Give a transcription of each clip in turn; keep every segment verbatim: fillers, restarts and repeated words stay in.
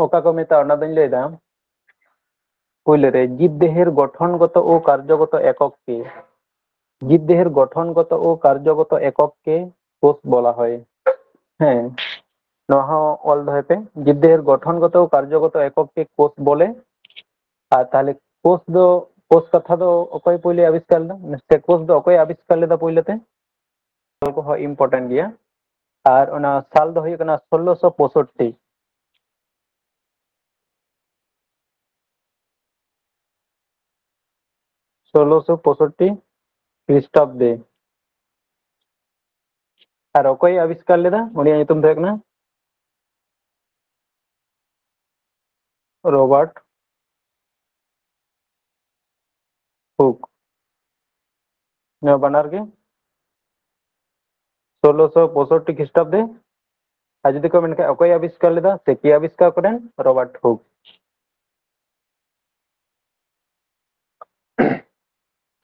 ᱚᱠᱟ ᱠᱚ ᱢᱮᱛᱟᱜᱼᱟ, ᱚᱱᱟ ᱫᱚᱧ ᱞᱟᱹᱭᱫᱟ᱾ ᱯᱩᱭᱞᱩ ᱨᱮ, ᱡᱤᱵᱽ ᱫᱮᱦᱮᱨ ᱜᱚᱴᱷᱚᱱᱜᱚᱛᱚ ᱳ ᱠᱟᱨᱡᱚᱜᱚᱛᱚ ᱮᱠᱚᱠ ᱠᱮ᱾ ᱡᱤᱵᱽ ᱫᱮᱦᱮᱨ ᱜᱚᱴᱷᱚᱱᱜᱚᱛᱚ ᱳ ᱠᱟᱨᱡᱚᱜᱚᱛᱚ ᱮᱠᱚᱠ ᱠᱮ ᱠᱳᱥ ᱵᱚᱞᱟ ᱦᱚᱭ᱾ ᱦᱮᱸ, ᱱᱚᱣᱟ ᱦᱚᱸ ᱚᱞ ᱫᱚᱦᱚᱭ ᱯᱮ, ᱡᱤᱵᱽ ᱫᱮᱦᱮᱨ ᱜᱚᱴᱷᱚᱱᱜᱚᱛᱚ ᱳ ᱠᱟᱨᱡᱚᱜᱚᱛᱚ ᱮᱠᱚᱠ ᱠᱮ ᱠᱳᱥ ᱵᱚᱞᱮ᱾ ᱟᱨ ᱛᱟᱦᱞᱮ ᱠᱳᱥ ᱫᱚ, ᱠᱳᱥ ᱠᱟᱛᱷᱟ ᱫᱚ ᱚᱠᱚᱭ ᱯᱳᱭᱞᱳ ᱟᱵᱤᱥᱠᱟᱨ ᱞᱮᱫᱟ? ᱥᱮ ᱠᱳᱥ ᱫᱚ ᱚᱠᱚᱭ ᱟᱵᱤᱥᱠᱟᱨ ᱞᱮᱫᱟ ᱯᱳᱭᱞᱳ ᱛᱮ? ᱚᱱᱟ ᱠᱚᱦᱚᱸ important ᱜᱮᱭᱟ᱾ ᱟᱨ ᱚᱱᱟ ᱥᱟᱞ ᱫᱚ ᱦᱩᱭᱩᱜ ᱠᱟᱱᱟ ᱥᱳᱞᱞᱳᱥᱚ ᱯᱚᱸᱭᱥᱚᱴᱴᱤ᱾ ᱥᱳᱞᱞᱳᱥᱚ ᱯᱚᱸᱭᱥᱚᱴᱴᱤ ᱠᱷᱨᱤᱥᱴᱟᱵᱫᱮ᱾ ᱟᱨ ᱚᱠᱚᱭ ᱟᱵᱤᱥᱠᱟᱨ ᱞᱮᱫᱟ? ᱩᱱᱤᱭᱟᱜ ᱧᱩᱛᱩᱢ ᱛᱟᱦᱮᱸ ᱠᱟᱱᱟ ᱨᱚᱵᱟᱨᱴ ᱦᱩᱠ᱾ ᱱᱚᱣᱟ ᱵᱟᱱᱟᱨ ᱜᱮ ᱥᱳᱞᱞᱳᱥᱚ ᱯᱚᱸᱭᱥᱚᱴᱴᱤ ᱠᱷᱨᱤᱥᱴᱟᱵᱫᱮ᱾ ᱟᱨ ᱡᱩᱫᱤ ᱠᱚ ᱢᱮᱱ ᱠᱷᱟᱱ, ᱚᱠᱚᱭ ᱟᱵᱤᱥᱠᱟᱨ ᱞᱮᱫᱟ ᱥᱮ ᱠᱮ ᱟᱵᱤᱥᱠᱟᱨ ᱠᱚᱨᱮᱱ? ᱨᱚᱵᱟᱨᱴ ᱦᱩᱠ᱾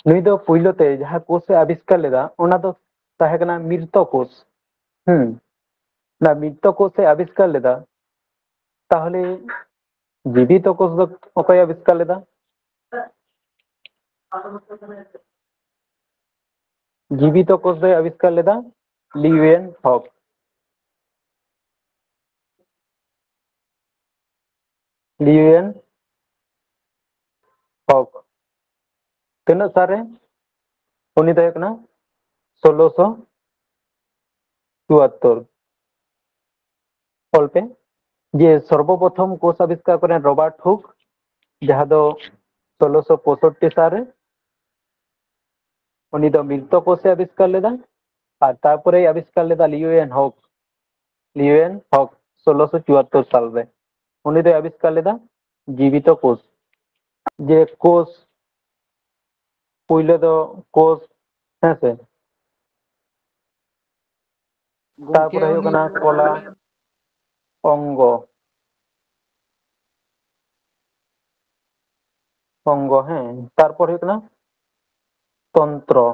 ᱱᱩᱭ ᱫᱚ ᱯᱩᱭᱞᱩ ᱛᱮ ᱡᱟᱦᱟᱸ ᱠᱳᱥ ᱮ ᱟᱵᱤᱥᱠᱟᱨ ᱞᱮᱫᱟ, ᱚᱱᱟ ᱫᱚ ᱛᱟᱦᱮᱸ ᱠᱟᱱᱟ ᱢᱤᱨᱛᱚ ᱠᱳᱥ᱾ ᱦᱩᱸ, ᱚᱱᱟ ᱢᱤᱨᱛᱚ ᱠᱳᱥ ᱮ ᱟᱵᱤᱥᱠᱟᱨ ᱞᱮᱫᱟ᱾ ᱛᱟᱦᱚᱞᱮ ᱡᱤᱵᱤᱛᱚ ᱠᱳᱥ ᱫᱚ ᱚᱠᱚᱭ ᱟᱵᱤᱥᱠᱟᱨ ᱞᱮᱫᱟ? ᱡᱤᱵᱤᱛᱚ ᱠᱳᱥ ᱫᱚᱭ ᱟᱵᱤᱥᱠᱟᱨ ᱞᱮᱫᱟ ᱞᱤᱭᱩᱭᱮᱱ ᱦᱚᱠ᱾ ᱞᱤᱭᱩᱭᱮᱱ ᱦᱚᱠ᱾ ᱛᱤᱱᱟᱹᱜ ᱥᱟᱞ ᱨᱮ? ᱩᱱᱤ ᱫᱚ ᱦᱩᱭᱩᱜ ᱠᱟᱱᱟ ᱥᱳᱞᱞᱳᱥᱚ ᱪᱩᱣᱟᱛᱛᱳᱨ᱾ ᱚᱞ ᱯᱮ ᱡᱮ ᱥᱚᱨᱵᱚᱯᱨᱚᱛᱷᱚᱢ ᱠᱳᱥ ᱟᱵᱤᱥᱠᱟᱨ ᱠᱚᱨᱮᱱ ᱨᱚᱵᱟᱨᱴ ᱦᱩᱠ, ᱡᱟᱦᱟᱸ ᱫᱚ ᱥᱳᱞᱞᱳᱥᱚ ᱯᱚᱸᱭᱥᱚᱴᱴᱤ ᱥᱟᱞ ᱨᱮ, ᱩᱱᱤ ᱫᱚ ᱢᱤᱨᱛᱚ ᱠᱳᱥ ᱮ ᱟᱵᱤᱥᱠᱟᱨ ᱞᱮᱫᱟ᱾ ᱟᱨ ᱛᱟᱨᱯᱚᱨᱮᱭ ᱟᱵᱤᱥᱠᱟᱨ ᱞᱮᱫᱟ ᱞᱤᱭᱩᱭᱮᱱ ᱦᱚᱠ᱾ ᱞᱤᱭᱩᱭᱮᱱ ᱦᱚᱠ ᱥᱳᱞᱞᱳᱥᱚ ᱪᱩᱣᱟᱛᱛᱳᱨ ᱥᱟᱞ ᱨᱮ᱾ ᱩᱱᱤ ᱫᱚᱭ ᱟᱵᱤᱥᱠᱟᱨ ᱞᱮᱫᱟ ᱡᱤᱵᱤᱛᱚ ᱠᱳᱥ᱾ ᱡᱮ ᱠᱳᱥ, ᱯᱩᱭᱞᱟᱹ ᱫᱚ ᱠᱳᱥ, ᱦᱮᱸ ᱥᱮ? ᱜᱚᱝᱠᱮ, ᱛᱟᱨᱯᱚᱨᱮ ᱦᱩᱭᱩᱜ ᱩᱱᱤ ᱠᱟᱱᱟ ᱠᱚᱞᱟ, ᱚᱝᱜᱚ᱾ ᱚᱝᱜᱚ, ᱦᱮᱸ᱾ ᱛᱟᱨᱯᱚᱨ ᱦᱩᱭᱩᱜ ᱠᱟᱱᱟ ᱛᱚᱱᱛᱨᱚ᱾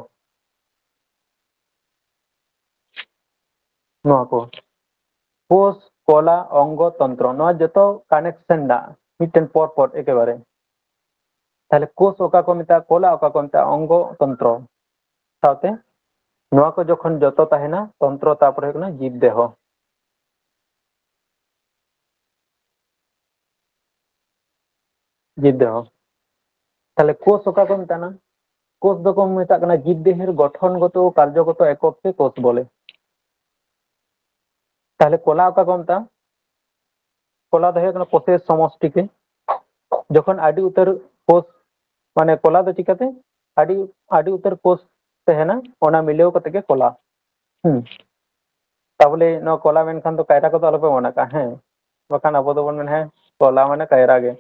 ᱱᱚᱣᱟ ᱠᱚ ᱠᱳᱥ ᱠᱚᱞᱟ, ᱚᱝᱜᱚ, ᱛᱚᱱᱛᱨᱚ, ᱱᱚᱣᱟ ᱡᱚᱛᱚ ᱠᱟᱱᱮᱠᱥᱚᱱ ᱢᱮᱱᱟᱜᱼᱟ ᱢᱤᱫᱴᱮᱱ ᱯᱚᱨ ᱯᱚᱨ ᱮᱠᱮᱵᱟᱨᱮ᱾ ᱛᱟᱦᱞᱮ ᱠᱳᱥ ᱚᱠᱟ ᱠᱚ ᱢᱮᱛᱟᱜᱼᱟ, ᱠᱚᱞᱟ ᱚᱠᱟ ᱠᱚ ᱢᱮᱛᱟᱜᱼᱟ, ᱚᱝᱜᱚ, ᱛᱚᱱᱛᱨᱚ ᱥᱟᱶᱛᱮ ᱱᱚᱣᱟ ᱠᱚ ᱡᱚᱠᱷᱚᱱ ᱡᱚᱛᱚ ᱛᱟᱦᱮᱱᱟ, ᱛᱚᱱᱛᱨᱚ ᱛᱟᱨᱯᱚᱨᱮ ᱦᱩᱭᱩᱜ ᱠᱟᱱᱟ ᱡᱤᱵᱽ ᱫᱮᱦᱚ᱾ ᱡᱤᱵᱽ ᱫᱮᱦᱚ᱾ ᱛᱟᱦᱞᱮ ᱠᱳᱥ ᱚᱠᱟ ᱠᱚ ᱢᱮᱛᱟᱜ ᱠᱟᱱᱟ? ᱠᱳᱥ ᱫᱚᱠᱚ ᱢᱮᱛᱟᱜ ᱠᱟᱱᱟ ᱡᱤᱵᱽ ᱫᱮᱦᱮᱨ ᱜᱚᱴᱷᱚᱱᱜᱚᱛᱚ ᱠᱟᱨᱡᱚᱜᱚᱛᱚ ᱮᱠᱚᱠ ᱠᱳᱥ ᱵᱚᱞᱮ᱾ ᱛᱟᱦᱞᱮ ᱠᱚᱞᱟ ᱚᱠᱟ ᱠᱚ ᱢᱮᱛᱟᱜᱼᱟ? ᱠᱚᱞᱟ ᱫᱚ ᱦᱩᱭᱩᱜ ᱠᱟᱱᱟ ᱠᱳᱥᱮᱨ ᱥᱚᱢᱚᱥᱴᱤ ᱜᱮ᱾ ᱡᱚᱠᱷᱚᱱ ᱟᱹᱰᱤ ᱩᱛᱟᱹᱨ ᱠᱳᱥ, ᱢᱟᱱᱮ ᱠᱚᱞᱟ ᱫᱚ ᱪᱤᱠᱟᱹᱛᱮ ᱟᱹᱰᱤ, ᱟᱹᱰᱤ ᱩᱛᱟᱹᱨ ᱠᱳᱥ ᱛᱟᱦᱮᱱᱟ, ᱚᱱᱟ ᱢᱤᱞᱟᱹᱣ ᱠᱟᱛᱮ ᱜᱮ ᱠᱚᱞᱟ᱾ ᱦᱩᱸ᱾ ᱛᱟᱵᱚᱞᱮ ᱱᱚᱣᱟ ᱠᱚᱞᱟ ᱢᱮᱱᱠᱷᱟᱱ ᱫᱚ ᱠᱟᱭᱨᱟ ᱠᱚᱫᱚ ᱟᱞᱚᱯᱮ ᱢᱚᱱᱮ ᱠᱟᱜᱼᱟ, ᱦᱮᱸ? ᱵᱟᱠᱷᱟᱱ ᱟᱵᱚ ᱫᱚᱵᱚᱱ ᱢᱮᱱᱟ, ᱦᱮᱸ, ᱠᱚᱞᱟ ᱢᱟᱱᱮ ᱠᱟᱭᱨᱟ ᱜᱮ᱾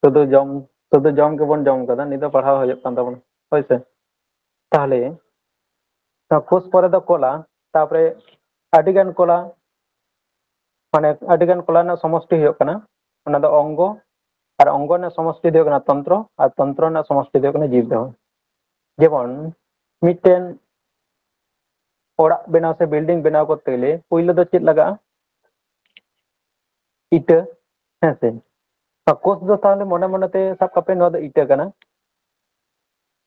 ᱥᱩᱫᱷᱩ ᱡᱚᱢ, ᱥᱩᱫᱷᱩ ᱡᱚᱢ ᱜᱮᱵᱚᱱ ᱡᱚᱢ ᱠᱟᱫᱟ, ᱱᱤᱛ ᱫᱚ ᱯᱟᱲᱦᱟᱣ ᱦᱩᱭᱩᱜ ᱠᱟᱱ ᱛᱟᱵᱚᱱᱟ, ᱦᱳᱭ ᱥᱮ? ᱛᱟᱦᱞᱮ ᱱᱚᱣᱟ ᱠᱳᱥ ᱯᱚᱨᱮ ᱫᱚ ᱠᱚᱞᱟ, ᱛᱟᱯᱚᱨᱮ ᱟᱹᱰᱤᱜᱟᱱ ᱠᱚᱞᱟ, ᱢᱟᱱᱮ ᱟᱹᱰᱤᱜᱟᱱ ᱠᱚᱞᱟ ᱨᱮᱱᱟᱜ ᱥᱚᱢᱚᱥᱴᱤ ᱦᱩᱭᱩᱜ ᱠᱟᱱᱟ, ᱚᱱᱟ ᱫᱚ ᱚᱝᱜᱚ, ᱟᱨ ᱚᱝᱜᱚ ᱨᱮᱱᱟᱜ ᱥᱚᱢᱚᱥᱴᱤ ᱫᱚ ᱦᱩᱭᱩᱜ ᱠᱟᱱᱟ ᱛᱚᱱᱛᱨᱚ, ᱟᱨ ᱛᱚᱱᱛᱨᱚ ᱨᱮᱱᱟᱜ ᱥᱚᱢᱚᱥᱴᱤ ᱫᱚ ᱦᱩᱭᱩᱜ ᱠᱟᱱᱟ ᱡᱤᱵᱽ ᱫᱮᱦᱚ᱾ ᱡᱮᱢᱚᱱ ᱢᱤᱫᱴᱮᱱ ᱚᱲᱟᱜ ᱵᱮᱱᱟᱣ ᱥᱮ ᱵᱤᱞᱰᱤᱝ ᱵᱮᱱᱟᱣ ᱠᱚᱨᱛᱮ ᱜᱮᱞᱮ ᱯᱳᱭᱞᱳ ᱫᱚ ᱪᱮᱫ ᱞᱟᱜᱟᱜᱼᱟ? ᱤᱴᱟᱹ, ᱦᱮᱸ ᱥᱮ? ᱠᱳᱥ ᱫᱚ ᱛᱟᱦᱞᱮ ᱢᱚᱱᱮ ᱢᱚᱱᱮᱛᱮ ᱥᱟᱵ ᱠᱟᱜ ᱯᱮ ᱱᱚᱣᱟ ᱫᱚ ᱤᱴᱟᱹ ᱠᱟᱱᱟ᱾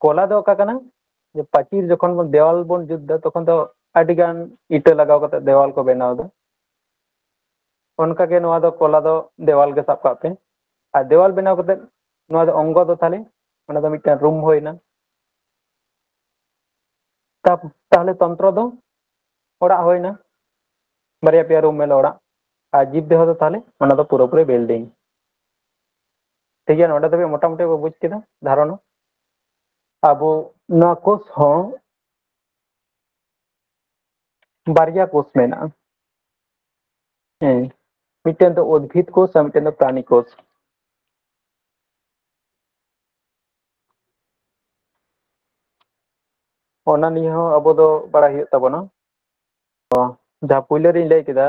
ᱠᱚᱞᱟ ᱫᱚ ᱚᱠᱟ ᱠᱟᱱᱟ? ᱡᱮ ᱯᱟᱹᱪᱤᱨ ᱡᱚᱠᱷᱚᱱ ᱵᱚᱱ ᱫᱮᱣᱟᱞ ᱵᱚᱱ ᱡᱩᱛ ᱫᱟ, ᱛᱚᱠᱷᱚᱱ ᱫᱚ ᱟᱹᱰᱤ ᱜᱟᱱ ᱤᱴᱟᱹ ᱞᱟᱜᱟᱣ ᱠᱟᱛᱮ ᱫᱮᱣᱟᱞ ᱠᱚ ᱵᱮᱱᱟᱣ ᱫᱟ᱾ ᱚᱱᱠᱟ ᱜᱮ ᱱᱚᱣᱟ ᱫᱚ ᱠᱚᱞᱟ ᱫᱚ ᱫᱮᱣᱟᱞ ᱜᱮ ᱥᱟᱵ ᱠᱟᱜ ᱯᱮ᱾ ᱟᱨ ᱫᱮᱣᱟᱞ ᱵᱮᱱᱟᱣ ᱠᱟᱛᱮ ᱱᱚᱣᱟ ᱫᱚ ᱚᱝᱜᱚ ᱫᱚ ᱛᱟᱦᱞᱮ ᱚᱱᱟ ᱫᱚ ᱢᱤᱫᱴᱟᱝ ᱨᱩᱢ ᱦᱩᱭᱱᱟ᱾ ᱛᱟ-, ᱛᱟᱦᱞᱮ ᱛᱚᱱᱛᱨᱚ ᱫᱚ ᱚᱲᱟᱜ ᱦᱩᱭᱱᱟ, ᱵᱟᱨᱭᱟ ᱯᱮᱭᱟ ᱨᱩᱢ ᱢᱮᱞᱟ ᱚᱲᱟᱜ᱾ ᱟᱨ ᱡᱤᱵᱽ ᱫᱮᱦᱚ ᱫᱚ ᱛᱟᱦᱞᱮ ᱚᱱᱟ ᱫᱚ ᱯᱩᱨᱟᱹᱯᱩᱨᱤ ᱵᱤᱞᱰᱤᱝ᱾ ᱴᱷᱤᱠ ᱜᱮᱭᱟ, ᱱᱚᱰᱮ ᱫᱷᱟᱹᱵᱤᱡ ᱢᱚᱴᱟᱢᱩᱴᱤ ᱵᱚ ᱵᱩᱡᱽ ᱠᱮᱫᱟ ᱫᱷᱟᱨᱚᱱᱟ᱾ ᱟᱵᱚ ᱱᱚᱣᱟ ᱠᱳᱥ ᱦᱚᱸ ᱵᱟᱨᱭᱟ ᱠᱳᱥ ᱢᱮᱱᱟᱜᱼᱟ᱾ ᱦᱮᱸ, ᱢᱤᱫᱴᱮᱱ ᱫᱚ ᱩᱫᱽᱵᱷᱤᱫ ᱠᱳᱥ ᱟᱨ ᱢᱤᱫᱴᱮᱱ ᱫᱚ ᱯᱨᱟᱱᱤ ᱠᱳᱥ᱾ ᱚᱱᱟ ᱱᱤᱭᱮ ᱦᱚᱸ ᱟᱵᱚ ᱫᱚ ᱵᱟᱲᱟᱭ ᱦᱩᱭᱩᱜ ᱛᱟᱵᱚᱱᱟ᱾ ᱛᱚ, ᱡᱟᱦᱟᱸ ᱯᱳᱭᱞᱳ ᱨᱤᱧ ᱞᱟᱹᱭ ᱠᱮᱫᱟ,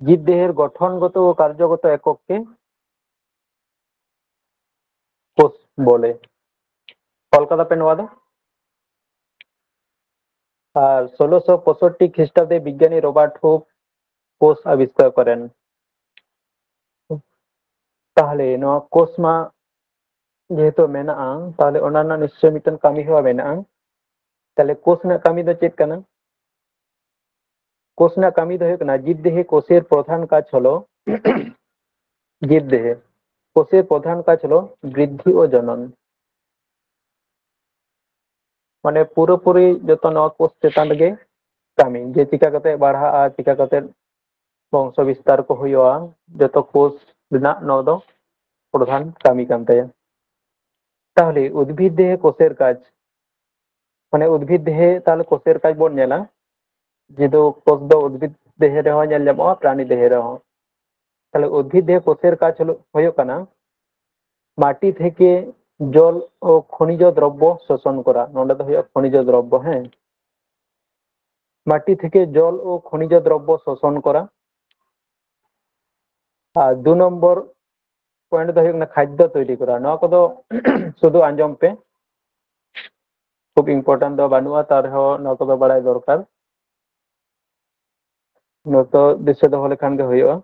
ᱡᱤᱵᱽ ᱫᱮᱦᱮᱨ ᱜᱚᱴᱷᱚᱱᱜᱚᱛᱚ ᱳ ᱠᱟᱨᱡᱚᱜᱚᱛᱚ ᱮᱠᱚᱠ ᱠᱮ ᱠᱳᱥ ᱵᱚᱞᱮ᱾ ᱚᱞ ᱠᱟᱫᱟ ᱯᱮ ᱱᱚᱣᱟ ᱫᱚ? ᱟᱨ ᱥᱳᱞᱳᱥᱚ ᱯᱚᱸᱭᱥᱚᱴᱴᱤ ᱠᱷᱨᱤᱥᱴᱟᱵᱫᱮ ᱵᱤᱜᱽᱜᱟᱱᱤ ᱨᱚᱵᱟᱨᱴ ᱦᱩᱠ ᱠᱳᱥ ᱟᱵᱤᱥᱠᱟᱨ ᱠᱚᱨᱮᱱ᱾ ᱛᱟᱦᱞᱮ ᱱᱚᱣᱟ ᱠᱳᱥ ᱢᱟ ᱡᱮᱦᱮᱛᱩ ᱢᱮᱱᱟᱜᱼᱟ, ᱛᱟᱦᱞᱮ ᱚᱱᱟ ᱨᱮᱱᱟᱜ ᱱᱤᱥᱪᱚᱭ ᱢᱤᱫᱴᱮᱱ ᱠᱟᱹᱢᱤ ᱦᱚᱨᱟ ᱢᱮᱱᱟᱜᱼᱟ᱾ ᱛᱟᱦᱞᱮ ᱠᱳᱥ ᱨᱮᱱᱟᱜ ᱠᱟᱹᱢᱤ ᱫᱚ ᱪᱮᱫ ᱠᱟᱱᱟ? ᱠᱳᱥ ᱨᱮᱱᱟᱜ ᱠᱟᱹᱢᱤ ᱫᱚ ᱦᱩᱭᱩᱜ ᱠᱟᱱᱟ, ᱡᱤᱵᱽ ᱫᱮᱦᱮ ᱠᱳᱥᱮᱨ ᱯᱨᱚᱫᱷᱟᱱ ᱠᱟᱡᱽ ᱦᱚᱞᱚ, ᱡᱤᱵᱽ ᱫᱮᱦᱮ ᱠᱳᱥᱮᱨ ᱯᱨᱚᱫᱷᱟᱱ ᱠᱟᱡᱽ ᱦᱚᱞᱚ ᱵᱨᱤᱫᱽᱫᱷᱤ ᱚ ᱡᱚᱱᱚᱱ᱾ ᱢᱟᱱᱮ ᱯᱩᱨᱟᱹᱯᱩᱨᱤ ᱡᱚᱛᱚ ᱱᱚᱣᱟ ᱠᱳᱥ ᱪᱮᱛᱟᱱ ᱨᱮᱜᱮ ᱠᱟᱹᱢᱤ, ᱡᱮ ᱪᱤᱠᱟ ᱠᱟᱛᱮ ᱵᱟᱲᱦᱟᱜᱼᱟ, ᱪᱤᱠᱟ ᱠᱟᱛᱮ ᱵᱚᱝᱥᱚ ᱵᱤᱥᱛᱟᱨ ᱠᱚ ᱦᱩᱭᱩᱜᱼᱟ, ᱡᱚᱛᱚ ᱠᱳᱥ ᱨᱮᱱᱟᱜ ᱱᱚᱣᱟ ᱫᱚ ᱯᱨᱚᱫᱷᱟᱱ ᱠᱟᱹᱢᱤ ᱠᱟᱱ ᱛᱟᱭᱟ᱾ ᱛᱟᱦᱞᱮ ᱩᱫᱽᱵᱷᱤᱫ ᱫᱮᱦᱮ ᱠᱳᱥᱮᱨ ᱠᱟᱡᱽ, ᱢᱟᱱᱮ ᱩᱫᱽᱵᱷᱤᱫ ᱫᱮᱦᱮ ᱛᱟᱦᱞᱮ ᱠᱳᱥᱮᱨ ᱠᱟᱡᱽ ᱵᱚᱱ ᱧᱮᱞᱟ, ᱡᱮᱦᱮᱛᱩ ᱠᱳᱥ ᱫᱚ ᱩᱫᱽᱵᱷᱤᱫ ᱫᱮᱦᱮ ᱨᱮᱦᱚᱸ ᱧᱮᱞ ᱧᱟᱢᱚᱜᱼᱟ, ᱯᱨᱟᱱᱤ ᱫᱮᱦᱮ ᱨᱮᱦᱚᱸ᱾ ᱛᱟᱦᱞᱮ ᱩᱫᱽᱵᱷᱤᱫ ᱫᱮᱦᱮ ᱠᱳᱥᱮᱨ ᱠᱟᱡᱽ ᱦᱩᱭᱩᱜ ᱠᱟᱱᱟ, ᱢᱟᱴᱤ ᱛᱷᱮᱠᱮ ᱡᱚᱞ ᱳ ᱠᱷᱚᱱᱤᱡᱚ ᱫᱨᱚᱵᱽᱵᱚ ᱥᱳᱥᱚᱱ ᱠᱚᱨᱟ᱾ ᱱᱚᱰᱮ ᱫᱚ ᱦᱩᱭᱩᱜᱼᱟ ᱠᱷᱚᱱᱤᱡᱚ ᱫᱨᱚᱵᱽᱵᱚ, ᱦᱮᱸ, ᱢᱟᱴᱤ ᱛᱷᱮᱠᱮ ᱡᱚᱞ ᱳ ᱠᱷᱚᱱᱤᱡᱚ ᱫᱨᱚᱵᱽᱵᱚ ᱥᱳᱥᱚᱱ ᱠᱚᱨᱟ᱾ ᱟᱨ ᱫᱩ ᱱᱚᱢᱵᱚᱨ ᱯᱚᱭᱮᱱᱴ ᱫᱚ ᱦᱩᱭᱩᱜ ᱠᱟᱱᱟ ᱠᱷᱟᱫᱽᱫᱚ ᱛᱚᱭᱨᱤ ᱠᱚᱨᱟ᱾ ᱱᱚᱣᱟ ᱠᱚᱫᱚ ᱥᱩᱫᱷᱩ ᱟᱸᱡᱚᱢ ᱯᱮ, ᱠᱷᱩᱵ ᱤᱢᱯᱚᱨᱴᱮᱱᱴ ᱫᱚ ᱵᱟᱹᱱᱩᱜᱼᱟ, ᱛᱟᱨ ᱨᱮᱦᱚᱸ ᱱᱚᱣᱟ ᱠᱚᱫᱚ ᱵᱟᱲᱟᱭ ᱫᱚᱨᱠᱟᱨ᱾ ᱱᱚᱣᱟ ᱫᱚ ᱫᱤᱥᱟᱹ ᱫᱚᱦᱚ ᱞᱮᱠᱷᱟᱱ ᱜᱮ ᱦᱩᱭᱩᱜᱼᱟ᱾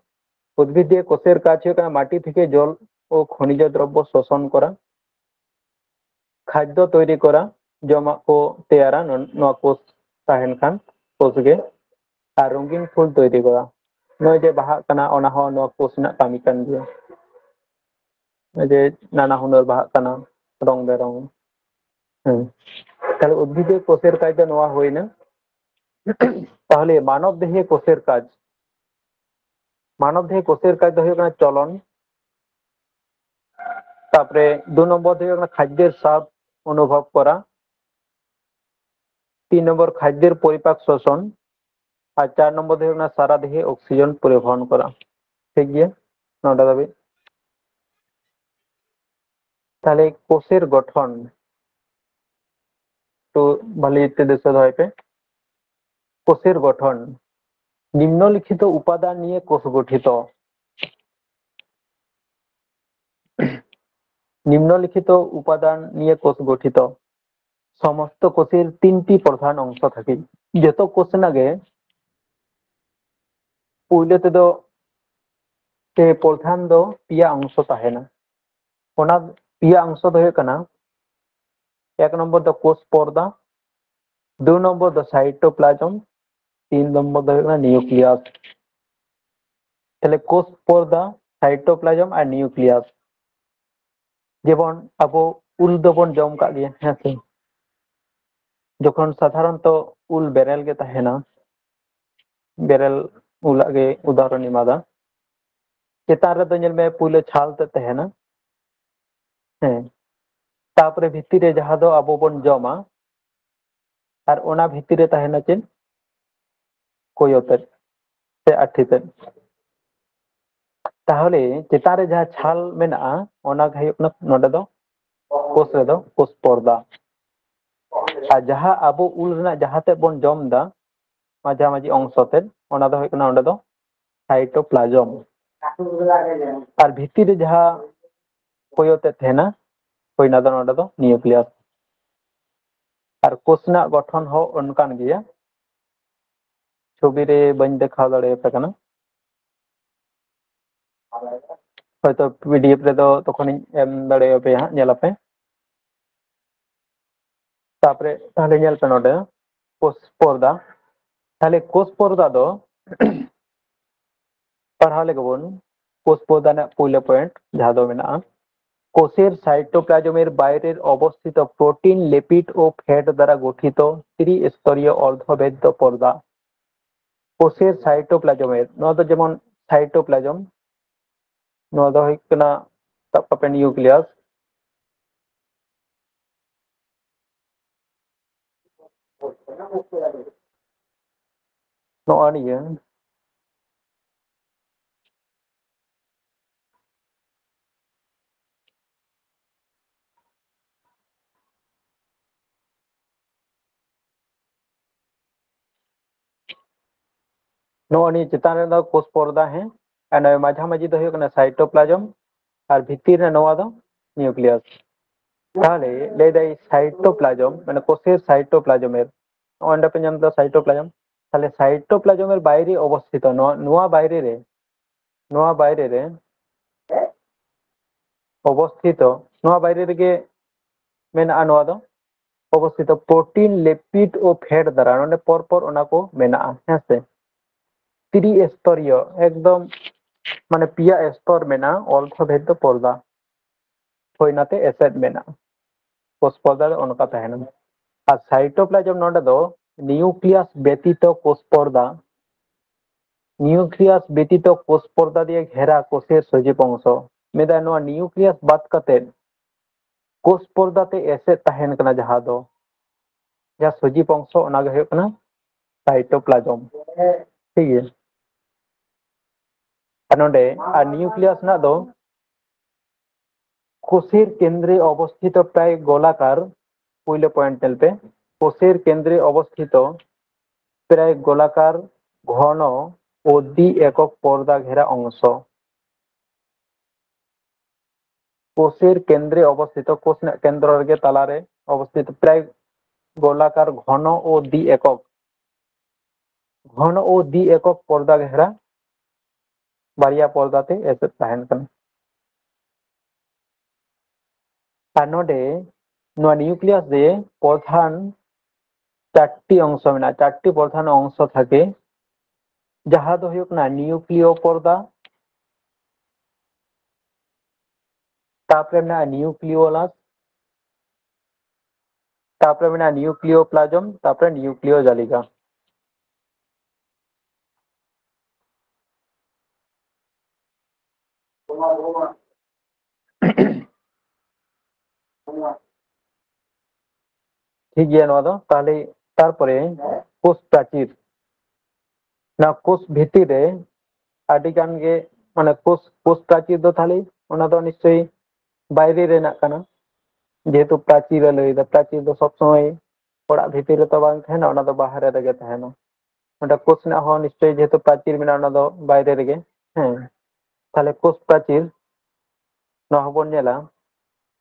ᱩᱫᱽᱵᱷᱤᱫ ᱫᱤᱭᱮ ᱠᱳᱥᱮᱨ ᱠᱟᱡᱽ ᱦᱩᱭᱩᱜ ᱠᱟᱱᱟ ᱢᱟᱴᱤ ᱛᱷᱮᱠᱮ ᱡᱚᱞ ᱳ ᱠᱷᱚᱱᱤᱡᱚ ᱫᱨᱚᱵᱽᱵᱚ ᱥᱳᱥᱚᱱ ᱠᱚᱨᱟ, ᱠᱷᱟᱫᱽᱫᱚ ᱛᱚᱭᱨᱤ ᱠᱚᱨᱟ, ᱡᱚᱢᱟᱜ ᱠᱚ ᱛᱮᱭᱟᱨᱟ, ᱱᱚᱣᱟ ᱠᱳᱥ ᱛᱟᱦᱮᱱ ᱠᱷᱟᱱ ᱠᱳᱥ ᱜᱮ, ᱟᱨ ᱨᱚᱝᱜᱤᱱ ᱯᱷᱩᱞ ᱛᱚᱭᱨᱤ ᱠᱚᱨᱟ᱾ ᱱᱚᱜᱼᱚᱭ ᱡᱮ ᱵᱟᱦᱟᱜ ᱠᱟᱱᱟ, ᱚᱱᱟ ᱦᱚᱸ ᱱᱚᱣᱟ ᱠᱳᱥ ᱨᱮᱱᱟᱜ ᱠᱟᱹᱢᱤ ᱠᱟᱱ ᱜᱮᱭᱟ᱾ ᱱᱚᱜᱼᱚᱭ ᱡᱮ ᱱᱟᱱᱟ ᱦᱩᱱᱟᱹᱨ ᱵᱟᱦᱟᱜ ᱠᱟᱱᱟ, ᱨᱚᱝ ᱵᱮᱨᱚᱝ᱾ ᱦᱮᱸ, ᱛᱟᱦᱞᱮ ᱩᱫᱽᱵᱷᱤᱫ ᱫᱮᱦᱮ ᱠᱳᱥᱮᱨ ᱠᱟᱡᱽ ᱫᱚ ᱱᱚᱣᱟ ᱦᱩᱭᱱᱟ᱾ ᱛᱟᱦᱞᱮ ᱢᱟᱱᱚᱵ ᱫᱮᱦᱮ ᱠᱳᱥᱮᱨ ᱠᱟᱡᱽ, ᱢᱟᱱᱚᱵ ᱫᱮᱦᱮ ᱠᱳᱥᱮᱨ ᱠᱟᱡᱽ ᱫᱚ ᱦᱩᱭᱩᱜ ᱠᱟᱱᱟ ᱪᱚᱞᱚᱱ, ᱛᱟᱯᱚᱨᱮ ᱫᱩ ᱱᱚᱢᱵᱚᱨ ᱫᱚ ᱦᱩᱭᱩᱜ ᱠᱟᱱᱟ ᱠᱷᱟᱫᱽᱫᱮᱨ ᱥᱟᱫ ᱚᱱᱩᱵᱷᱚᱵ ᱠᱚᱨᱟ, ᱛᱤᱱ ᱱᱚᱢᱵᱚᱨ ᱠᱷᱟᱫᱽᱫᱮᱨ ᱯᱚᱨᱤᱯᱟᱠ ᱥᱳᱥᱚᱱ, ᱟᱨ ᱪᱟᱨ ᱱᱚᱢᱵᱚᱨ ᱫᱚ ᱦᱩᱭᱩᱜ ᱠᱟᱱᱟ ᱥᱟᱨᱟ ᱫᱮᱦᱮ ᱚᱠᱥᱤᱡᱮᱱ ᱯᱚᱨᱤᱵᱚᱦᱚᱱ ᱠᱚᱨᱟ᱾ ᱴᱷᱤᱠ ᱜᱮᱭᱟ, ᱱᱚᱰᱮ ᱫᱷᱟᱹᱵᱤᱡ᱾ ᱛᱟᱦᱞᱮ ᱠᱳᱥᱮᱨ ᱜᱚᱴᱷᱚᱱ ᱛᱚ ᱵᱷᱟᱞᱤ ᱛᱮ ᱫᱤᱥᱟᱹ ᱫᱚᱦᱚᱭ ᱯᱮ᱾ ᱠᱳᱥᱮᱨ ᱜᱚᱴᱷᱚᱱ, ᱱᱤᱢᱱᱚᱞᱤᱠᱷᱤᱛᱚ ᱩᱯᱟᱫᱟᱱ ᱱᱤᱭᱮ ᱠᱳᱥ ᱜᱚᱴᱷᱤᱛᱚ᱾ ᱱᱤᱢᱱᱚᱞᱤᱠᱷᱤᱛᱚ ᱩᱯᱟᱫᱟᱱ ᱱᱤᱭᱮ ᱠᱳᱥ ᱜᱚᱴᱷᱤᱛᱚ᱾ ᱥᱚᱢᱚᱥᱛᱚ ᱠᱳᱥᱮᱨ ᱛᱤᱱᱴᱤ ᱯᱨᱚᱫᱷᱟᱱ ᱚᱝᱥᱚ ᱛᱷᱟᱠᱮ᱾ ᱡᱚᱛᱚ ᱠᱳᱥ ᱨᱮᱱᱟᱜ ᱜᱮ ᱯᱩᱭᱞᱟᱹ ᱛᱮᱫᱚ ᱥᱮ ᱯᱨᱚᱫᱷᱟᱱ ᱫᱚ ᱯᱮᱭᱟ ᱚᱝᱥᱚ ᱛᱟᱦᱮᱱᱟ᱾ ᱚᱱᱟ ᱯᱮᱭᱟ ᱚᱝᱥᱚ ᱫᱚ ᱦᱩᱭᱩᱜ ᱠᱟᱱᱟ, ᱮᱠ ᱱᱚᱢᱵᱚᱨ ᱫᱚ ᱠᱳᱥ ᱯᱚᱨᱫᱟ, ᱫᱩ ᱱᱚᱢᱵᱚᱨ ᱫᱚ ᱥᱟᱭᱴᱳᱯᱞᱟᱡᱚᱢ, ᱛᱤᱱ ᱱᱚᱢᱵᱚᱨ ᱫᱚ ᱦᱩᱭᱩᱜ ᱠᱟᱱᱟ ᱱᱤᱭᱩᱠᱞᱤᱭᱟᱥ᱾ ᱛᱟᱦᱞᱮ ᱠᱳᱥ ᱯᱚᱨᱫᱟ, ᱥᱟᱭᱴᱳᱯᱞᱟᱡᱚᱢ ᱟᱨ ᱱᱤᱭᱩᱠᱞᱤᱭᱟᱥ᱾ ᱡᱮᱢᱚᱱ ᱟᱵᱚ ᱩᱞ ᱫᱚᱵᱚᱱ ᱡᱚᱢ ᱠᱟᱜ ᱜᱮᱭᱟ, ᱦᱮᱸ ᱥᱮ? ᱡᱚᱠᱷᱚᱱ ᱥᱟᱫᱷᱟᱨᱚᱱᱛᱚ ᱩᱞ ᱵᱮᱨᱮᱞ ᱜᱮ ᱛᱟᱦᱮᱱᱟ, ᱵᱮᱨᱮᱞ ᱩᱞᱟᱜ ᱜᱮ ᱩᱫᱟᱦᱚᱨᱚᱱ ᱮᱢᱟᱫᱟ, ᱪᱮᱛᱟᱱ ᱨᱮᱫᱚ ᱧᱮᱞ ᱢᱮ ᱯᱩᱭᱞᱟᱹ ᱪᱷᱟᱞ ᱛᱮ ᱛᱟᱦᱮᱱᱟ, ᱦᱮᱸ, ᱛᱟᱯᱚᱨᱮ ᱵᱷᱤᱛᱤᱨ ᱨᱮ ᱡᱟᱦᱟᱸ ᱫᱚ ᱟᱵᱚ ᱵᱚᱱ ᱡᱚᱢᱟ, ᱟᱨ ᱚᱱᱟ ᱵᱷᱤᱛᱤᱨ ᱨᱮ ᱛᱟᱦᱮᱱᱟ ᱪᱮᱫ? ᱠᱚᱭᱚ ᱛᱮᱫ ᱥᱮ ᱟᱹᱴᱷᱤ ᱛᱮᱫ᱾ ᱛᱟᱦᱚᱞᱮ ᱪᱮᱛᱟᱱ ᱨᱮ ᱡᱟᱦᱟᱸ ᱪᱷᱟᱞ ᱢᱮᱱᱟᱜᱼᱟ, ᱚᱱᱟ ᱜᱮ ᱦᱩᱭᱩᱜ ᱠᱟᱱᱟ ᱱᱚᱰᱮ ᱫᱚ ᱠᱳᱥ ᱨᱮᱫᱚ ᱠᱳᱥ ᱯᱚᱨᱫᱟ᱾ ᱟᱨ ᱡᱟᱦᱟᱸ ᱟᱵᱚ ᱩᱞ ᱨᱮᱱᱟᱜ ᱡᱟᱦᱟᱸ ᱛᱮᱫ ᱵᱚᱱ ᱡᱚᱢ ᱮᱫᱟ, ᱢᱟᱡᱷᱟᱢᱟᱡᱷᱤ ᱚᱝᱥᱚ ᱛᱮᱫ, ᱚᱱᱟ ᱫᱚ ᱦᱩᱭᱩᱜ ᱠᱟᱱᱟ ᱚᱸᱰᱮ ᱫᱚ ᱥᱟᱭᱴᱳᱯᱞᱟᱡᱚᱢ᱾ ᱟᱨ ᱵᱷᱤᱛᱤᱨ ᱨᱮ ᱡᱟᱦᱟᱸ ᱠᱚᱭᱚ ᱛᱮᱫ ᱛᱟᱦᱮᱱᱟ, ᱦᱩᱭ ᱚᱱᱟ ᱫᱚ ᱱᱚᱰᱮ ᱫᱚ ᱱᱤᱭᱩᱠᱞᱤᱭᱟᱥ᱾ ᱟᱨ ᱠᱳᱥ ᱨᱮᱱᱟᱜ ᱜᱚᱴᱷᱚᱱ ᱦᱚᱸ ᱚᱱᱠᱟᱱ ᱜᱮᱭᱟ᱾ ᱪᱷᱚᱵᱤ ᱨᱮ ᱵᱟᱹᱧ ᱫᱮᱠᱷᱟᱣ ᱫᱟᱲᱮᱭᱟᱯᱮ ᱠᱟᱱᱟ, ᱦᱚᱭᱛᱚ ᱯᱤᱰᱤᱮᱯᱷ ᱨᱮᱫᱚ ᱛᱚᱠᱷᱚᱱᱤᱧ ᱮᱢ ᱫᱟᱲᱮᱭᱟᱯᱮᱭᱟ ᱦᱟᱸᱜ, ᱧᱮᱞ ᱟᱯᱮ᱾ ᱛᱟᱯᱚᱨᱮ ᱛᱟᱦᱞᱮ ᱧᱮᱞ ᱯᱮ ᱱᱚᱰᱮ ᱠᱳᱥ ᱯᱚᱨᱫᱟ᱾ ᱛᱟᱦᱞᱮ ᱠᱳᱥ ᱯᱚᱨᱫᱟ ᱫᱚ ᱯᱟᱲᱦᱟᱣ ᱞᱮᱜᱮ ᱵᱚᱱ, ᱠᱳᱥ ᱯᱚᱨᱫᱟ ᱨᱮᱱᱟᱜ ᱯᱳᱭᱞᱳ ᱯᱚᱭᱮᱱᱴ ᱡᱟᱦᱟᱸ ᱫᱚ ᱢᱮᱱᱟᱜᱼᱟ, কোষের সাইটোপ্লাজমের বাইরের অবস্থিত প্রোটিন, লিপিড ও ফ্যাট দ্বারা গঠিত ত্রিস্তরীয় অর্ধবেধ্য পর্দা। কোষের সাইটোপ্লাজমের, ᱱᱚᱣᱟ ᱫᱚ ᱡᱮᱢᱚᱱ ᱥᱟᱭᱴᱳᱯᱞᱟᱡᱚᱢ, ᱱᱚᱣᱟ ᱫᱚ ᱦᱩᱭᱩᱜ ᱠᱟᱱᱟ ᱥᱟᱵ ᱠᱟᱜ ᱯᱮ ᱱᱤᱭᱩᱠᱞᱤᱭᱟᱥ, ᱱᱚᱜᱼᱚ ᱱᱤᱭᱟᱹ᱾ ᱱᱚᱜᱼᱚ ᱱᱤᱭᱟᱹ ᱪᱮᱛᱟᱱ ᱨᱮ ᱫᱚ ᱠᱳᱥ ᱯᱚᱨᱫᱟ, ᱦᱮᱸ, ᱟᱨ ᱱᱚᱣᱟ ᱢᱟᱡᱷᱟᱢᱟᱡᱷᱤ ᱫᱚ ᱦᱩᱭᱩᱜ ᱠᱟᱱᱟ ᱥᱟᱭᱴᱳᱯᱞᱟᱡᱚᱢ, ᱟᱨ ᱵᱷᱤᱛᱤᱨ ᱨᱮ ᱱᱚᱣᱟ ᱫᱚ ᱱᱤᱭᱩᱠᱞᱤᱭᱟᱥ᱾ ᱛᱟᱦᱞᱮ ᱞᱟᱹᱭ ᱫᱟᱭ ᱥᱟᱭᱴᱳᱯᱞᱟᱡᱚᱢ, ᱢᱟᱱᱮ ᱠᱳᱥᱮᱨ ᱥᱟᱭᱴᱳᱯᱞᱟᱡᱚᱢᱮᱨ, ᱱᱚᱜᱼᱚᱭ ᱱᱚᱰᱮ ᱯᱮ ᱧᱟᱢ ᱮᱫᱟ ᱥᱟᱭᱴᱳᱯᱞᱟᱡᱚᱢ, ᱛᱟᱦᱞᱮ ᱥᱟᱭᱴᱳᱯᱞᱟᱡᱚᱢ ᱮᱨ ᱵᱟᱭᱨᱮ ᱚᱵᱚᱥᱛᱷᱤᱛᱚ, ᱱᱚᱣᱟ, ᱱᱚᱣᱟ ᱵᱟᱭᱨᱮ ᱨᱮ, ᱱᱚᱣᱟ ᱵᱟᱭᱨᱮ ᱨᱮ ᱚᱵᱚᱥᱛᱷᱤᱛᱚ, ᱱᱚᱣᱟ ᱵᱟᱭᱨᱮ ᱨᱮᱜᱮ ᱢᱮᱱᱟᱜᱼᱟ ᱱᱚᱣᱟ ᱫᱚ ᱚᱵᱚᱥᱛᱷᱤᱛᱚ᱾ ᱯᱨᱳᱴᱤᱱ, ᱞᱤᱯᱤᱰ ᱳ ᱯᱷᱮᱴ ᱫᱟᱨᱟ ᱱᱚᱰᱮ ᱯᱚᱨ ᱯᱚᱨ ᱚᱱᱟ ᱠᱚ ᱢᱮᱱᱟᱜᱼᱟ, ᱦᱮᱸ ᱥᱮ᱾ ᱛᱨᱤ ᱥᱛᱚᱨᱤᱭᱚ, ᱮᱠᱫᱚᱢ ᱢᱟᱱᱮ ᱯᱮᱭᱟ ᱥᱛᱚᱨ ᱢᱮᱱᱟᱜᱼᱟ, ᱚᱞᱯᱷᱟᱵᱮᱴ ᱫᱚ ᱯᱚᱨᱫᱟ᱾ ᱦᱳᱭ, ᱚᱱᱟᱛᱮ ᱮᱥᱮᱫ ᱢᱮᱱᱟᱜᱼᱟ᱾ ᱠᱳᱥ ᱯᱚᱨᱫᱟ ᱫᱚ ᱚᱱᱠᱟ ᱛᱟᱦᱮᱱᱟ᱾ ᱟᱨ ᱥᱟᱭᱴᱳᱯᱞᱟᱡᱚᱢ ᱱᱚᱰᱮ ᱫᱚ ᱱᱤᱭᱩᱠᱞᱤᱭᱟᱥ ᱵᱮᱛᱤᱛᱚ ᱠᱳᱥ ᱯᱚᱨᱫᱟ, ᱱᱤᱭᱩᱠᱞᱤᱭᱟᱥ ᱵᱮᱛᱤᱛᱚ ᱠᱳᱥ ᱯᱚᱨᱫᱟ ᱫᱤᱭᱮ ᱜᱷᱮᱨᱟ ᱠᱳᱥᱮᱨ ᱥᱚᱡᱤᱵ ᱚᱝᱥᱚ᱾ ᱢᱮᱱᱫᱟᱭ ᱱᱚᱣᱟ ᱱᱤᱭᱩᱠᱞᱤᱭᱟᱥ ᱵᱟᱫ ᱠᱟᱛᱮ ᱠᱳᱥ ᱯᱚᱨᱫᱟ ᱛᱮ ᱮᱥᱮᱫ ᱛᱟᱦᱮᱱ ᱠᱟᱱᱟ, ᱡᱟᱦᱟᱸ ᱫᱚ, ᱡᱟᱦᱟᱸ ᱥᱚᱡᱤᱵ ᱚᱝᱥᱚ, ᱚᱱᱟ ᱜᱮ ᱦᱩᱭᱩᱜ ᱠᱟᱱᱟ ᱥᱟᱭᱴᱳᱯᱞᱟᱡᱚᱢ᱾ ᱴᱷᱤᱠ ᱜᱮᱭᱟ᱾ ᱟᱨ ᱱᱚᱰᱮ, ᱟᱨ ᱱᱤᱭᱩᱠᱞᱤᱭᱟᱥ ᱨᱮᱱᱟᱜ ᱫᱚ ᱠᱳᱥᱮᱨ ᱠᱮᱱᱫᱨᱮ ᱚᱵᱚᱥᱛᱷᱤᱛ ᱯᱨᱟᱭ ᱜᱳᱞᱟᱠᱟᱨ, ᱯᱳᱭᱞᱳ ᱯᱚᱭᱮᱱᱴ ᱧᱮᱞ ᱯᱮ, ᱠᱳᱥᱮᱨ ᱠᱮᱱᱫᱨᱮ ᱚᱵᱚᱥᱛᱷᱤᱛ ᱯᱨᱟᱭ ᱜᱳᱞᱟᱠᱟᱨ ᱜᱷᱚᱱᱚ ᱳ ᱫᱤ ᱮᱠᱚᱠ ᱯᱚᱨᱫᱟ ᱜᱷᱮᱨᱟ ᱚᱝᱥᱚ᱾ ᱠᱳᱥᱮᱨ ᱠᱮᱱᱫᱨᱮ ᱚᱵᱚᱥᱛᱷᱤᱛ, ᱠᱳᱥ ᱨᱮᱱᱟᱜ ᱠᱮᱱᱫᱨᱚ ᱨᱮᱜᱮ ᱛᱟᱞᱟᱨᱮ ᱚᱵᱚᱥᱛᱷᱤᱛ, ᱯᱨᱟᱭ ᱜᱳᱞᱟᱠᱟᱨ ᱜᱷᱚᱱᱚ ᱳ ᱫᱤ ᱮᱠᱚᱠ, ᱜᱷᱚᱱᱚ ᱳ ᱫᱤ ᱮᱠᱚᱠ ᱯᱚᱨᱫᱟ ᱜᱷᱮᱨᱟ ᱵᱟᱨᱭᱟ ᱯᱚᱨᱫᱟ ᱛᱮ ᱮᱥᱮᱫ ᱛᱟᱦᱮᱱ ᱠᱟᱱᱟ᱾ ᱟᱨ ᱱᱚᱰᱮ ᱱᱚᱣᱟ ᱱᱤᱭᱩᱠᱞᱤᱭᱟᱥ ᱨᱮ ᱯᱨᱚᱫᱷᱟᱱ ᱪᱟᱨᱴᱤ ᱚᱝᱥᱚ ᱢᱮᱱᱟᱜᱼᱟ, ᱪᱟᱨᱴᱤ ᱯᱨᱚᱫᱷᱟᱱ ᱚᱝᱥᱚ ᱛᱷᱟᱠᱮ, ᱡᱟᱦᱟᱸ ᱫᱚ ᱦᱩᱭᱩᱜ ᱠᱟᱱᱟ ᱱᱤᱭᱩᱠᱞᱤᱭᱳ ᱯᱚᱨᱫᱟ, ᱛᱟᱯᱚᱨᱮ ᱢᱮᱱᱟᱜᱼᱟ ᱱᱤᱭᱩᱠᱞᱤᱭᱳᱞᱟᱥ, ᱛᱟᱯᱚᱨᱮ ᱢᱮᱱᱟᱜᱼᱟ ᱱᱤᱭᱩᱠᱞᱤᱭᱳ ᱯᱞᱟᱡᱚᱢ, ᱛᱟᱯᱚᱨᱮ ᱱᱤᱭᱩᱠᱞᱤᱭᱳ ᱡᱟᱞᱤᱠᱟ᱾ ᱴᱷᱤᱠ ᱜᱮᱭᱟ, ᱱᱚᱣᱟ ᱫᱚ ᱛᱟᱦᱞᱮ᱾ ᱛᱟᱨᱯᱚᱨᱮ ᱠᱳᱥ ᱯᱨᱟᱪᱤᱨ, ᱱᱚᱣᱟ ᱠᱳᱥ ᱵᱷᱤᱛᱤᱨ ᱨᱮ ᱟᱹᱰᱤ ᱜᱟᱱ ᱜᱮ, ᱢᱟᱱᱮ ᱠᱳᱥ, ᱠᱳᱥ ᱯᱨᱟᱪᱤᱨ ᱫᱚ ᱛᱟᱦᱞᱮ ᱚᱱᱟ ᱫᱚ ᱱᱤᱥᱪᱳᱭ ᱵᱟᱭᱨᱮ ᱨᱮᱱᱟᱜ ᱠᱟᱱᱟ, ᱡᱮᱦᱮᱛᱩ ᱯᱨᱟᱪᱤᱨ ᱮ ᱞᱟᱹᱭ ᱮᱫᱟ, ᱯᱨᱟᱪᱤᱨ ᱫᱚ ᱥᱚᱵ ᱥᱚᱢᱚᱭ ᱚᱲᱟᱜ ᱵᱷᱤᱛᱤᱨ ᱨᱮᱛᱚ ᱵᱟᱝ ᱛᱟᱦᱮᱱᱟ, ᱚᱱᱟ ᱫᱚ ᱵᱟᱦᱨᱮ ᱨᱮᱜᱮ ᱛᱟᱦᱮᱱᱟ᱾ ᱚᱸᱰᱮ ᱠᱳᱥ ᱨᱮᱱᱟᱜ ᱦᱚᱸ ᱱᱤᱥᱪᱳᱭ ᱡᱮᱦᱮᱛᱩ ᱯᱨᱟᱪᱤᱨ ᱢᱮᱱᱟᱜᱼᱟ, ᱚᱱᱟ ᱫᱚ ᱵᱟᱭᱨᱮ ᱨᱮᱜᱮ᱾ ᱦᱮᱸ, ᱛᱟᱦᱞᱮ ᱠᱳᱥ ᱯᱨᱟᱪᱤᱨ ᱱᱚᱣᱟ ᱦᱚᱸᱵᱚᱱ ᱧᱮᱞᱟ,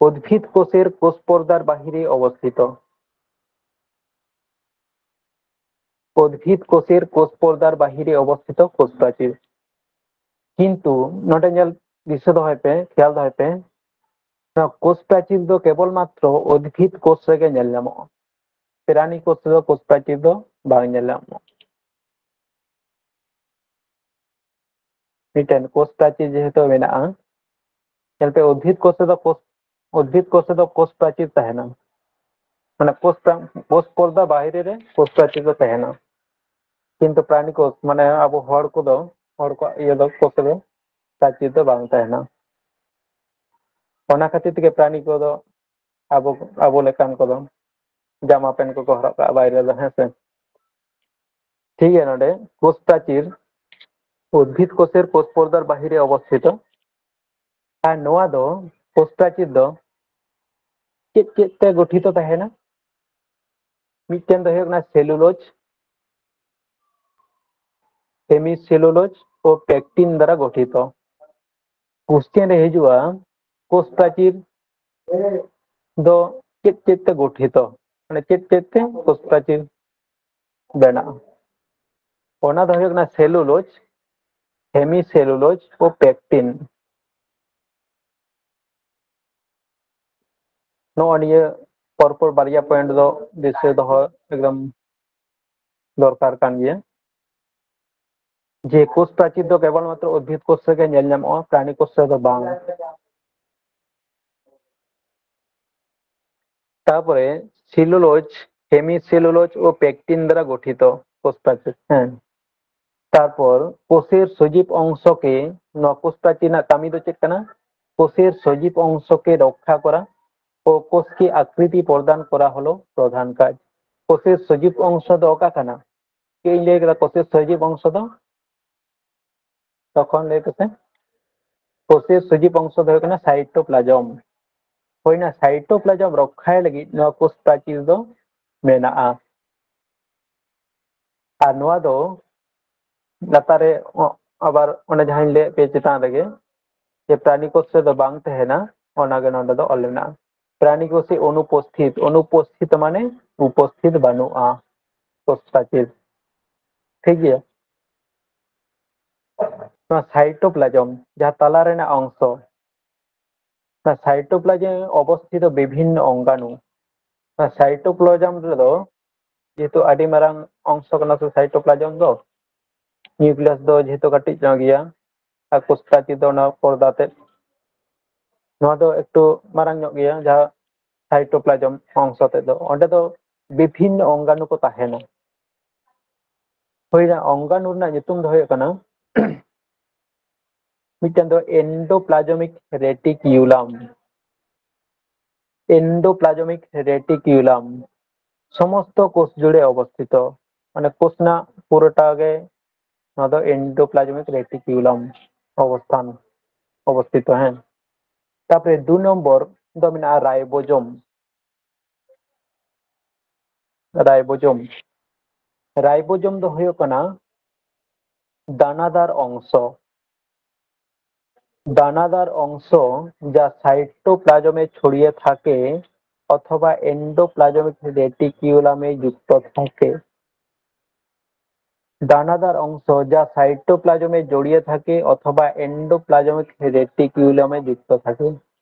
ᱩᱫᱽᱵᱷᱤᱫ ᱠᱳᱥᱮᱨ ᱠᱳᱥ ᱯᱚᱨᱫᱟᱨ ᱵᱟᱦᱤᱨᱮ ᱚᱵᱚᱥᱛᱷᱤᱛᱚ᱾ ᱩᱫᱽᱵᱷᱤᱫ ᱠᱳᱥᱮᱨ ᱠᱳᱥ ᱯᱚᱨᱫᱟᱨ ᱵᱟᱦᱤᱨᱮ ᱚᱵᱚᱥᱛᱷᱤᱛᱚ ᱠᱳᱥ ᱯᱨᱟᱪᱤᱨ᱾ ᱠᱤᱱᱛᱩ ᱱᱚᱰᱮ ᱧᱮᱞ, ᱫᱤᱥᱟᱹ ᱫᱚᱦᱚᱭ ᱯᱮ, ᱠᱷᱮᱭᱟᱞ ᱫᱚᱦᱚᱭ ᱯᱮ, ᱱᱚᱣᱟ ᱠᱳᱥ ᱯᱨᱟᱪᱤᱨ ᱫᱚ ᱠᱮᱵᱚᱞ ᱢᱟᱛᱨᱚ ᱩᱫᱽᱵᱷᱤᱫ ᱠᱳᱥ ᱨᱮᱜᱮ ᱧᱮᱞ ᱧᱟᱢᱚᱜᱼᱟ᱾ ᱯᱨᱟᱱᱤ ᱠᱳᱥ ᱨᱮᱫᱚ ᱠᱳᱥ ᱯᱨᱟᱪᱤᱨ ᱫᱚ ᱵᱟᱝ ᱧᱮᱞ ᱧᱟᱢᱚᱜᱼᱟ᱾ ᱢᱤᱫᱴᱮᱱ ᱠᱳᱥ ᱯᱨᱟᱪᱤᱨ ᱡᱮᱦᱮᱛᱩ ᱢᱮᱱᱟᱜᱼᱟ, ᱧᱮᱞ ᱯᱮ, ᱩᱫᱽᱵᱷᱤᱫ ᱠᱳᱥ ᱨᱮᱫᱚ ᱠᱳᱥ, ᱩᱫᱽᱵᱷᱤᱫ ᱠᱳᱥ ᱨᱮᱫᱚ ᱠᱳᱥ ᱯᱨᱟᱪᱤᱨ ᱛᱟᱦᱮᱱᱟ, ᱢᱟᱱᱮ ᱠᱳᱥ ᱯᱨᱟ-, ᱠᱳᱥ ᱯᱚᱨᱫᱟ ᱵᱟᱦᱨᱮ ᱨᱮ ᱠᱳᱥ ᱯᱨᱟᱪᱤᱨ ᱫᱚ ᱛᱟᱦᱮᱱᱟ᱾ ᱠᱤᱱᱛᱩ ᱯᱨᱟᱱᱤ ᱠᱳᱥ, ᱢᱟᱱᱮ ᱟᱵᱚ ᱦᱚᱲ ᱠᱚᱫᱚ, ᱦᱚᱲ ᱠᱚᱣᱟᱜ ᱤᱭᱟᱹ ᱫᱚ, ᱠᱳᱥ ᱨᱮ ᱯᱨᱟᱪᱤᱨ ᱫᱚ ᱵᱟᱝ ᱛᱟᱦᱮᱱᱟ᱾ ᱚᱱᱟ ᱠᱷᱟᱹᱛᱤᱨ ᱛᱮᱜᱮ ᱯᱨᱟᱱᱤ ᱠᱚᱫᱚ ᱟᱵᱚ, ᱟᱵᱚ ᱞᱮᱠᱟᱱ ᱠᱚᱫᱚ ᱡᱟᱢᱟ ᱯᱮᱱ ᱠᱚᱠᱚ ᱦᱚᱨᱚᱜ ᱠᱟᱜᱼᱟ ᱵᱟᱭᱨᱮ ᱫᱚ, ᱦᱮᱸ ᱥᱮ? ᱴᱷᱤᱠ ᱜᱮᱭᱟ, ᱱᱚᱰᱮ ᱠᱳᱥ ᱯᱨᱟᱪᱤᱨ ᱩᱫᱽᱵᱷᱤᱫ ᱠᱳᱥᱮᱨ ᱠᱳᱥ ᱯᱚᱨᱫᱟᱨ ᱵᱟᱦᱤᱨᱮ ᱚᱵᱚᱥᱛᱷᱤᱛᱚ᱾ ᱟᱨ ᱱᱚᱣᱟ ᱫᱚ, ᱠᱳᱥ ᱯᱨᱟᱪᱤᱨ ᱫᱚ ᱪᱮᱫ ᱪᱮᱫ ᱛᱮ ᱜᱚᱴᱷᱤᱛᱚ ᱛᱟᱦᱮᱱᱟ? ᱢᱤᱫᱴᱮᱱ ᱫᱚ ᱦᱩᱭᱩᱜ ᱠᱟᱱᱟ ᱥᱮᱞᱩᱞᱳᱡᱽ, ᱦᱮᱢᱤ ᱥᱮᱞᱩᱞᱳᱡᱽ ᱳ ᱯᱮᱠᱴᱤᱱ ᱫᱟᱨᱟ ᱜᱚᱴᱷᱤᱛᱚ᱾ ᱠᱳᱥᱪᱮᱱ ᱨᱮ ᱦᱤᱡᱩᱜᱼᱟ, ᱠᱳᱥ ᱯᱨᱟᱪᱤᱨ ᱫᱚ ᱪᱮᱫ ᱪᱮᱫ ᱛᱮ ᱜᱚᱴᱷᱤᱛᱚ, ᱢᱟᱱᱮ ᱪᱮᱫ ᱪᱮᱫ ᱛᱮ ᱠᱳᱥ ᱯᱨᱟᱪᱤᱨ ᱵᱮᱱᱟᱜᱼᱟ? ᱚᱱᱟ ᱫᱚ ᱦᱩᱭᱩᱜ ᱠᱟᱱᱟ ᱥᱮᱞᱩᱞᱳᱡᱽ, ᱦᱮᱢᱤ ᱥᱮᱞᱩᱞᱳᱡᱽ ᱳ ᱯᱮᱠᱴᱤᱱ᱾ ᱱᱚᱜᱼᱚ ᱱᱤᱭᱟᱹ ᱯᱚᱨᱯᱚᱨ ᱵᱟᱨᱭᱟ ᱯᱚᱭᱮᱱᱴ ᱫᱚ ᱫᱤᱥᱟᱹ ᱫᱚᱦᱚ ᱮᱠᱫᱚᱢ ᱫᱚᱨᱠᱟᱨ ᱠᱟᱱ ᱜᱮᱭᱟ, ᱡᱮ ᱠᱳᱥ ᱯᱨᱟᱪᱤᱨ ᱫᱚ ᱠᱮᱵᱚᱞ ᱢᱟᱛᱨᱚ ᱩᱫᱽᱵᱷᱤᱫ ᱠᱳᱥ ᱨᱮᱜᱮ ᱧᱮᱞ ᱧᱟᱢᱚᱜᱼᱟ, ᱯᱨᱟᱱᱤ ᱠᱳᱥ ᱨᱮᱫᱚ ᱵᱟᱝ᱾ ᱛᱟᱨᱯᱚᱨᱮ ᱥᱮᱞᱩᱞᱳᱡᱽ, ᱦᱮᱢᱤ ᱥᱮᱞᱩᱞᱳᱡᱽ ᱳ ᱯᱮᱠᱴᱤᱱ ᱫᱟᱨᱟ ᱜᱚᱴᱷᱤᱛᱚ ᱠᱳᱥ ᱯᱨᱟᱪᱤᱨ, ᱦᱮᱸ᱾ ᱛᱟᱨᱯᱚᱨ ᱠᱳᱥᱮᱨ ᱥᱚᱡᱤᱵ ᱚᱝᱥᱚ ᱠᱮ, ᱱᱚᱣᱟ ᱠᱳᱥ ᱯᱨᱟᱪᱤᱨ ᱨᱮᱱᱟᱜ ᱠᱟᱹᱢᱤ ᱫᱚ ᱪᱮᱫ ᱠᱟᱱᱟ? ᱠᱳᱥᱮᱨ ᱥᱚᱡᱤᱵ ᱚᱝᱥᱚ ᱠᱮ ᱨᱚᱠᱠᱷᱟ ᱠᱚᱨᱟ ᱳ ᱠᱳᱥ ᱠᱮ ᱟᱠᱨᱤᱛᱤ ᱯᱨᱚᱫᱟᱱ ᱠᱚᱨᱟ ᱦᱚᱞᱳ ᱯᱨᱚᱫᱷᱟᱱ ᱠᱟᱡᱽ᱾ ᱠᱳᱥᱮᱨ ᱥᱚᱡᱤᱵ ᱚᱝᱥᱚ ᱫᱚ ᱚᱠᱟ ᱠᱟᱱᱟ? ᱪᱮᱫ ᱤᱧ ᱞᱟᱹᱭ ᱠᱮᱫᱟ ᱠᱳᱥᱮᱨ ᱥᱚᱡᱤᱵ ᱚᱝᱥᱚ ᱫᱚ? ᱛᱚᱠᱷᱚᱱ ᱞᱟᱹᱭ ᱯᱮᱥᱮ᱾ ᱠᱳᱥᱮᱨ ᱥᱚᱡᱤᱵ ᱚᱝᱥᱚ ᱫᱚ ᱦᱩᱭᱩᱜ ᱠᱟᱱᱟ ᱥᱟᱭᱴᱳᱯᱞᱟᱡᱚᱢ᱾ ᱦᱩᱭᱱᱟ, ᱥᱟᱭᱴᱳᱯᱞᱟᱡᱚᱢ ᱨᱚᱠᱠᱷᱟᱭ ᱞᱟᱹᱜᱤᱫ ᱱᱚᱣᱟ ᱠᱳᱥ ᱯᱨᱟᱪᱤᱨ ᱫᱚ ᱢᱮᱱᱟᱜᱼᱟ᱾ ᱟᱨ ᱱᱚᱣᱟ ᱫᱚ ᱞᱟᱛᱟᱨ ᱨᱮ ᱚ-, ᱟᱵᱟᱨ ᱚᱱᱮ ᱡᱟᱦᱟᱸᱧ ᱞᱟᱹᱭᱟᱫ ᱯᱮᱭᱟ ᱪᱮᱛᱟᱱ ᱨᱮᱜᱮ, ᱡᱮ ᱯᱨᱟᱱᱤ ᱠᱳᱥ ᱨᱮᱫᱚ ᱵᱟᱝ ᱛᱟᱦᱮᱱᱟ, ᱚᱱᱟᱜᱮ ᱱᱚᱰᱮ ᱫᱚ ᱚᱞ ᱢᱮᱱᱟᱜᱼᱟ᱾ ᱯᱨᱟᱱᱤ ᱠᱳᱥᱮ ᱚᱱᱩᱯᱚᱥᱛᱷᱤᱛ, ᱚᱱᱩᱯᱚᱥᱛᱷᱤᱛ ᱢᱟᱱᱮ ᱩᱯᱚᱥᱛᱷᱤᱛ ᱵᱟᱹᱱᱩᱜᱼᱟ ᱠᱳᱥ ᱯᱨᱟᱪᱤᱨ᱾ ᱴᱷᱤᱠ ᱜᱮᱭᱟ? ᱱᱚᱣᱟ ᱥᱟᱭᱴᱳᱯᱞᱟᱡᱚᱢ, ᱡᱟᱦᱟᱸ ᱛᱟᱞᱟ ᱨᱮᱱᱟᱜ ᱚᱝᱥᱚ, ᱚᱱᱟ ᱥᱟᱭᱴᱳᱯᱞᱟᱡᱚᱢ ᱚᱵᱚᱥᱛᱷᱤᱛᱚ ᱵᱤᱵᱷᱤᱱᱱᱚ ᱚᱝᱜᱟᱱᱩ᱾ ᱚᱱᱟ ᱥᱟᱭᱴᱳᱯᱞᱟᱡᱚᱢ ᱨᱮᱫᱚ ᱡᱮᱦᱮᱛᱩ ᱟᱹᱰᱤ ᱢᱟᱨᱟᱝ ᱚᱝᱥᱚ ᱠᱟᱱᱟ ᱥᱮ ᱥᱟᱭᱴᱳᱯᱞᱟᱡᱚᱢ ᱫᱚ, ᱱᱤᱭᱩᱠᱞᱤᱭᱟᱥ ᱫᱚ ᱡᱮᱦᱮᱛᱩ ᱠᱟᱹᱴᱤᱡ ᱧᱚᱜ ᱜᱮᱭᱟ, ᱟᱨ ᱠᱳᱥ ᱪᱟᱪᱤ ᱫᱚ ᱚᱱᱟ ᱯᱚᱨᱫᱟ ᱛᱮᱫ, ᱱᱚᱣᱟ ᱫᱚ ᱮᱠᱴᱩ ᱢᱟᱨᱟᱝ ᱧᱚᱜ ᱜᱮᱭᱟ, ᱡᱟᱦᱟᱸ ᱥᱟᱭᱴᱳᱯᱞᱟᱡᱚᱢ ᱚᱝᱥᱚ ᱛᱮᱫ ᱫᱚ, ᱚᱸᱰᱮ ᱫᱚ ᱵᱤᱵᱷᱤᱱᱱᱚ ᱚᱝᱜᱟᱱᱩ ᱠᱚ ᱛᱟᱦᱮᱱᱟ᱾ ᱦᱩᱭᱱᱟ, ᱚᱝᱜᱟᱱᱩ ᱨᱮᱱᱟᱜ ᱧᱩᱛᱩᱢ ᱫᱚ ᱦᱩᱭᱩᱜ ᱠᱟᱱᱟ, ᱢᱤᱫᱴᱮᱱ ᱫᱚ ᱮᱱᱰᱳᱯᱞᱟᱡᱚᱢᱤᱠ ᱨᱮᱴᱤᱠᱤᱭᱩᱞᱟᱢ, ᱮᱱᱰᱳᱯᱞᱟᱡᱚᱢᱤᱠ ᱨᱮᱴᱤᱠᱤᱭᱩᱞᱟᱢ, ᱥᱚᱢᱚᱥᱛᱚ ᱠᱳᱥ ᱡᱩᱲᱮ ᱚᱵᱚᱥᱛᱷᱤᱛᱚ, ᱢᱟᱱᱮ ᱠᱳᱥ ᱨᱮᱱᱟᱜ ᱯᱩᱨᱟᱹᱴᱟ ᱜᱮ ᱱᱚᱣᱟ ᱫᱚ ᱮᱱᱰᱳᱯᱞᱟᱡᱚᱢᱤᱠ ᱨᱮᱴᱤᱠᱤᱭᱩᱞᱟᱢ ᱚᱵᱚᱥᱛᱷᱟᱱ, ᱚᱵᱚᱥᱛᱷᱤᱛᱚ᱾ ᱦᱮᱸ, ᱛᱟᱯᱚᱨᱮ ᱫᱩ ᱱᱚᱢᱵᱚᱨ ᱫᱚ ᱢᱮᱱᱟᱜᱼᱟ ᱨᱟᱭᱵᱳᱡᱚᱢ᱾ ᱨᱟᱭᱵᱳᱡᱚᱢ, ᱨᱟᱭᱵᱳᱡᱚᱢ ᱫᱚ ᱦᱩᱭᱩᱜ ᱠᱟᱱᱟ ᱫᱟᱱᱟᱫᱟᱨ ᱚᱝᱥᱚ, দানাদার অংশ যা সাইটোপ্লাজমে ছড়িয়ে থাকে অথবা এন্ডোপ্লাজমিক রেটিকিউলামে যুক্ত থাকে। দানাদার অংশ যা সাইটোপ্লাজমে জড়িয়ে থাকে অথবা এন্ডোপ্লাজমিক রেটিকিউলামে যুক্ত থাকে।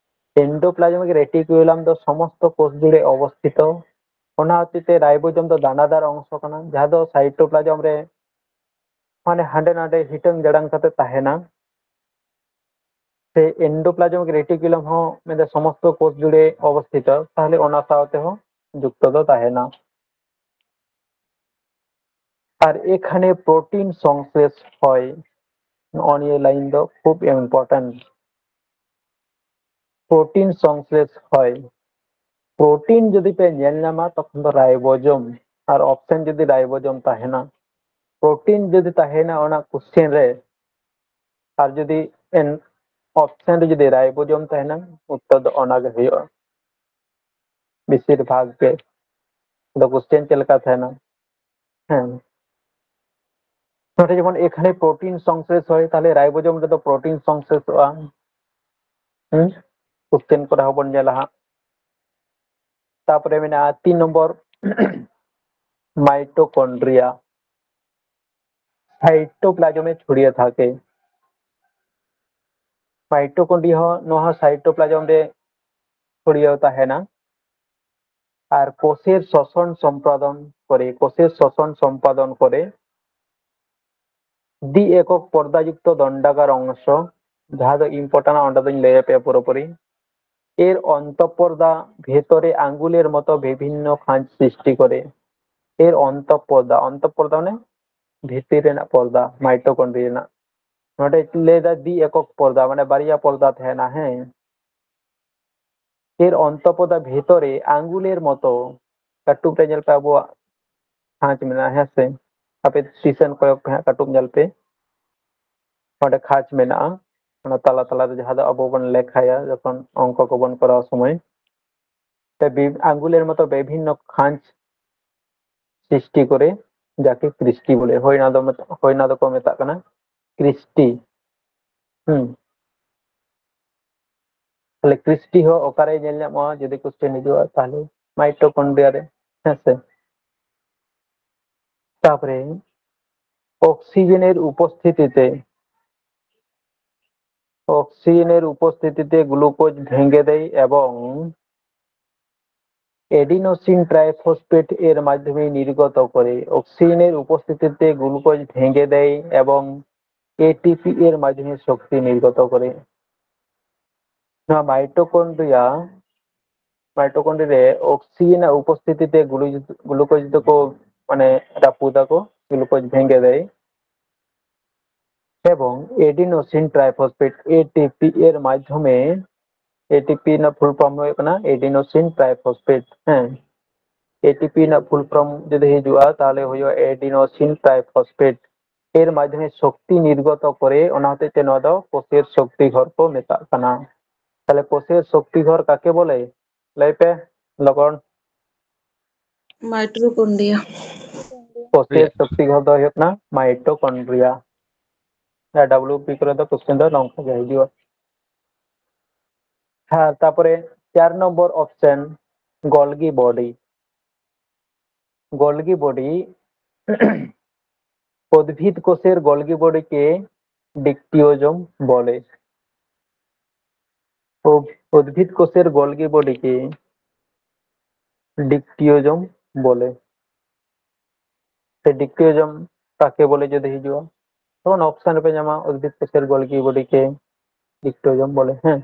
এন্ডোপ্লাজমিক রেটিকিউলাম ᱫᱚ ᱥᱚᱢᱚᱥᱛᱚ ᱠᱳᱥ ᱡᱩᱲᱮ ᱚᱵᱚᱥᱛᱷᱤᱛᱚ, ᱚᱱᱟ ᱦᱚᱛᱮᱡ ᱛᱮ ᱨᱟᱭᱵᱳᱡᱚᱢ ᱫᱚ ᱫᱟᱱᱟᱫᱟᱨ ᱚᱝᱥᱚ ᱠᱟᱱᱟ, ᱡᱟᱦᱟᱸ ᱫᱚ ᱥᱟᱭᱴᱳᱯᱞᱟᱡᱚᱢ ᱨᱮ ᱢᱟᱱᱮ ᱦᱟᱸᱰᱮ ᱱᱟᱰᱮ ᱦᱤᱴᱟᱹᱝ ᱡᱟᱲᱟᱝ ᱠᱟᱛᱮ ᱛᱟᱦᱮᱱᱟ᱾ ᱥᱮ ᱮᱱᱰᱳᱯᱞᱟᱡᱚᱢᱤᱠ ᱨᱮᱴᱤᱠᱩᱞᱟᱢ ᱦᱚᱸ ᱢᱮᱱᱫᱚ ᱥᱚᱢᱚᱥᱛᱚ ᱠᱳᱥ ᱡᱩᱲᱮ ᱚᱵᱚᱥᱛᱷᱤᱛᱚ, ᱛᱟᱦᱚᱞᱮ ᱚᱱᱟ ᱥᱟᱶ ᱛᱮᱦᱚᱸ ᱡᱩᱠᱛᱚ ᱫᱚ ᱛᱟᱦᱮᱱᱟ᱾ ᱟᱨ ᱮᱠᱷᱟᱱᱮ ᱯᱨᱳᱴᱤᱱ ᱥᱚᱝᱥᱞᱮᱥ ᱦᱚᱭ, ᱱᱚᱜᱼᱚ ᱱᱤᱭᱟᱹ ᱞᱟᱭᱤᱱ ᱫᱚ ᱠᱷᱩᱵ ᱤᱢᱯᱚᱨᱴᱮᱱᱴ᱾ ᱯᱨᱳᱴᱤᱱ ᱥᱚᱝᱥᱞᱮᱥ ᱦᱚᱭ, ᱯᱨᱳᱴᱤᱱ ᱡᱩᱫᱤ ᱯᱮ ᱧᱮᱞ ᱧᱟᱢᱟ ᱛᱚᱠᱷᱚᱱ ᱫᱚ ᱨᱟᱭᱵᱳᱡᱚᱢ, ᱟᱨ ᱚᱯᱥᱮᱱ ᱡᱩᱫᱤ ᱨᱟᱭᱵᱳᱡᱚᱢ ᱛᱟᱦᱮᱱᱟ, ᱯᱨᱳᱴᱤᱱ ᱡᱩᱫᱤ ᱛᱟᱦᱮᱱᱟ ᱚᱱᱟ ᱠᱚᱥᱪᱮᱱ ᱨᱮ, ᱟᱨ ᱡᱩᱫᱤ ᱮᱱ ᱚᱯᱥᱮᱱ ᱨᱮ ᱡᱩᱫᱤ ᱨᱟᱭᱵᱳᱡᱚᱢ ᱛᱟᱦᱮᱱᱟ, ᱩᱛᱛᱚᱨ ᱫᱚ ᱚᱱᱟ ᱜᱮ ᱦᱩᱭᱩᱜᱼᱟ ᱵᱮᱥᱤᱨ ᱵᱷᱟᱜᱽ ᱜᱮ᱾ ᱟᱫᱚ ᱠᱚᱥᱪᱮᱱ ᱪᱮᱫ ᱞᱮᱠᱟ ᱛᱟᱦᱮᱱᱟ? ᱦᱮᱸ, ᱱᱚᱰᱮ ᱡᱮᱢᱚᱱ ᱮᱠᱷᱟᱱᱮ ᱯᱨᱳᱴᱤᱱ ᱥᱚᱝᱥᱞᱮᱥ ᱦᱚᱭ, ᱛᱟᱦᱞᱮ ᱨᱟᱭᱵᱳᱡᱚᱢ ᱨᱮᱫᱚ ᱯᱨᱳᱴᱤᱱ ᱥᱚᱝᱥᱞᱮᱥᱚᱜᱼᱟ᱾ ᱦᱮᱸ, ᱠᱚᱥᱪᱮᱱ ᱠᱚᱨᱮ ᱦᱚᱸᱵᱚᱱ ᱧᱮᱞᱟ ᱦᱟᱸᱜ᱾ ᱛᱟᱯᱚᱨᱮ ᱢᱮᱱᱟᱜᱼᱟ ᱛᱤᱱ ᱱᱚᱢᱵᱚᱨ, ᱢᱟᱭᱴᱳᱠᱚᱱᱰᱨᱤᱭᱟ᱾ সাইটোপ্লাজমে ছড়িয়ে থাকে। মাইটোকন্ড্রিয়া ᱦᱚᱸ ᱱᱚᱣᱟ ᱦᱚᱸ ᱥᱟᱭᱴᱳᱯᱞᱟᱡᱚᱢ ᱨᱮ ᱪᱷᱩᱲᱭᱟᱹᱣ ᱛᱟᱦᱮᱱᱟ᱾ ᱟᱨ ᱠᱳᱥᱮᱨ ᱥᱚᱥᱚᱱ ᱥᱚᱢᱯᱟᱫᱚᱱ ᱠᱚᱨᱮ, ᱠᱳᱥᱮᱨ ᱥᱚᱥᱚᱱ ᱥᱚᱢᱯᱟᱫᱚᱱ ᱠᱚᱨᱮ ᱫᱤ ᱮᱠᱚᱠ ᱯᱚᱨᱫᱟᱭᱩᱠᱛᱚ ᱫᱚᱱᱰᱟᱜᱟᱨ ᱚᱝᱥᱚ, ᱡᱟᱦᱟᱸ ᱫᱚ ᱤᱢᱯᱚᱨᱴᱮᱱᱴ ᱚᱸᱰᱮ ᱫᱚᱧ ᱞᱟᱹᱭ ᱟᱯᱮᱭᱟ ᱯᱩᱨᱟᱹᱯᱩᱨᱤ᱾ এর অন্তঃপর্দা ভেতরে আঙ্গুলের মতো বিভিন্ন খাঁজ সৃষ্টি করে। এর অন্তঃপর্দা, অন্তঃপর্দা মানে ᱵᱷᱤᱛᱤᱨ ᱨᱮᱱᱟᱜ ᱯᱚᱨᱫᱟ, ᱢᱟᱭᱴᱳᱠᱚᱱᱰᱨᱤᱭᱟ ᱨᱮᱱᱟᱜ᱾ ᱱᱚᱰᱮ ᱞᱟᱹᱭ ᱫᱟ ᱫᱤ ᱮᱠᱚᱠ ᱯᱚᱨᱫᱟ, ᱢᱟᱱᱮ ᱵᱟᱨᱭᱟ ᱯᱚᱨᱫᱟ ᱛᱟᱦᱮᱱᱟ, ᱦᱮᱸ᱾ এর অন্তঃপর্দা ভেতরে আঙ্গুলের মতো, ᱠᱟᱹᱴᱩᱵ ᱨᱮ ᱧᱮᱞ ᱯᱮ ᱟᱵᱚᱣᱟᱜ ᱠᱷᱟᱸᱪ ᱢᱮᱱᱟᱜᱼᱟ, ᱦᱮᱸ ᱥᱮ? ᱟᱯᱮ ᱛᱤᱥᱮᱱ ᱠᱚᱭᱚᱜ ᱯᱮ ᱦᱟᱸᱜ, ᱠᱟᱹᱴᱩᱵ ᱧᱮᱞ ᱯᱮ, ᱚᱸᱰᱮ ᱠᱷᱟᱸᱪ ᱢᱮᱱᱟᱜᱼᱟ, ᱚᱱᱟ ᱛᱟᱞᱟ ᱛᱟᱞᱟ ᱨᱮ ᱡᱟᱦᱟᱸ ᱫᱚ ᱟᱵᱚ ᱵᱚᱱ ᱞᱮᱠᱷᱟᱭᱟ ᱡᱚᱠᱷᱚᱱ ᱚᱝᱠᱚ ᱠᱚᱵᱚᱱ ᱠᱚᱨᱟᱣ ᱥᱚᱢᱚᱭ᱾ ᱛᱮ ᱵᱤ-, ᱟঙ্গুলের মতো বিভিন্ন খাঁজ সৃষ্টি করে, যাকে ক্রিস্টি বলে। ᱦᱳᱭ, ᱚᱱᱟ ᱫᱚ ᱢᱮᱛ-, ᱦᱳᱭ, ᱚᱱᱟ ᱫᱚᱠᱚ ᱢᱮᱛᱟᱜ ᱠᱟᱱᱟ ᱠᱨᱤᱥᱴᱤ᱾ ᱦᱩᱸ᱾ ᱛᱟᱦᱞᱮ ᱠᱨᱤᱥᱴᱤ ᱦᱚᱸ ᱚᱠᱟᱨᱮ ᱧᱮᱞ ᱧᱟᱢᱚᱜᱼᱟ? ᱡᱩᱫᱤ ᱠᱚᱥᱪᱮᱱ ᱦᱤᱡᱩᱜᱼᱟ, ᱛᱟᱦᱞᱮ ᱢᱟᱭᱴᱳᱠᱚᱱᱰᱨᱤᱭᱟ ᱨᱮ, ᱦᱮᱸ ᱥᱮ? ᱛᱟᱯᱚᱨᱮ ᱚᱠᱥᱤᱡᱮᱱᱮᱨ ᱩᱯᱚᱥᱛᱷᱤᱛᱤ ᱛᱮ, ᱚᱠᱥᱤᱡᱮᱱᱮᱨ ᱩᱯᱚᱥᱛᱷᱤᱛᱤ ᱛᱮ ᱜᱞᱩᱠᱳᱡᱽ ᱵᱷᱮঙᱮ ᱫᱮᱭ ᱮᱵᱚᱝ ᱮᱰᱤᱱᱳᱥᱤᱱ ᱴᱨᱟᱭᱯᱷᱚᱥᱯᱷᱮᱴ ᱮᱨ ᱢᱟᱫᱽᱫᱷᱚᱢᱮ ᱱᱤᱨᱜᱚᱛ ᱠᱚᱨᱮ, ᱚᱠᱥᱤᱡᱮᱱᱮᱨ ᱩᱯᱚᱥᱛᱷᱤᱛᱤ ᱛᱮ ᱜᱞᱩᱠᱳᱡᱽ ᱵᱷᱮঙᱮ ᱫᱮᱭ ᱮᱵᱚᱝ ᱮᱴᱤᱯᱤ ᱮᱨ ᱢᱟᱫᱽᱫᱷᱚᱢᱮ ᱥᱚᱠᱛᱤ ᱱᱤᱨᱜᱚᱛ ᱠᱚᱨᱮ᱾ ᱱᱚᱣᱟ ᱢᱟᱭᱴᱳᱠᱚᱱᱰᱨᱤᱭᱟ, ᱢᱟᱭᱴᱳᱠᱚᱱᱰᱨᱤᱭᱟ ᱨᱮ ᱚᱠᱥᱤᱡᱮᱱ ᱨᱮᱱᱟᱜ ᱩᱯᱚᱥᱛᱷᱤᱛᱤ ᱛᱮ ᱜᱞᱩ-, ᱜᱞᱩᱠᱳᱡᱽ ᱫᱚᱠᱚ, ᱢᱟᱱᱮ, ᱨᱟᱹᱯᱩᱫᱟᱠᱚ, ᱜᱞᱩᱠᱳᱡᱽ ᱵᱷᱮᱝᱜᱮ ᱫᱮᱭ᱾ এবং adenosine triphosphate, A T P, ᱮᱨ ᱢᱟᱫᱽᱫᱷᱚᱢᱮ, ᱮ ᱴᱤ ᱯᱤ ᱨᱮᱱᱟᱜ ᱯᱷᱩᱞ ᱯᱷᱚᱨᱢ ᱦᱩᱭᱩᱜ ᱠᱟᱱᱟ adenosine triphosphate, ᱦᱮᱸ᱾ ᱮ ᱴᱤ ᱯᱤ ᱨᱮᱱᱟᱜ ᱯᱷᱩᱞ ᱯᱷᱚᱨᱢ ᱡᱩᱫᱤ ᱦᱤᱡᱩᱜᱼᱟ, ᱛᱟᱦᱚᱞᱮ ᱦᱩᱭᱩᱜᱼᱟ adenosine triphosphate᱾ ᱮᱨ ᱢᱟᱫᱽᱫᱷᱚᱢᱮ ᱥᱚᱠᱛᱤ ᱱᱤᱨᱜᱚᱛ ᱠᱚᱨᱮ, ᱚᱱᱟ ᱦᱚᱛᱮᱡ ᱛᱮ ᱱᱚᱣᱟ ᱫᱚ ᱠᱳᱥᱮᱨ ᱥᱚᱠᱛᱤ ᱜᱷᱚᱨ ᱠᱚ ᱢᱮᱛᱟᱜ ᱠᱟᱱᱟ᱾ ᱛᱟᱦᱚᱞᱮ ᱠᱳᱥᱮᱨ ᱥᱚᱠᱛᱤ ᱜᱷᱚᱨ ᱠᱟᱠᱮ ᱵᱚᱞᱮ? ᱞᱟᱹᱭ ᱯᱮ, ᱞᱚᱜᱚᱱ᱾ ᱢᱟᱭᱴᱳᱠᱚᱱᱰᱨᱤᱭᱟ᱾ ᱠᱳᱥᱮᱨ ᱥᱚᱠᱛᱤ ᱜᱷᱚᱨ ᱫᱚ ᱦᱩᱭᱩᱜ ᱠᱟᱱᱟ ᱢᱟᱭᱴᱳᱠᱚᱱᱰᱨᱤᱭᱟ᱾ ᱰᱟᱵᱞᱤᱭᱩ ᱯᱤ ᱠᱚᱨᱮ ᱫᱚ ᱠᱳᱥᱪᱮᱱ ᱫᱚ ᱱᱚᱝᱠᱟ ᱜᱮ ᱦᱤᱡᱩᱜᱼᱟ᱾ ᱦᱮᱸ, ᱛᱟᱯᱚᱨᱮ ᱪᱟᱨ ᱱᱚᱢᱵᱚᱨ ᱚᱯᱥᱮᱱ, ᱜᱚᱞᱜᱤ ᱵᱚᱰᱤ᱾ ᱜᱚᱞᱜᱤ ᱵᱚᱰᱤ উদ্ভিদ কোষের গলগি বডিকে ডিকটিওজম বলে। উদ্ভিদ কোষের গলগি বডিকে ডিকটিওজম বলে। ᱥᱮ ᱰᱤᱠᱴᱤᱭᱳᱡᱚᱢ ᱠᱟᱠᱮ ᱵᱚᱞᱮ ᱡᱩᱫᱤ ᱦᱤᱡᱩᱜᱼᱟ, ᱛᱚᱠᱷᱚᱱ ᱚᱯᱥᱚᱱ ᱨᱮᱯᱮ ᱧᱟᱢᱟ ᱩᱫᱽᱵᱷᱤᱫ ᱠᱳᱥᱮᱨ ᱜᱚᱞᱜᱤ ᱵᱚᱰᱤ ᱠᱮ ᱰᱤᱠᱴᱤᱭᱳᱡᱚᱢ ᱵᱚᱞᱮ᱾ ᱦᱮᱸ,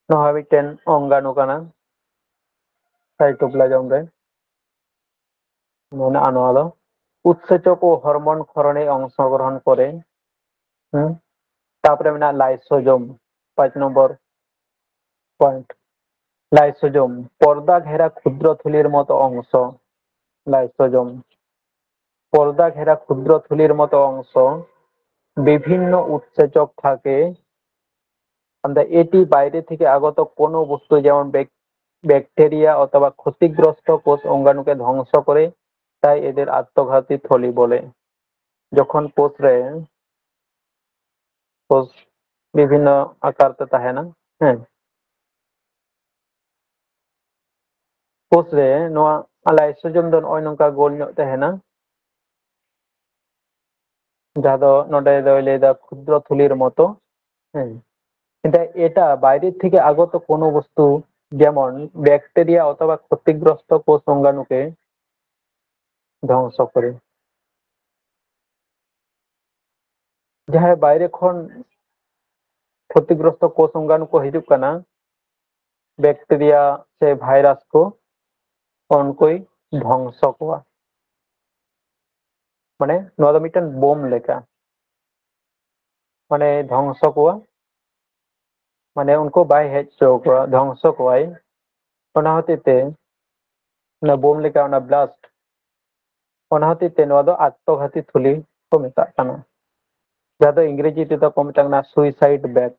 ᱱᱚᱣᱟ ᱢᱤᱫᱴᱮᱱ ᱚᱝᱜᱟᱱᱩ ᱠᱟᱱᱟ ᱥᱟᱭᱴᱳᱯᱞᱟᱡᱚᱢ ᱨᱮ᱾ ᱢᱮᱱᱟᱜᱼᱟ ᱱᱚᱣᱟ ᱫᱚ ᱩᱛᱥᱮᱪᱚᱠ ᱳ ᱦᱚᱨᱢᱳᱱ ᱠᱷᱚᱨᱚᱱᱮ ᱚᱝᱥᱚᱜᱨᱚᱦᱚᱱ ᱠᱚᱨᱮ᱾ ᱦᱮᱸ, ᱛᱟᱯᱚᱨᱮ ᱢᱮᱱᱟᱜᱼᱟ ᱞᱟᱭᱥᱳᱡᱚᱢ, ᱯᱟᱸᱪ ᱱᱚᱢᱵᱚᱨ ᱯᱚᱭᱮᱱᱴ᱾ ᱞᱟᱭᱥᱳᱡᱚᱢ ᱯᱚᱨᱫᱟ ᱜᱷᱮᱨᱟ ᱠᱷᱩᱫᱨᱚ ᱛᱷᱩᱞᱤᱨ ᱢᱚᱛᱚ ᱚᱝᱥᱚ᱾ ᱞᱟᱭᱥᱳᱡᱚᱢ ᱯᱚᱨᱫᱟ ᱜᱷᱮᱨᱟ ᱠᱷᱩᱫᱨᱚ ᱛᱷᱩᱞᱤᱨ ᱢᱚᱛᱚ ᱚᱝᱥᱚ ᱵᱤᱵᱷᱤᱱᱱᱚ ᱩᱛᱥᱮᱪᱚᱠ থাকে। আমরা এটি বাইরে থেকে আগত কোনো বস্তু যেমন ব্যাক- ব্যাকটেরিয়া অথবা ক্ষতিগ্রস্ত কোষ অঙ্গাণুকে ধ্বংস করে, তাই এদের আত্মঘাতী থলি বলে। ᱡᱚᱠᱷᱚᱱ ᱠᱳᱥ ᱨᱮ ᱠᱳᱥ ᱵᱤᱵᱷᱤᱱᱱᱚ ᱟᱠᱟᱨ ᱛᱮ ᱛᱟᱦᱮᱱᱟ᱾ ᱦᱮᱸ, ᱠᱳᱥ ᱨᱮ ᱱᱚᱣᱟ ᱞᱟᱭᱥᱳᱡᱚᱢ ᱫᱚ ᱱᱚᱜᱼᱚᱭ ᱱᱚᱝᱠᱟ ᱜᱳᱞ ᱧᱚᱜ ᱛᱟᱦᱮᱱᱟ, ᱡᱟᱦᱟᱸ ᱫᱚ ᱱᱚᱰᱮ ᱫᱚᱭ ᱞᱟᱹᱭᱫᱟ ᱠᱷᱩᱫᱨᱚ ᱛᱷᱩᱞᱤᱨ ᱢᱚᱛᱚ᱾ ᱦᱮᱸ, ᱮᱱᱛᱮ ᱮᱴᱟ ᱵᱟᱭᱨᱮ ᱛᱷᱮᱠᱮ আগত কোনো বস্তু যেমন ব্যাকটেরিয়া অথবা ক্ষতিগ্রস্ত কোষ অঙ্গাণুকে ধ্বংস করে। ᱡᱟᱦᱟᱸᱭ ᱵᱟᱭᱨᱮ ᱠᱷᱚᱱ ᱠᱷᱚᱛᱤᱜᱨᱚᱥᱛᱚ ᱠᱳᱥ ᱚᱝᱜᱟᱱᱩ ᱠᱚ ᱦᱤᱡᱩᱜ ᱠᱟᱱᱟ, ᱵᱮᱠᱴᱮᱨᱤᱭᱟ ᱥᱮ ᱵᱷᱟᱭᱨᱟᱥ ᱠᱚ, ᱩᱱᱠᱩᱭ ᱫᱷᱚᱝᱥᱚ ᱠᱚᱣᱟ᱾ ᱢᱟᱱᱮ ᱱᱚᱣᱟ ᱫᱚ ᱢᱤᱫᱴᱮᱱ ᱵᱳᱢ ᱞᱮᱠᱟ, ᱢᱟᱱᱮ ᱫᱷᱚᱝᱥᱚ ᱠᱚᱣᱟ, ᱢᱟᱱᱮ ᱩᱱᱠᱩ ᱵᱟᱭ ᱦᱮᱡ ᱦᱚᱪᱚ ᱠᱚᱣᱟ, ᱫᱷᱚᱝᱥᱚ ᱠᱚᱣᱟᱭ᱾ ᱚᱱᱟ ᱦᱚᱛᱮᱡ ᱛᱮ ᱚᱱᱟ ᱵᱳᱢ ᱞᱮᱠᱟ ᱚᱱᱟ ᱵᱞᱟᱥᱴ, ᱚᱱᱟ ᱦᱚᱛᱮᱡ ᱛᱮ ᱱᱚᱣᱟ ᱫᱚ ᱟᱛᱛᱚᱜᱷᱟᱛᱤ ᱛᱷᱩᱞᱤ ᱠᱚ ᱢᱮᱛᱟᱜ ᱠᱟᱱᱟ, ᱡᱟᱦᱟᱸ ᱫᱚ ᱤᱝᱨᱮᱡᱤ ᱛᱮᱫᱚ ᱠᱚ ᱢᱮᱛᱟᱜ ᱠᱟᱱᱟ ᱥᱩᱭᱥᱟᱭᱰ ᱵᱮᱜᱽ᱾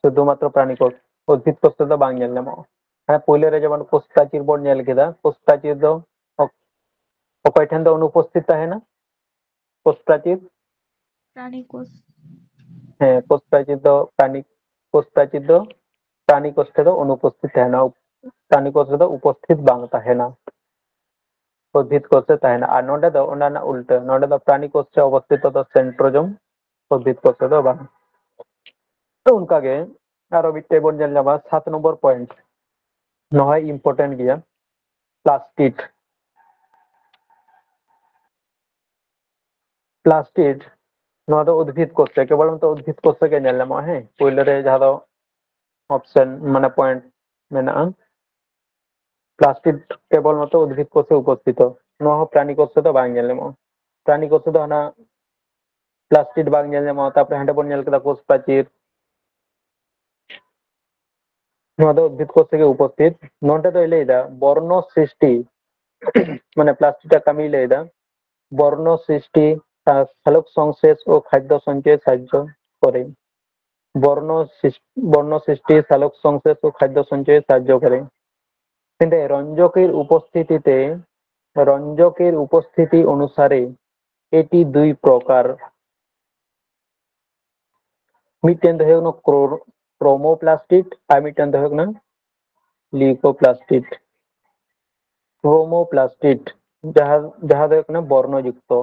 ᱥᱩᱫᱷᱩᱢᱟᱛᱨᱚ ᱯᱨᱟᱱᱤ ᱠᱳᱥ, ᱩᱫᱵᱷᱤᱫ ᱠᱳᱥ ᱨᱮᱫᱚ ᱵᱟᱝ ᱧᱮᱞ ᱧᱟᱢᱚᱜᱼᱟ᱾ ᱦᱮᱸ, ᱯᱳᱭᱞᱳ ᱨᱮ ᱡᱮᱢᱚᱱ ᱠᱳᱥ ᱯᱨᱟᱪᱤᱨ ᱵᱚᱱ ᱧᱮᱞ ᱠᱮᱫᱟ, ᱠᱳᱥ ᱯᱨᱟᱪᱤᱨ ᱫᱚ ᱚᱠ-, ᱚᱠᱚᱭ ᱴᱷᱮᱱ ᱫᱚ ᱚᱱᱩᱯᱚᱥᱛᱷᱤᱛ ᱛᱟᱦᱮᱱᱟ? ᱠᱳᱥ ᱯᱨᱟᱪᱤᱨ? ᱯᱨᱟᱱᱤ ᱠᱳᱥ᱾ ᱦᱮᱸ, ᱠᱳᱥ ᱯᱨᱟᱪᱤᱨ ᱫᱚ ᱯᱨᱟᱱᱤ, ᱠᱳᱥ ᱯᱨᱟᱪᱤᱨ ᱫᱚ ᱯᱨᱟᱱᱤ ᱠᱳᱥ ᱴᱷᱮᱱ ᱫᱚ ᱚᱱᱩᱯᱚᱥᱛᱷᱤᱛ ᱛᱟᱦᱮᱱᱟ, ᱯᱨᱟᱱᱤ ᱠᱳᱥ ᱨᱮᱫᱚ ᱩᱯᱚᱥᱛᱷᱤᱛ ᱵᱟᱝ ᱛᱟᱦᱮᱱᱟ᱾ ᱩᱫᱽᱵᱷᱤᱫ ᱠᱳᱥ ᱨᱮ ᱛᱟᱦᱮᱱᱟ᱾ ᱟᱨ ᱱᱚᱰᱮ ᱫᱚ ᱚᱱᱟ ᱨᱮᱱᱟᱜ ᱩᱞᱴᱟᱹ, ᱱᱚᱰᱮ ᱫᱚ ᱯᱨᱟᱱᱤ ᱠᱳᱥ ᱨᱮ ᱚᱵᱚᱥᱛᱷᱤᱛᱚ ᱫᱚ centrosome, ᱩᱫᱽᱵᱷᱤᱫ ᱠᱳᱥ ᱨᱮᱫᱚ ᱵᱟᱝ᱾ ᱛᱚ ᱚᱱᱠᱟᱜᱮ ᱟᱨᱚ ᱢᱤᱫᱴᱮᱡ ᱵᱚᱱ ᱧᱮᱞ ᱧᱟᱢᱟ ᱥᱟᱛ ᱱᱚᱢᱵᱚᱨ ᱯᱚᱭᱮᱱᱴ, ᱱᱚᱣᱟ ᱦᱚᱸ ᱤᱢᱯᱚᱨᱴᱮᱱᱴ ᱜᱮᱭᱟ, ᱯᱞᱟᱥᱴᱤᱰ᱾ ᱯᱞᱟᱥᱴᱤᱰ ᱱᱚᱣᱟ ᱫᱚ ᱩᱫᱽᱵᱷᱤᱫ ᱠᱳᱥ ᱨᱮ, ᱠᱮᱵᱚᱞ ᱢᱟᱛᱨᱚ ᱩᱫᱽᱵᱷᱤᱫ ᱠᱳᱥ ᱨᱮᱜᱮ ᱧᱮᱞ ᱧᱟᱢᱚᱜᱼᱟ᱾ ᱦᱮᱸ, ᱯᱳᱭᱞᱳ ᱨᱮ ᱡᱟᱦᱟᱸ ᱫᱚ ᱚᱯᱥᱮᱱ ᱢᱟᱱᱮ ᱯᱚᱭᱮᱱᱴ ᱢᱮᱱᱟᱜᱼᱟ, ᱯᱞᱟᱥᱴᱤᱰ ᱠᱮᱵᱚᱞ ᱢᱟᱛᱨᱚ ᱩᱫᱽᱵᱷᱤᱫ ᱠᱳᱥ ᱨᱮ ᱩᱯᱚᱥᱛᱷᱤᱛᱚ, ᱱᱚᱣᱟ ᱦᱚᱸ ᱯᱨᱟᱱᱤ ᱠᱳᱥ ᱨᱮᱫᱚ ᱵᱟᱝ ᱧᱮᱞ ᱧᱟᱢᱚᱜᱼᱟ᱾ ᱯᱨᱟᱱᱤ ᱠᱳᱥ ᱨᱮᱫᱚ ᱦᱟᱱᱟ ᱯᱞᱟᱥᱴᱤᱰ ᱵᱟᱝ ᱧᱮᱞ ᱧᱟᱢᱚᱜᱼᱟ᱾ ᱛᱟᱨᱯᱚᱨᱮ ᱦᱟᱸᱰᱮ ᱵᱚᱱ ᱧᱮᱞ ᱠᱮᱫᱟ ᱠᱳᱥ ᱯᱨᱟᱪᱤᱨ, ᱱᱚᱣᱟ ᱫᱚ ᱩᱫᱽᱵᱷᱤᱫ ᱠᱳᱥ ᱨᱮᱜᱮ ᱩᱯᱚᱥᱛᱷᱤᱛ᱾ ᱱᱚᱰᱮ ᱫᱚᱭ ᱞᱟᱹᱭᱫᱟ ᱵᱚᱨᱱᱚ ᱥᱨᱤᱥᱴᱤ, ᱢᱟᱱᱮ ᱯᱞᱟᱥᱴᱤᱰ ᱨᱮᱭᱟᱜ ᱠᱟᱹᱢᱤᱭ ᱞᱟᱹᱭᱫᱟ, ᱵᱚᱨᱱᱚ ᱥᱨᱤᱥᱴᱤ, ᱥᱟ-, ᱥᱟᱞᱚᱠ ᱥᱚᱝᱥᱞᱮᱥ ᱳ ᱠᱷᱟᱫᱽᱫᱚ ᱥᱚᱧᱪᱚᱭ ᱥᱟᱦᱟᱡᱽᱡᱚ ᱠᱚᱨᱮ᱾ ᱵᱚᱨᱱᱚ ᱥᱨᱤᱥ-, ᱵᱚᱨᱱᱚ ᱥᱨᱤᱥᱴᱤ, ᱥᱟᱞᱚᱠ ᱥᱚᱝᱥᱞᱮᱥ ᱳ ᱠᱷᱟᱫᱽᱫᱚ ᱥᱚᱧᱪᱚᱭ ᱥᱟᱦᱟᱡᱽᱡᱚ ᱠᱚᱨᱮ᱾ ᱮᱱᱛᱮ ᱨᱚᱧᱡᱚᱠᱮᱨ ᱩᱯᱚᱥᱛᱷᱤᱛᱤ ᱛᱮ ᱨᱚᱧᱡᱚᱠᱮᱨ ᱩᱯᱚᱥᱛᱷᱤᱛᱤ ᱚᱱᱩᱥᱟᱨᱮ ᱮᱴᱤ ᱫᱩᱭ ᱯᱨᱚᱠᱟᱨ᱾ ᱢᱤᱫᱴᱮᱱ ᱫᱚ ᱦᱩᱭᱩᱜ ᱠᱟᱱᱟ ᱠᱨᱳ-, ᱠᱨᱳᱢᱳᱯᱞᱟᱥᱴᱤᱰ ᱟᱨ ᱢᱤᱫᱴᱮᱱ ᱫᱚ ᱦᱩᱭᱩᱜ ᱠᱟᱱᱟ ᱞᱤᱭᱩᱠᱳᱯᱞᱟᱥᱴᱤᱰ᱾ ᱠᱨᱳᱢᱳᱯᱞᱟᱥᱴᱤᱰ ᱡᱟᱦᱟᱸ, ᱡᱟᱦᱟᱸ ᱫᱚ ᱦᱩᱭᱩᱜ ᱠᱟᱱᱟ ᱵᱚᱨᱱᱚ ᱡᱩᱠᱛᱚ,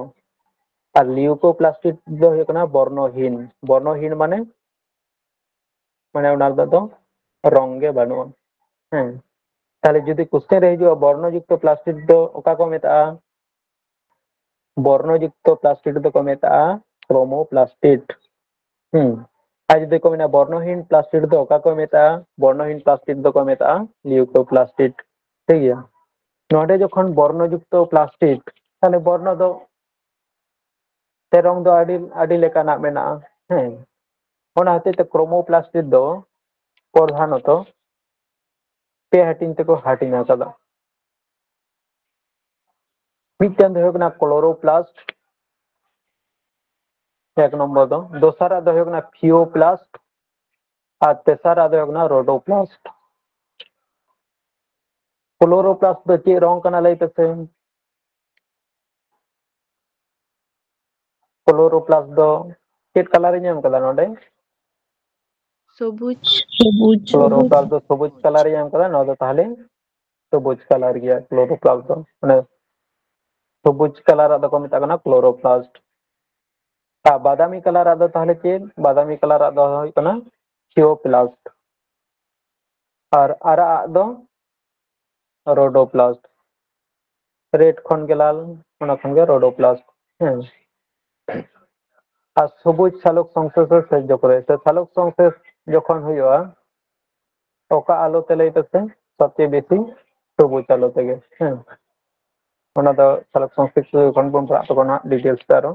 ᱟᱨ ᱞᱤᱭᱩᱠᱳᱯᱞᱟᱥᱴᱤᱰ ᱫᱚ ᱦᱩᱭᱩᱜ ᱠᱟᱱᱟ ᱵᱚᱨᱱᱚᱦᱤᱱ᱾ ᱵᱚᱨᱱᱚᱦᱤᱱ ᱢᱟᱱᱮ, ᱢᱟᱱᱮ ᱚᱱᱟ ᱨᱮᱫᱚ ᱫᱚ ᱨᱚᱝ ᱜᱮ ᱵᱟᱹᱱᱩᱜᱼᱟ᱾ ᱦᱮᱸ, ᱛᱟᱦᱞᱮ ᱡᱩᱫᱤ ᱠᱳᱥᱪᱮᱱ ᱨᱮ ᱦᱤᱡᱩᱜᱼᱟ ᱵᱚᱨᱱᱚ ᱡᱩᱠᱛᱚ ᱯᱞᱟᱥᱴᱤᱰ ᱫᱚ ᱚᱠᱟ ᱠᱚ ᱢᱮᱛᱟᱜᱼᱟ? ᱵᱚᱨᱱᱚ ᱡᱩᱠᱛᱚ ᱯᱞᱟᱥᱴᱤᱰ ᱫᱚᱠᱚ ᱢᱮᱛᱟᱜᱼᱟ ᱠᱨᱳᱢᱳᱯᱞᱟᱥᱴᱤᱰ᱾ ᱦᱩᱸ᱾ ᱟᱨ ᱡᱩᱫᱤ ᱠᱚ ᱢᱮᱱᱟ ᱵᱚᱨᱱᱚᱦᱤᱱ ᱯᱞᱟᱥᱴᱤᱰ ᱫᱚ ᱚᱠᱟ ᱠᱚ ᱢᱮᱛᱟᱜᱼᱟ? ᱵᱚᱨᱱᱚᱦᱤᱱ ᱯᱞᱟᱥᱴᱤᱰ ᱫᱚᱠᱚ ᱢᱮᱛᱟᱜᱼᱟ ᱞᱤᱭᱩᱠᱳᱯᱞᱟᱥᱴᱤᱰ᱾ ᱴᱷᱤᱠ ᱜᱮᱭᱟ᱾ ᱱᱚᱰᱮ ᱡᱚᱠᱷᱚᱱ ᱵᱚᱨᱱᱚ ᱡᱩᱠᱛᱚ ᱯᱞᱟᱥᱴᱤᱰ, ᱛᱟᱦᱞᱮ ᱵᱚᱨᱱᱚ ᱫᱚ ᱥᱮ ᱨᱚᱝ ᱫᱚ ᱟᱹᱰᱤ, ᱟᱹᱰᱤ ᱞᱮᱠᱟᱱᱟᱜ ᱢᱮᱱᱟᱜᱼᱟ᱾ ᱦᱮᱸ᱾ ᱚᱱᱟ ᱦᱚᱛᱮᱡ ᱛᱮ ᱠᱨᱳᱢᱳᱯᱞᱟᱥᱴᱤᱰ ᱫᱚ ᱯᱨᱚᱫᱷᱟᱱᱚᱛᱚ ᱯᱮ ᱦᱟᱹᱴᱤᱧ ᱛᱮᱠᱚ ᱦᱟᱹᱴᱤᱧ ᱟᱠᱟᱫᱟ᱾ ᱢᱤᱫᱴᱮᱱ ᱫᱚ ᱦᱩᱭᱩᱜ ᱠᱟᱱᱟ ᱠᱞᱳᱨᱳᱯᱞᱟᱥᱴ, ᱮᱠ ᱱᱚᱢᱵᱚᱨ ᱫᱚ᱾ ᱫᱚᱥᱟᱨᱟᱜ ᱫᱚ ᱦᱩᱭᱩᱜ ᱠᱟᱱᱟ ᱯᱷᱤᱭᱳᱯᱞᱟᱥᱴ, ᱟᱨ ᱛᱮᱥᱟᱨᱟᱜ ᱫᱚ ᱦᱩᱭᱩᱜ ᱠᱟᱱᱟ ᱨᱳᱰᱳᱯᱞᱟᱥᱴ᱾ ᱠᱞᱳᱨᱳᱯᱞᱟᱥᱴ ᱫᱚ ᱪᱮᱫ ᱨᱚᱝ ᱠᱟᱱᱟ ᱞᱟᱹᱭ ᱯᱮᱥᱮ? ᱠᱞᱳᱨᱳᱯᱞᱟᱥᱴ ᱫᱚ ᱪᱮᱫ ᱠᱟᱞᱟᱨ ᱤᱧ ᱮᱢ ᱠᱟᱫᱟ ᱱᱚᱰᱮ? ᱥᱚᱵᱩᱡ᱾ ᱥᱚᱵᱩᱡ᱾ ᱠᱞᱳᱨᱳᱯᱞᱟᱥᱴ ᱫᱚ ᱥᱚᱵᱩᱡ ᱠᱟᱞᱟᱨ ᱤᱧ ᱮᱢ ᱠᱟᱫᱟ, ᱱᱚᱣᱟ ᱫᱚ ᱛᱟᱦᱞᱮ ᱥᱚᱵᱩᱡ ᱠᱟᱞᱟᱨ ᱜᱮᱭᱟ ᱠᱞᱳᱨᱳᱯᱞᱟᱥᱴ ᱫᱚ, ᱢᱟᱱᱮ ᱥᱚᱵᱩᱡ ᱠᱟᱞᱟᱨᱟᱜ ᱫᱚᱠᱚ ᱢᱮᱛᱟᱜ ᱠᱟᱱᱟ ᱠᱞᱳᱨᱳᱯᱞᱟᱥᱴ᱾ ᱟᱨ ᱵᱟᱫᱟᱢᱤ ᱠᱟᱞᱟᱨᱟᱜ ᱫᱚ ᱛᱟᱦᱚᱞᱮ ᱪᱮᱫ? ᱵᱟᱫᱟᱢᱤ ᱠᱟᱞᱟᱨᱟᱜ ᱫᱚ ᱦᱩᱭᱩᱜ ᱠᱟᱱᱟ ᱛᱷᱤᱭᱳᱯᱞᱟᱥᱴ᱾ ᱟᱨ ᱟᱨᱟᱜ ᱟᱜ ᱫᱚ ᱨᱳᱰᱳᱯᱞᱟᱥᱴ᱾ ᱨᱮᱰ ᱠᱷᱚᱱ ᱜᱮ ᱞᱟᱞ, ᱚᱱᱟ ᱠᱷᱚᱱ ᱜᱮ ᱨᱳᱰᱳᱯᱞᱟᱥᱴ᱾ ᱦᱮᱸ᱾ ᱟᱨ ᱥᱚᱵᱩᱡ ᱥᱟᱞᱚᱠ ᱥᱚᱝᱥᱞᱮᱥ ᱥᱮ ᱡᱚᱠᱷᱚᱱ ᱥᱮ ᱥᱟᱞᱚᱠ ᱥᱚᱝᱥᱞᱮᱥ ᱡᱚᱠᱷᱚᱱ ᱦᱩᱭᱩᱜᱼᱟ, ᱚᱠᱟ ᱟᱞᱚ ᱛᱮ ᱞᱟᱹᱭ ᱯᱮᱥᱮ? ᱥᱚᱵᱪᱮᱭᱮ ᱵᱮᱥᱤ ᱥᱚᱵᱩᱡ ᱟᱞᱚ ᱛᱮᱜᱮ᱾ ᱦᱮᱸ, ᱚᱱᱟ ᱫᱚ ᱥᱟᱞᱚᱠ ᱥᱚᱝᱥᱞᱮᱥ ᱡᱚᱠᱷᱚᱱ ᱵᱚᱱ ᱯᱟᱲᱦᱟᱜ ᱛᱚᱠᱷᱚᱱ ᱦᱟᱸᱜ ᱰᱤᱴᱮᱞᱥ ᱛᱮ ᱟᱨᱚ᱾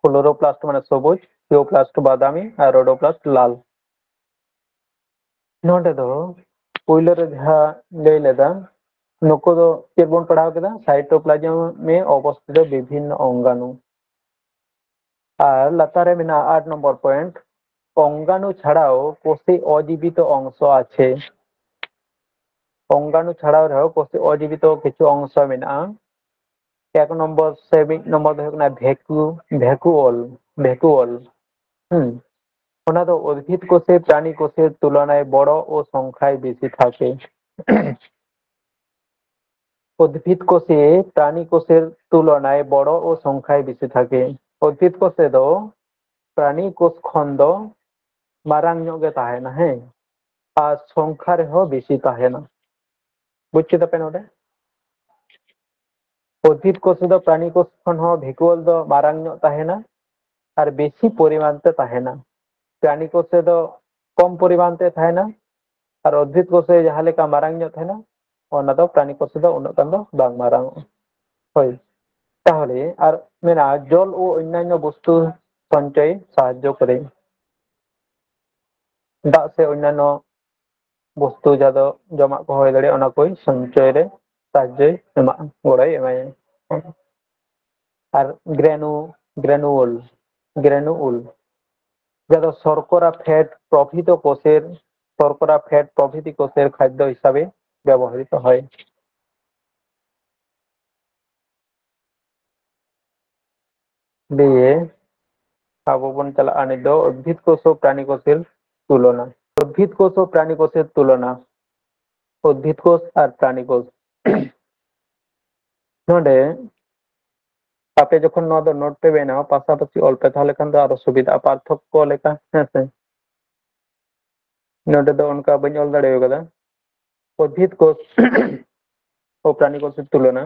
ᱠᱞᱳᱨᱳᱯᱞᱟᱥᱴ ᱢᱟᱱᱮ ᱥᱚᱵᱩᱡ, ᱛᱷᱤᱭᱳᱯᱞᱟᱥᱴ ᱵᱟᱫᱟᱢᱤ ᱟᱨ ᱨᱳᱰᱳᱯᱞᱟᱥᱴ ᱞᱟᱞ᱾ ᱱᱚᱰᱮ ᱫᱚ ᱯᱳᱭᱞᱳ ᱨᱮ ᱡᱟᱦᱟᱸ ᱞᱟᱹᱭ ᱞᱮᱫᱟ, ᱱᱩᱠᱩ ᱫᱚ ᱪᱮᱫ ᱵᱚᱱ ᱯᱟᱲᱦᱟᱣ ᱠᱮᱫᱟ? ᱥᱟᱭᱴᱳᱯᱞᱟᱡᱢ ᱮ ᱚᱵᱚᱥᱛᱷᱤᱛ ᱵᱤᱵᱷᱤᱱᱱᱚ ᱚᱝᱜᱟᱱᱩ᱾ ᱟᱨ ᱞᱟᱛᱟᱨ ᱨᱮ ᱢᱮᱱᱟᱜᱼᱟ ᱟᱴ ᱱᱚᱢᱵᱚᱨ ᱯᱚᱭᱮᱱᱴ, ᱚᱝᱜᱟᱱᱩ ᱪᱷᱟᱲᱟᱣ ᱠᱳষᱮ ᱚᱡᱤᱵᱤᱛᱚ ᱚᱝᱥᱚ ᱟᱪᱷᱮ᱾ ᱚᱝᱜᱟᱱᱩ ᱪᱷᱟᱲᱟᱣ ᱨᱮᱦᱚᱸ ᱠᱳᱥᱮ ᱚᱡᱤᱵᱤᱛᱚ ᱠᱤᱪᱷᱩ ᱚᱝᱥᱚ ᱢᱮᱱᱟᱜᱼᱟ᱾ ᱮᱠ ᱱᱚᱢᱵᱚᱨ ᱥᱮ ᱢᱤᱫ ᱱᱚᱢᱵᱚᱨ ᱫᱚ ᱦᱩᱭᱩᱜ ᱠᱟᱱᱟ ᱵᱷᱮᱠᱩ ᱵᱷᱮᱠᱩᱚᱞ ᱵᱷᱮᱠᱩᱚᱞ᱾ ᱦᱩᱸ᱾ ᱚᱱᱟ ᱫᱚ ᱩᱫᱵᱷᱤᱫ ᱠᱳᱥᱮ ᱯᱨᱟᱱᱤ ᱠᱳᱥᱮᱨ ᱛᱩᱞᱚᱱᱟᱭ ᱵᱚᱲᱚ ᱳ ᱥᱚᱝᱠᱷᱟᱭ ᱵᱮᱥᱤ ᱛᱷᱟᱠᱮ᱾ ᱩᱫᱵᱷᱤᱫ ᱠᱳᱥᱮ ᱯᱨᱟᱱᱤ ᱠᱳᱥᱮᱨ ᱛᱩᱞᱚᱱᱟᱭ ᱵᱚᱲᱚ ᱳ ᱥᱚᱝᱠᱷᱟᱭ ᱵᱮᱥᱤ ᱛᱷᱟᱠᱮ᱾ ᱩᱫᱵᱷᱤᱫ ᱠᱳᱥᱮ ᱫᱚ ᱯᱨᱟᱱᱤ ᱠᱳᱥ ᱠᱷᱚᱱ ᱫᱚ ᱢᱟᱨᱟᱝ ᱧᱚᱜ ᱜᱮ ᱛᱟᱦᱮᱱᱟ, ᱦᱮᱸ, ᱟᱨ ᱥᱚᱝᱠᱷᱟ ᱨᱮᱦᱚᱸ ᱵᱮᱥᱤ ᱛᱟᱦᱮᱱᱟ᱾ ᱵᱩᱡ ᱠᱮᱫᱟ ᱯᱮ ᱱᱚᱰᱮ? ᱩᱫᱵᱷᱤᱫ ᱠᱳᱥ ᱨᱮᱫᱚ ᱯᱨᱟᱱᱤ ᱠᱳᱥ ᱠᱷᱚᱱ ᱦᱚᱸ ᱵᱷᱮᱠᱩᱣᱟᱞ ᱫᱚ ᱢᱟᱨᱟᱝ ᱧᱚᱜ ᱛᱟᱦᱮᱱᱟ ᱟᱨ ᱵᱮᱥᱤ ᱯᱚᱨᱤᱢᱟᱱ ᱛᱮ ᱛᱟᱦᱮᱱᱟ᱾ ᱯᱨᱟᱱᱤ ᱠᱳᱥ ᱨᱮᱫᱚ ᱠᱚᱢ ᱯᱚᱨᱤᱢᱟᱱ ᱛᱮ ᱛᱟᱦᱮᱱᱟ ᱟᱨ ᱩᱫᱵᱷᱤᱫ ᱠᱳᱥ ᱨᱮ ᱡᱟᱦᱟᱸ ᱞᱮᱠᱟ ᱢᱟᱨᱟᱝ ᱧᱚᱜ ᱛᱟᱦᱮᱱᱟ, ᱚᱱᱟ ᱫᱚ ᱯᱨᱟᱱᱤ ᱠᱳᱥ ᱨᱮᱫᱚ ᱩᱱᱟᱹᱜ ᱜᱟᱱ ᱫᱚ ᱵᱟᱝ ᱢᱟᱨᱟᱝ ᱚᱜᱼᱟ᱾ ᱦᱳᱭ, ᱛᱟᱦᱚᱞᱮ ᱟᱨ ᱢᱮᱱᱟᱜᱼᱟ ᱡᱚᱞ ᱳ ᱚᱱᱱᱟᱱᱱᱚ ᱵᱚᱥᱛᱩ ᱥᱚᱧᱪᱚᱭ ᱥᱟᱦᱟᱡᱽᱡᱚ ᱠᱚᱨᱮ᱾ ᱫᱟᱜ ᱥᱮ ᱚᱱᱱᱟᱱᱱᱚ ᱵᱚᱥᱛᱩ ᱡᱟᱦᱟᱸ ᱫᱚ ᱡᱚᱢᱟᱜ ᱠᱚ ᱦᱩᱭ ᱫᱟᱲᱮᱭᱟᱜᱼᱟ, ᱚᱱᱟ ᱠᱚᱭ ᱥᱚᱧᱪᱚᱭ ᱨᱮ ᱥᱟᱦᱟᱡᱽᱡᱚᱭ ᱮᱢᱟᱜᱼᱟ, ᱜᱚᱲᱚᱭ ᱮᱢᱟᱭᱟ᱾ ᱟᱨ ᱜᱨᱮᱱᱩ ᱜᱨᱮᱱᱩᱣᱚᱞ ᱜᱨᱮᱱᱩᱣᱚᱞ ᱡᱟᱦᱟᱸ ᱫᱚ ᱥᱚᱨᱠᱚᱨᱟ ᱯᱷᱮᱴ ᱯᱨᱚᱵᱷᱤᱛ ᱠᱳᱥᱮᱨ ᱥᱚᱨᱠᱚᱨᱟ ᱯᱷᱮᱴ ᱯᱨᱚᱵᱷᱤᱛᱤ ᱠᱳᱥᱮᱨ ᱠᱷᱟᱫᱽᱫᱚ ᱦᱤᱥᱟᱵᱮ ᱵᱮᱵᱚᱦᱨᱤᱛ ᱦᱚᱭ᱾ ᱫᱤᱭᱮ ᱟᱵᱚ ᱵᱚᱱ ᱪᱟᱞᱟᱜᱼᱟ ᱱᱤᱛ ᱫᱚ ᱩᱫᱵᱷᱤᱫ ᱠᱳᱥ ᱳ ᱯᱨᱟᱱᱤ ᱠᱳᱥᱮᱨ ᱛᱩᱞᱚᱱᱟ᱾ ᱩᱫᱵᱷᱤᱫ ᱠᱳᱥ ᱳ ᱯᱨᱟᱱᱤ ᱠᱳᱥᱮᱨ ᱛᱩᱞᱚᱱᱟ᱾ ᱩᱫᱵᱷᱤᱫ ᱠᱳᱥ ᱟᱨ ᱯᱨᱟᱱᱤ ᱠᱳᱥ᱾ ᱱᱚᱰᱮ ᱟᱯᱮ ᱡᱚᱠᱷᱚᱱ ᱱᱚᱣᱟ ᱫᱚ ᱱᱳᱴ ᱯᱮ ᱵᱮᱱᱟᱣᱟ, ᱯᱟᱥᱟᱯᱟᱥᱤ ᱚᱞ ᱯᱮ, ᱛᱟᱦᱚᱞᱮ ᱠᱷᱟᱱ ᱫᱚ ᱟᱨᱚ ᱥᱩᱵᱤᱫᱷᱟᱜᱼᱟ, ᱯᱟᱨᱛᱷᱚᱠᱠᱚ ᱞᱮᱠᱟ, ᱦᱮᱸ ᱥᱮ? ᱱᱚᱰᱮ ᱫᱚ ᱚᱱᱠᱟ ᱵᱟᱹᱧ ᱚᱞ ᱫᱟᱲᱮ ᱟᱠᱟᱫᱟ᱾ ᱩᱫᱵᱷᱤᱫ ᱠᱳᱥ ᱚ ᱯᱨᱟᱱᱤ ᱠᱳᱥ ᱛᱩᱞᱚᱱᱟ᱾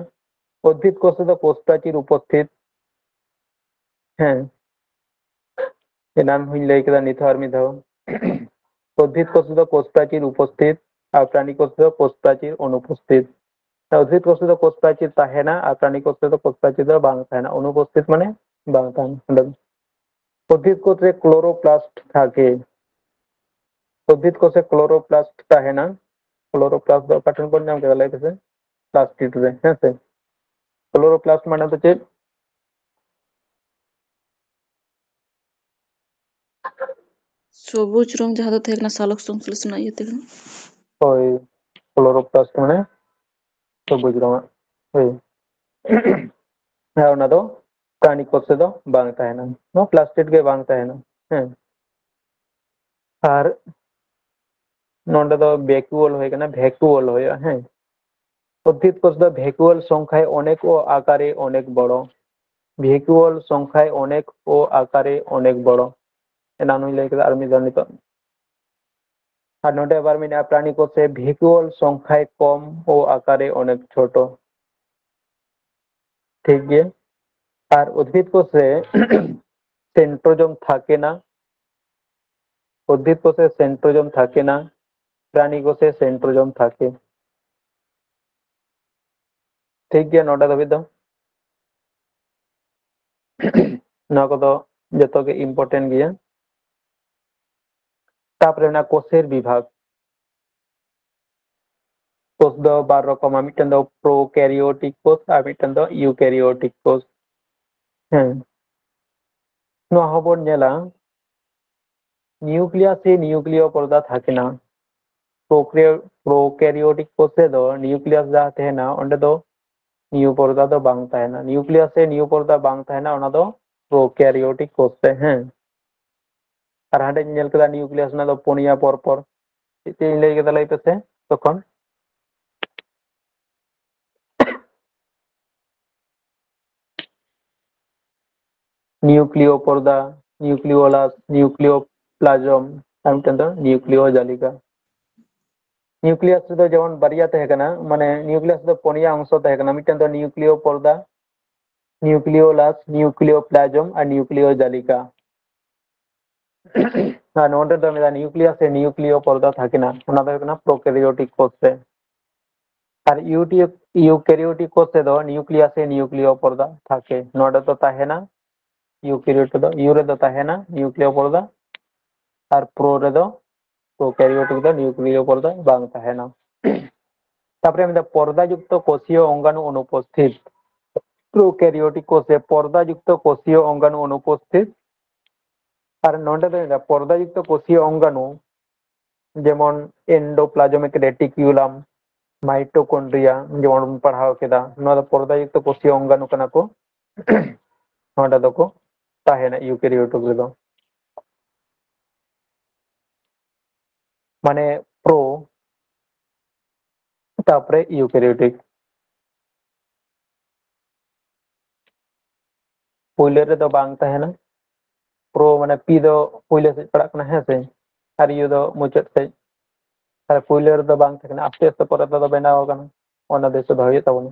ᱩᱫᱵᱷᱤᱫ ᱠᱳᱥ ᱨᱮᱫᱚ ᱠᱳᱥ ᱯᱨᱟᱪᱤᱨ ᱩᱯᱚᱥᱛᱷᱤᱛ᱾ ᱦᱮᱸ, ᱮᱱᱟᱱ ᱦᱚᱧ ᱞᱟᱹᱭ ᱠᱮᱫᱟ, ᱱᱤᱛ ᱦᱚᱸ ᱟᱨ ᱢᱤᱫ ᱫᱷᱟᱣ᱾ ᱩᱫᱵᱷᱤᱫ ᱠᱳᱥ ᱨᱮᱫᱚ ᱠᱳᱥ ᱯᱨᱟᱪᱤᱨ ᱩᱯᱚᱥᱛᱷᱤᱛ ᱟᱨ ᱯᱨᱟᱱᱤ ᱠᱳᱥ ᱨᱮᱫᱚ ᱠᱳᱥ ᱯᱨᱟᱪᱤᱨ ᱚᱱᱩᱯᱚᱥᱛᱷᱤᱛ᱾ ᱩᱫᱵᱷᱤᱫ ᱠᱳᱥ ᱨᱮᱫᱚ ᱠᱳᱥ ᱯᱨᱟᱪᱤᱨ ᱛᱟᱦᱮᱱᱟ ᱟᱨ ᱯᱨᱟᱱᱤ ᱠᱳᱥ ᱨᱮᱫᱚ ᱠᱳᱥ ᱯᱨᱟᱪᱤᱨ ᱫᱚ ᱵᱟᱝ ᱛᱟᱦᱮᱱᱟ, ᱚᱱᱩᱯᱚᱥᱛᱷᱤᱛ ᱢᱟᱱᱮ ᱵᱟᱝ ᱛᱟᱦᱮᱱᱟ᱾ ᱚᱸᱰᱮ ᱫᱚ ᱩᱫᱵᱷᱤᱫ ᱠᱳᱥ ᱨᱮ ᱠᱞᱳᱨᱳᱯᱞᱟᱥᱴ ᱛᱷᱟᱠᱮ᱾ ᱩᱫᱵᱷᱤᱫ ᱠᱳᱥ ᱨᱮ ᱠᱞᱳᱨᱳᱯᱞᱟᱥᱴ ᱛᱟᱦᱮᱱᱟ᱾ ᱠᱞᱳᱨᱳᱯᱞᱟᱥᱴ ᱫᱚ ᱚᱠᱟ ᱴᱷᱮᱱ ᱵᱚᱱ ᱧᱟᱢ ᱠᱮᱫᱟ, ᱞᱟᱹᱭ ᱯᱮᱥᱮ? ᱯᱞᱟᱥᱴᱤᱰ ᱨᱮ, ᱦᱮᱸ ᱥᱮ? ᱠᱞᱳᱨᱳᱯᱞᱟᱥᱴ ᱢᱟᱱᱮ ᱫᱚ ᱪᱮᱫ? ᱥᱚᱵᱩᱡ ᱨᱚᱝ ᱡᱟᱦᱟᱸ ᱫᱚ ᱛᱟᱦᱮᱸ ᱠᱟᱱᱟ ᱥᱟᱞᱚᱠ ᱥᱚᱝᱥᱞᱮᱥ ᱨᱮᱱᱟᱜ ᱤᱭᱟᱹ ᱛᱮ ᱠᱟᱱᱟ᱾ ᱦᱳᱭ, ᱠᱞᱳᱨᱳᱯᱞᱟᱥᱴ ᱢᱟᱱᱮ ᱥᱚᱵᱩᱡ ᱨᱚᱝᱟᱜ᱾ ᱦᱳᱭ᱾ ᱟᱨ ᱚᱱᱟ ᱫᱚ ᱯᱨᱟᱱᱤ ᱠᱳᱥ ᱨᱮᱫᱚ ᱵᱟᱝ ᱛᱟᱦᱮᱱᱟ, ᱱᱚᱣᱟ ᱯᱞᱟᱥᱴᱤᱰ ᱜᱮ ᱵᱟᱝ ᱛᱟᱦᱮᱱᱟ᱾ ᱦᱮᱸ, ᱟᱨ ᱱᱚᱰᱮ ᱫᱚ vacuole ᱦᱩᱭ ᱠᱟᱱᱟ, vacuole ᱦᱩᱭᱩᱜᱼᱟ᱾ ᱦᱮᱸ, ᱩᱫᱵᱷᱤᱫ ᱠᱳᱥ ᱫᱚ vacuole সংখ্যায় অনেক ও আকারে অনেক বড়। Vacuole সংখ্যায় অনেক ও আকারে অনেক বড়। ᱮᱱᱟᱱ ᱦᱚᱧ ᱞᱟᱹᱭ ᱠᱮᱫᱟ, ᱟᱨ ᱢᱤᱫ ᱫᱷᱟᱣ ᱱᱤᱛᱚᱜ᱾ ᱟᱨ ᱱᱚᱰᱮ ᱟᱵᱟᱨ ᱢᱮᱱᱟᱜᱼᱟ, ᱯᱨᱟᱱᱤ ᱠᱳᱥ ᱨᱮ vacuole সংখ্যায় কম ও আকারে অনেক ছোট। ᱴᱷᱤᱠ ᱜᱮᱭᱟ᱾ ᱟᱨ ᱩᱫᱵᱷᱤᱫ ᱠᱳᱥ ᱨᱮ centrosome ᱛᱷᱟᱠᱮ ᱱᱟ, ᱩᱫᱵᱷᱤᱫ ᱠᱳᱥ ᱨᱮ centrosome ᱛᱷᱟᱠᱮ ᱱᱟ, ᱯᱨᱟᱱᱤ ᱠᱳᱥ ᱨᱮ centrosome ᱛᱷᱟᱠᱮ᱾ ᱴᱷᱤᱠ ᱜᱮᱭᱟ, ᱱᱚᱰᱮ ᱫᱷᱟᱹᱵᱤᱡ ᱫᱚ᱾ ᱱᱚᱣᱟ ᱠᱚᱫᱚ ᱡᱚᱛᱚ ᱜᱮ important ᱜᱮᱭᱟ᱾ ᱛᱟᱯᱚᱨᱮ ᱢᱮᱱᱟᱜᱼᱟ ᱠᱳᱥᱮᱨ ᱵᱤᱵᱷᱟᱜᱽ᱾ ᱠᱳᱥ ᱫᱚ ᱵᱟᱨ ᱨᱚᱠᱚᱢᱟ, ᱢᱤᱫᱴᱮᱱ ᱫᱚ prokaryotic ᱠᱳᱥ ᱟᱨ ᱢᱤᱫᱴᱮᱱ ᱫᱚ eukaryotic ᱠᱳᱥ᱾ ᱦᱮᱸ, ᱱᱚᱣᱟ ᱦᱚᱸᱵᱚᱱ ᱧᱮᱞᱟ, nucleus ᱥᱮ nuclear ᱯᱚᱨᱫᱟ ᱛᱷᱟᱠᱮ ᱱᱟ᱾ Procre- prokaryotic ᱠᱳᱥ ᱨᱮᱫᱚ nucleus ᱡᱟᱦᱟᱸ ᱛᱟᱦᱮᱱᱟ, ᱚᱸᱰᱮ ᱫᱚ ᱱᱤᱭᱩ ᱯᱚᱨᱫᱟ ᱫᱚ ᱵᱟᱝ ᱛᱟᱦᱮᱱᱟ᱾ Nucleus ᱥᱮ ᱱᱤᱭᱩ ᱯᱚᱨᱫᱟ ᱵᱟᱝ ᱛᱟᱦᱮᱱᱟ, ᱚᱱᱟ ᱫᱚ prokaryotic ᱠᱳᱥ ᱨᱮ᱾ ᱦᱮᱸ, ᱟᱨ ᱦᱟᱸᱰᱮᱧ ᱧᱮᱞ ᱠᱮᱫᱟ nucleus ᱨᱮᱱᱟᱜ ᱫᱚ ᱯᱩᱱᱭᱟ ᱯᱚᱨ ᱯᱚᱨ᱾ ᱪᱮᱫ ᱪᱮᱫ ᱤᱧ ᱞᱟᱹᱭ ᱠᱮᱫᱟ, ᱞᱟᱹᱭ ᱯᱮᱥᱮ ᱛᱚᱠᱷᱚᱱ? ᱱᱤᱭᱩᱠᱞᱤᱭᱳ ᱯᱚᱨᱫᱟ, ᱱᱤᱭᱩᱠᱞᱤᱭᱳᱞᱟᱥ, ᱱᱤᱭᱩᱠᱞᱤᱭᱳ ᱯᱞᱟᱡᱚᱢ, ᱟᱨ ᱢᱤᱫᱴᱮᱱ ᱫᱚ ᱱᱤᱭᱩᱠᱞᱤᱭᱳ ᱡᱟᱞᱤᱠᱟ᱾ ᱱᱤᱭᱩᱠᱞᱤᱭᱟᱥ ᱨᱮᱫᱚ ᱡᱮᱢᱚᱱ ᱵᱟᱨᱭᱟ ᱛᱟᱦᱮᱸ ᱠᱟᱱᱟ, ᱢᱟᱱᱮ ᱱᱤᱭᱩᱠᱞᱤᱭᱟᱥ ᱫᱚ ᱯᱩᱱᱭᱟ ᱚᱝᱥᱚ ᱛᱟᱦᱮᱸ ᱠᱟᱱᱟ, ᱢᱤᱫᱴᱮᱱ ᱫᱚ ᱱᱤᱭᱩᱠᱞᱤᱭᱳ ᱯᱚᱨᱫᱟ, ᱱᱤᱭᱩᱠᱞᱤᱭᱳᱞᱟᱥ, ᱱᱤᱭᱩᱠᱞᱤᱭᱳ ᱯᱞᱟᱡᱚᱢ ᱟᱨ ᱱᱤᱭᱩᱠᱞᱤᱭᱳ ᱡᱟᱞᱤᱠᱟ᱾ ᱟᱨ ᱱᱚᱰᱮ ᱫᱚ ᱢᱮᱱᱟᱜᱼᱟ ᱱᱤᱭᱩᱠᱞᱤᱭᱟᱥ ᱥᱮ ᱱᱤᱭᱩᱠᱞᱤᱭᱳ ᱯᱚᱨᱫᱟ ᱛᱟᱦᱮᱸ ᱠᱟᱱᱟ, ᱚᱱᱟ ᱫᱚ ᱦᱩᱭᱩᱜ ᱠᱟᱱᱟ ᱯᱨᱳᱠᱮᱨᱤᱭᱳᱴᱤᱠ ᱠᱳᱥ ᱨᱮ᱾ ᱟᱨ ᱤᱭᱩᱴᱤ- ᱤᱭᱩᱠᱮᱨᱤᱭᱳᱴᱤᱠ ᱠᱳᱥ ᱨᱮᱫᱚ ᱱᱤᱭᱩᱠᱞᱤᱭᱟᱥ ᱥᱮ ᱱᱤᱭᱩᱠᱞᱤᱭᱳ ᱯᱚᱨᱫᱟ ᱛᱟᱦᱮᱸ, ᱱᱚᱰᱮ ᱫᱚ ᱛᱟᱦᱮᱱᱟ ᱤᱭᱩᱠᱮᱨᱤᱭᱳᱴ ᱨᱮᱫᱚ, ᱤᱭᱩ ᱨᱮᱫᱚ ᱛᱟᱦᱮᱱᱟ ᱱᱤᱭᱩᱠᱞᱤᱭᱳ ᱯᱚᱨᱫᱟ, ᱟᱨ ᱯᱨᱳ ᱨᱮᱫᱚ, ᱯᱨᱳᱠᱮᱨᱤᱭᱳᱴᱤᱠ ᱫᱚ ᱱᱤᱭᱩᱠᱞᱤᱭᱳ ᱯᱚᱨᱫᱟ ᱵᱟᱝ ᱛᱟᱦᱮᱱᱟ᱾ ᱛᱟᱯᱚᱨᱮ ᱢᱮᱱᱫᱟ ᱯᱚᱨᱫᱟ ᱡᱩᱠᱛᱚ ᱠᱳষᱤᱭᱚ ᱚᱝᱜᱟᱱᱩ ᱚᱱᱩᱯᱚᱥᱛᱷᱤᱛ᱾ ᱯᱨᱳᱠᱮᱨᱤᱭᱳᱴᱤᱠ ᱠᱳᱥ ᱨᱮ ᱯᱚᱨᱫᱟ ᱡᱩᱠᱛᱚ ᱠᱳᱥᱤᱭᱚ ᱚᱝᱜᱟᱱᱩ ᱚᱱᱩᱯᱚᱥᱛᱷᱤᱛ᱾ ᱟᱨ ᱱᱚᱰᱮ ᱫᱚ ᱢᱮᱱᱫᱟ ᱯᱚᱨᱫᱟ ᱡᱩᱠᱛᱚ ᱠᱳᱥᱤᱭᱚ ᱚᱝᱜᱟᱱᱩ ᱡᱮᱢᱚᱱ ᱮᱱᱰᱳᱯᱞᱟᱡᱚᱢᱤᱠ ᱨᱮᱴᱤᱠᱤᱭᱩᱞᱟᱢ, ᱢᱟᱭᱴᱳᱠᱚᱱᱰᱨᱤᱭᱟ ᱡᱮᱢᱚᱱ ᱵᱚᱱ ᱯᱟᱲᱦᱟᱣ ᱠᱮᱫᱟ, ᱱᱚᱣᱟ ᱫᱚ ᱯᱚᱨᱫᱟᱭᱩᱠᱛᱚ ᱠᱳᱥᱤᱭᱚ ᱚᱝᱜᱟᱱᱩ ᱠᱟᱱᱟ ᱠᱚ᱾ ᱱᱚᱰᱮ ᱫᱚᱠᱚ ᱛᱟᱦᱮᱱᱟ ᱤᱭᱩᱠᱮᱨᱤᱭᱳᱴᱤᱠ ᱨᱮᱫᱚ, ᱢᱟᱱᱮ ᱯᱨᱳ, ᱛᱟᱯᱚᱨᱮ ᱤᱭᱩᱠᱮᱨᱤᱭᱳᱴᱤᱠ᱾ ᱯᱳᱭᱞᱳ ᱨᱮᱫᱚ ᱵᱟᱝ ᱛᱟᱦᱮᱱᱟ᱾ ᱯᱨᱳ ᱢᱟᱱᱮ ᱯᱤ ᱫᱚ ᱯᱳᱭᱞᱳ ᱥᱮᱫ ᱯᱟᱲᱟᱜ ᱠᱟᱱᱟ, ᱦᱮᱸ ᱥᱮ, ᱟᱨ ᱤᱭᱩ ᱫᱚ ᱢᱩᱪᱟᱹᱫ ᱥᱮᱫ᱾ ᱛᱟᱦᱞᱮ ᱯᱳᱭᱞᱳ ᱨᱮᱫᱚ ᱵᱟᱝ ᱛᱟᱦᱮᱸ ᱠᱟᱱᱟ, ᱟᱥᱛᱮ ᱟᱥᱛᱮ ᱯᱚᱨᱮ ᱛᱮᱫᱚ ᱵᱮᱱᱟᱣ ᱟᱠᱟᱱᱟ᱾ ᱚᱱᱟ ᱫᱤᱥᱟᱹ ᱫᱚᱦᱚᱭ ᱦᱩᱭᱩᱜ ᱛᱟᱵᱚᱱᱟ᱾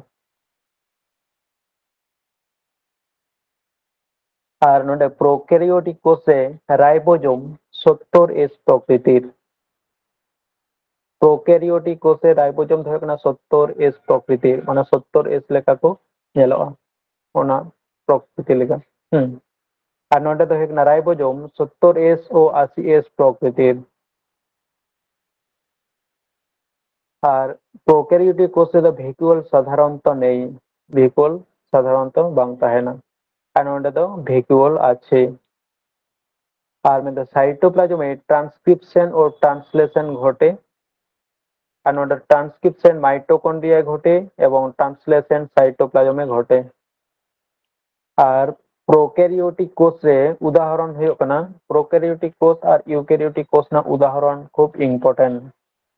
ᱟᱨ ᱱᱚᱰᱮ ᱯᱨᱳᱠᱮᱨᱤᱭᱳᱴᱤᱠ ᱠᱳᱥ ᱨᱮ ᱨᱟᱭᱵᱳᱡᱳᱢ ᱥᱚᱛᱛᱚᱨ ᱮᱥ ᱯᱨᱚᱠᱨᱤᱛᱤᱨ᱾ ᱯᱨᱳᱠᱮᱨᱤᱭᱳᱴᱤᱠ ᱠᱳᱥ ᱨᱮ ᱨᱟᱭᱵᱳᱡᱳᱢ ᱫᱚ ᱦᱩᱭᱩᱜ ᱠᱟᱱᱟ ᱥᱚᱛᱛᱚᱨ ᱮᱥ ᱯᱨᱚᱠᱨᱤᱛᱤᱨ, ᱢᱟᱱᱮ ᱥᱚᱛᱛᱚᱨ ᱮᱥ ᱞᱮᱠᱟ ᱠᱚ ᱧᱮᱞᱚᱜᱼᱟ, ᱚᱱᱟ ᱯᱨᱚᱠᱨᱤᱛᱤ ᱞᱮᱠᱟ᱾ ᱦᱩᱸ᱾ ᱟᱨ ᱱᱚᱰᱮ ᱫᱚ ᱦᱩᱭᱩᱜ ᱠᱟᱱᱟ ᱨᱟᱭᱵᱳᱡᱳᱢ ᱥᱚᱛᱛᱚᱨ ᱮᱥ ᱳ ᱟᱥᱤ ᱮᱥ ᱯᱨᱚᱠᱨᱤᱛᱤᱨ᱾ ᱟᱨ ᱯᱨᱳᱠᱮᱨᱤᱭᱳᱴᱤᱠ ᱠᱳᱥ ᱨᱮᱫᱚ ᱵᱷᱮᱠᱩᱣᱟᱞ ᱥᱟᱫᱷᱟᱨᱚᱱᱛᱚ ᱱᱮᱭ, ᱵᱷᱮᱠᱩᱣᱟᱞ ᱥᱟᱫᱷᱟᱨᱚᱱᱛᱚ ᱵᱟᱝ ᱛᱟᱦᱮᱱᱟ᱾ ᱟᱨ ᱱᱚᱰᱮ ᱫᱚ ᱵᱷᱮᱠᱩᱣᱟᱞ ᱟᱪᱷᱮ᱾ ᱟᱨ ᱢᱮᱱᱫᱟ ᱥᱟᱭᱴᱳᱯᱞᱟᱡᱚᱢ ᱮ ᱴᱨᱟᱱᱥᱠᱨᱤᱯᱥᱚᱱ ᱳ ᱴᱨᱟᱱᱥᱞᱮᱥᱚᱱ ᱜᱷᱚᱴᱮ᱾ ᱟᱨ ᱱᱚᱰᱮ ᱴᱨᱟᱱᱥᱠᱨᱤᱯᱥᱚᱱ ᱢᱟᱭᱴᱳᱠᱚᱱᱰᱨᱤᱭᱟ ᱜᱷᱚᱴᱮ ᱮᱵᱚᱝ ᱴᱨᱟᱱᱥᱞᱮᱥᱚᱱ ᱥᱟᱭᱴᱳᱯᱞᱟᱡᱚᱢ ᱮ ᱜᱷᱚᱴᱮ᱾ ᱟᱨ ᱯᱨᱳᱠᱮᱨᱤᱭᱳᱴᱤᱠ ᱠᱳᱥ ᱨᱮ ᱩᱫᱟᱦᱚᱨᱚᱱ ᱦᱩᱭᱩᱜ ᱠᱟᱱᱟ, ᱯᱨᱳᱠᱮᱨᱤᱭᱳᱴᱤᱠ ᱠᱳᱥ ᱟᱨ ᱤᱭᱩᱠᱮᱨᱤᱭᱳᱴᱤᱠ ᱠᱳᱥ ᱨᱮᱱᱟᱜ ᱩᱫᱟᱦᱚᱨᱚᱱ ᱠᱷᱩᱵ ᱤᱢᱯᱚᱨᱴᱮᱱᱴ,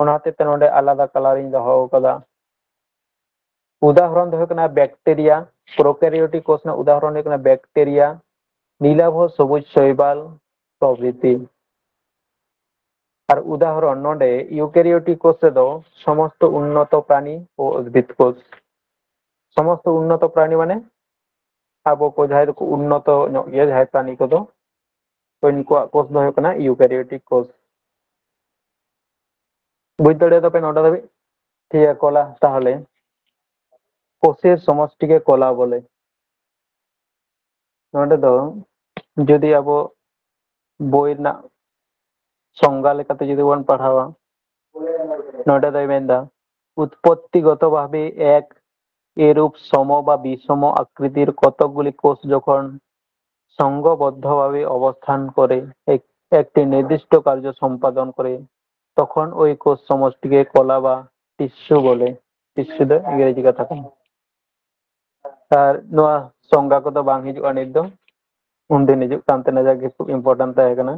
ᱚᱱᱟ ᱦᱚᱛᱮᱡ ᱛᱮ ᱱᱚᱰᱮ ᱟᱞᱟᱫᱟ ᱠᱟᱞᱟᱨ ᱤᱧ ᱫᱚᱦᱚ ᱟᱠᱟᱫᱟ᱾ ᱩᱫᱟᱦᱚᱨᱚᱱ ᱫᱚ ᱦᱩᱭᱩᱜ ᱠᱟᱱᱟ ᱵᱮᱠᱴᱮᱨᱤᱭᱟ, ᱯᱨᱳᱠᱮᱨᱤᱭᱳᱴᱤᱠ ᱠᱳᱥ ᱨᱮᱱᱟᱜ ᱩᱫᱟᱦᱚᱨᱚᱱ ᱦᱩᱭᱩᱜ ᱠᱟᱱᱟ ᱵᱮᱠᱴᱮᱨᱤᱭᱟ, নীলাভ সবুজ শৈবাল প্রভৃতি। আর উদাহরণ, ᱱᱚᱰᱮ eukaryotic ᱠᱳষ ᱨᱮᱫᱚ ᱥᱚᱢᱚᱥᱛᱚ ᱩᱱᱱᱚᱛᱚ ᱯᱨᱟᱱᱤ ᱳ ᱩᱫᱽᱵᱷᱤᱫ ᱠᱳᱥ᱾ ᱥᱚᱢᱚᱥᱛᱚ ᱩᱱᱱᱚᱛᱚ ᱯᱨᱟᱱᱤ ᱢᱟᱱᱮ ᱟᱵᱚ ᱠᱚ ᱡᱟᱦᱟᱸᱭ ᱫᱚᱠᱚ ᱩᱱᱱᱚᱛᱚ ᱧᱚᱜ ᱜᱮᱭᱟ, ᱡᱟᱦᱟᱸᱭ ᱯᱨᱟᱱᱤ ᱠᱚᱫᱚ, ᱛᱚ ᱩᱱᱠᱩᱣᱟᱜ ᱠᱳᱥ ᱫᱚ ᱦᱩᱭᱩᱜ ᱠᱟᱱᱟ eukaryotic ᱠᱳᱥ᱾ ᱵᱩᱡᱽ ᱫᱟᱲᱮᱭᱟᱫᱟ ᱯᱮ ᱱᱚᱰᱮ ᱫᱷᱟᱹᱵᱤᱡ? ᱴᱷᱤᱠ ᱜᱮᱭᱟ, ᱠᱚᱞᱟ ᱛᱟᱦᱚᱞᱮ ᱠᱳᱥᱮᱨ ᱥᱚᱢᱚᱥᱴᱤ ᱜᱮ ᱠᱚᱞᱟ ᱵᱚᱞᱮ᱾ ᱱᱚᱰᱮ ᱫᱚ ᱡᱩᱫᱤ ᱟᱵᱚ ᱵᱳᱭ ᱨᱮᱱᱟᱜ ᱥᱚᱝᱜᱟ ᱞᱮᱠᱟᱛᱮ ᱡᱩᱫᱤ ᱵᱚᱱ ᱯᱟᱲᱦᱟᱣᱟ, ᱱᱚᱰᱮ ᱫᱚᱭ ᱢᱮᱱᱫᱟ, ᱩᱛᱯᱚᱛᱛᱤᱜᱚᱛᱚ ᱵᱷᱟᱵᱮ ᱮᱠ ᱮᱨᱩᱯ ᱥᱚᱢ ᱵᱟ ᱵᱤᱥᱚᱢ ᱟᱠᱨᱤᱛᱤᱨ ᱠᱚᱛᱚᱠᱜᱩলি ᱠᱳᱥ ᱡᱚᱠᱷᱚᱱ ᱥᱚᱝᱜᱷᱚᱵᱚᱫᱽᱫᱷᱚ ᱵᱷᱟᱵᱮ ᱚᱵᱚᱥᱛᱷᱟᱱ ᱠᱚᱨᱮ, ᱮᱠ-, একটি নির্দিষ্ট কার্য সম্পাদন করে, তখন ওই কোষ সমষ্টিকে কলা বা টিস্যু বলে। টিস্যু ᱫᱚ ᱤᱝᱨᱮᱡᱤ ᱠᱟᱛᱷᱟ ᱠᱟᱱᱟ᱾ ᱟᱨ ᱱᱚᱣᱟ ᱥᱚᱝᱜᱟ ᱠᱚᱫᱚ ᱵᱟᱝ ᱦᱤᱡᱩᱜᱼᱟ ᱱᱤᱛ ᱫᱚ, ᱩᱱᱫᱤᱱ ᱦᱤᱡᱩᱜ ᱠᱟᱱ ᱛᱟᱦᱮᱱᱟ, ᱡᱟᱜᱮ ᱠᱷᱩᱵ important ᱛᱟᱦᱮᱸ ᱠᱟᱱᱟ᱾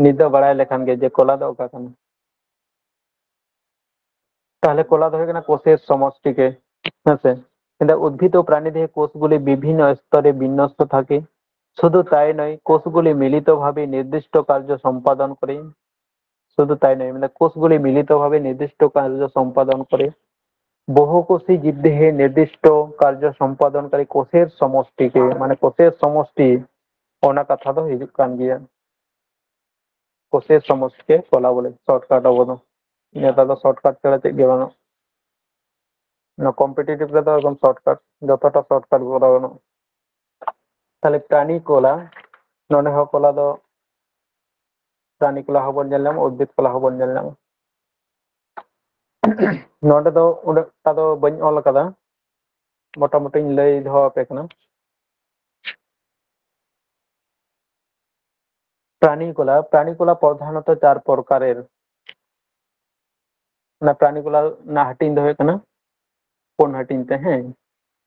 ᱱᱤᱛ ᱫᱚ ᱵᱟᱲᱟᱭ ᱞᱮᱠᱷᱟᱱ ᱜᱮ ᱡᱮ ᱠᱚᱞᱟ ᱫᱚ ᱚᱠᱟ ᱠᱟᱱᱟ᱾ ᱛᱟᱦᱚᱞᱮ ᱠᱚᱞᱟ ᱫᱚ ᱦᱩᱭᱩᱜ ᱠᱟᱱᱟ ᱠᱳᱥᱮᱨ ᱥᱚᱢᱚᱥᱴᱤ ᱜᱮ, ᱦᱮᱸᱥᱮ? কিন্তু উদ্ভিদ ও প্রাণীদেহে কোষগুলি বিভিন্ন স্তরে বিন্যস্ত থাকে। শুধু তাই নয়, কোষগুলি মিলিতভাবে নির্দিষ্ট কার্য সম্পাদন করে। শুধু তাই নয়, মানে কোষগুলি মিলিতভাবে নির্দিষ্ট কার্য সম্পাদন করে। বহুকোষী জীবদেহে নির্দিষ্ট কার্য সম্পাদনকারী কোষের সমষ্টিকে, মানে কোষের সমষ্টি, ᱚᱱᱟ ᱠᱟᱛᱷᱟ ᱫᱚ ᱦᱤᱡᱩᱜ ᱠᱟᱱ ᱜᱮᱭᱟ᱾ ᱠᱳᱥᱮᱨ ᱥᱚᱢᱚᱥᱴᱤ ᱜᱮ ᱠᱚᱞᱟ ᱵᱚᱞᱮ, shortcut ᱟᱵᱚ ᱫᱚ᱾ ᱱᱮᱛᱟᱨ ᱫᱚ shortcut ᱪᱷᱟᱲᱟ ᱪᱮᱫ ᱜᱮ ᱵᱟᱹᱱᱩᱜ᱾ ᱱᱚᱣᱟ competitive ᱨᱮᱫᱚ ᱮᱠᱫᱚᱢ shortcut, ᱡᱚᱛᱚᱴᱟ shortcut ᱠᱚᱨᱟᱣ ᱜᱟᱱᱚᱜᱼᱟ᱾ ᱛᱟᱦᱞᱮ ᱯᱨᱟᱱᱤ ᱠᱚᱞᱟ, ᱱᱚᱰᱮ ᱦᱚᱸ ᱠᱚᱞᱟ ᱫᱚ ᱯᱨᱟᱱᱤ ᱠᱚᱞᱟ ᱦᱚᱸᱵᱚᱱ ᱧᱮᱞ ᱧᱟᱢᱟ, ᱩᱫᱽᱵᱷᱤᱫ ᱠᱚᱞᱟ ᱦᱚᱸᱵᱚᱱ ᱧᱮᱞ ᱧᱟᱢᱟ᱾ ᱱᱚᱰᱮ ᱫᱚ ᱩᱱᱟᱹᱜᱴᱟ ᱫᱚ ᱵᱟᱹᱧ ᱚᱞ ᱟᱠᱟᱫᱟ, ᱢᱚᱴᱟᱢᱩᱴᱤᱧ ᱞᱟᱹᱭ ᱫᱚᱦᱚ ᱟᱯᱮ ᱠᱟᱱᱟ᱾ প্রাণী কলা, প্রাণী কলা প্রধানত চার প্রকারের। ᱚᱱᱟ ᱯᱨᱟᱱᱤ ᱠᱚᱞᱟ ᱨᱮᱱᱟᱜ ᱦᱟᱹᱴᱤᱧ ᱫᱚ ᱦᱩᱭᱩᱜ ᱠᱟᱱᱟ ᱯᱩᱱ ᱦᱟᱹᱴᱤᱧ ᱛᱮ, ᱦᱮᱸ᱾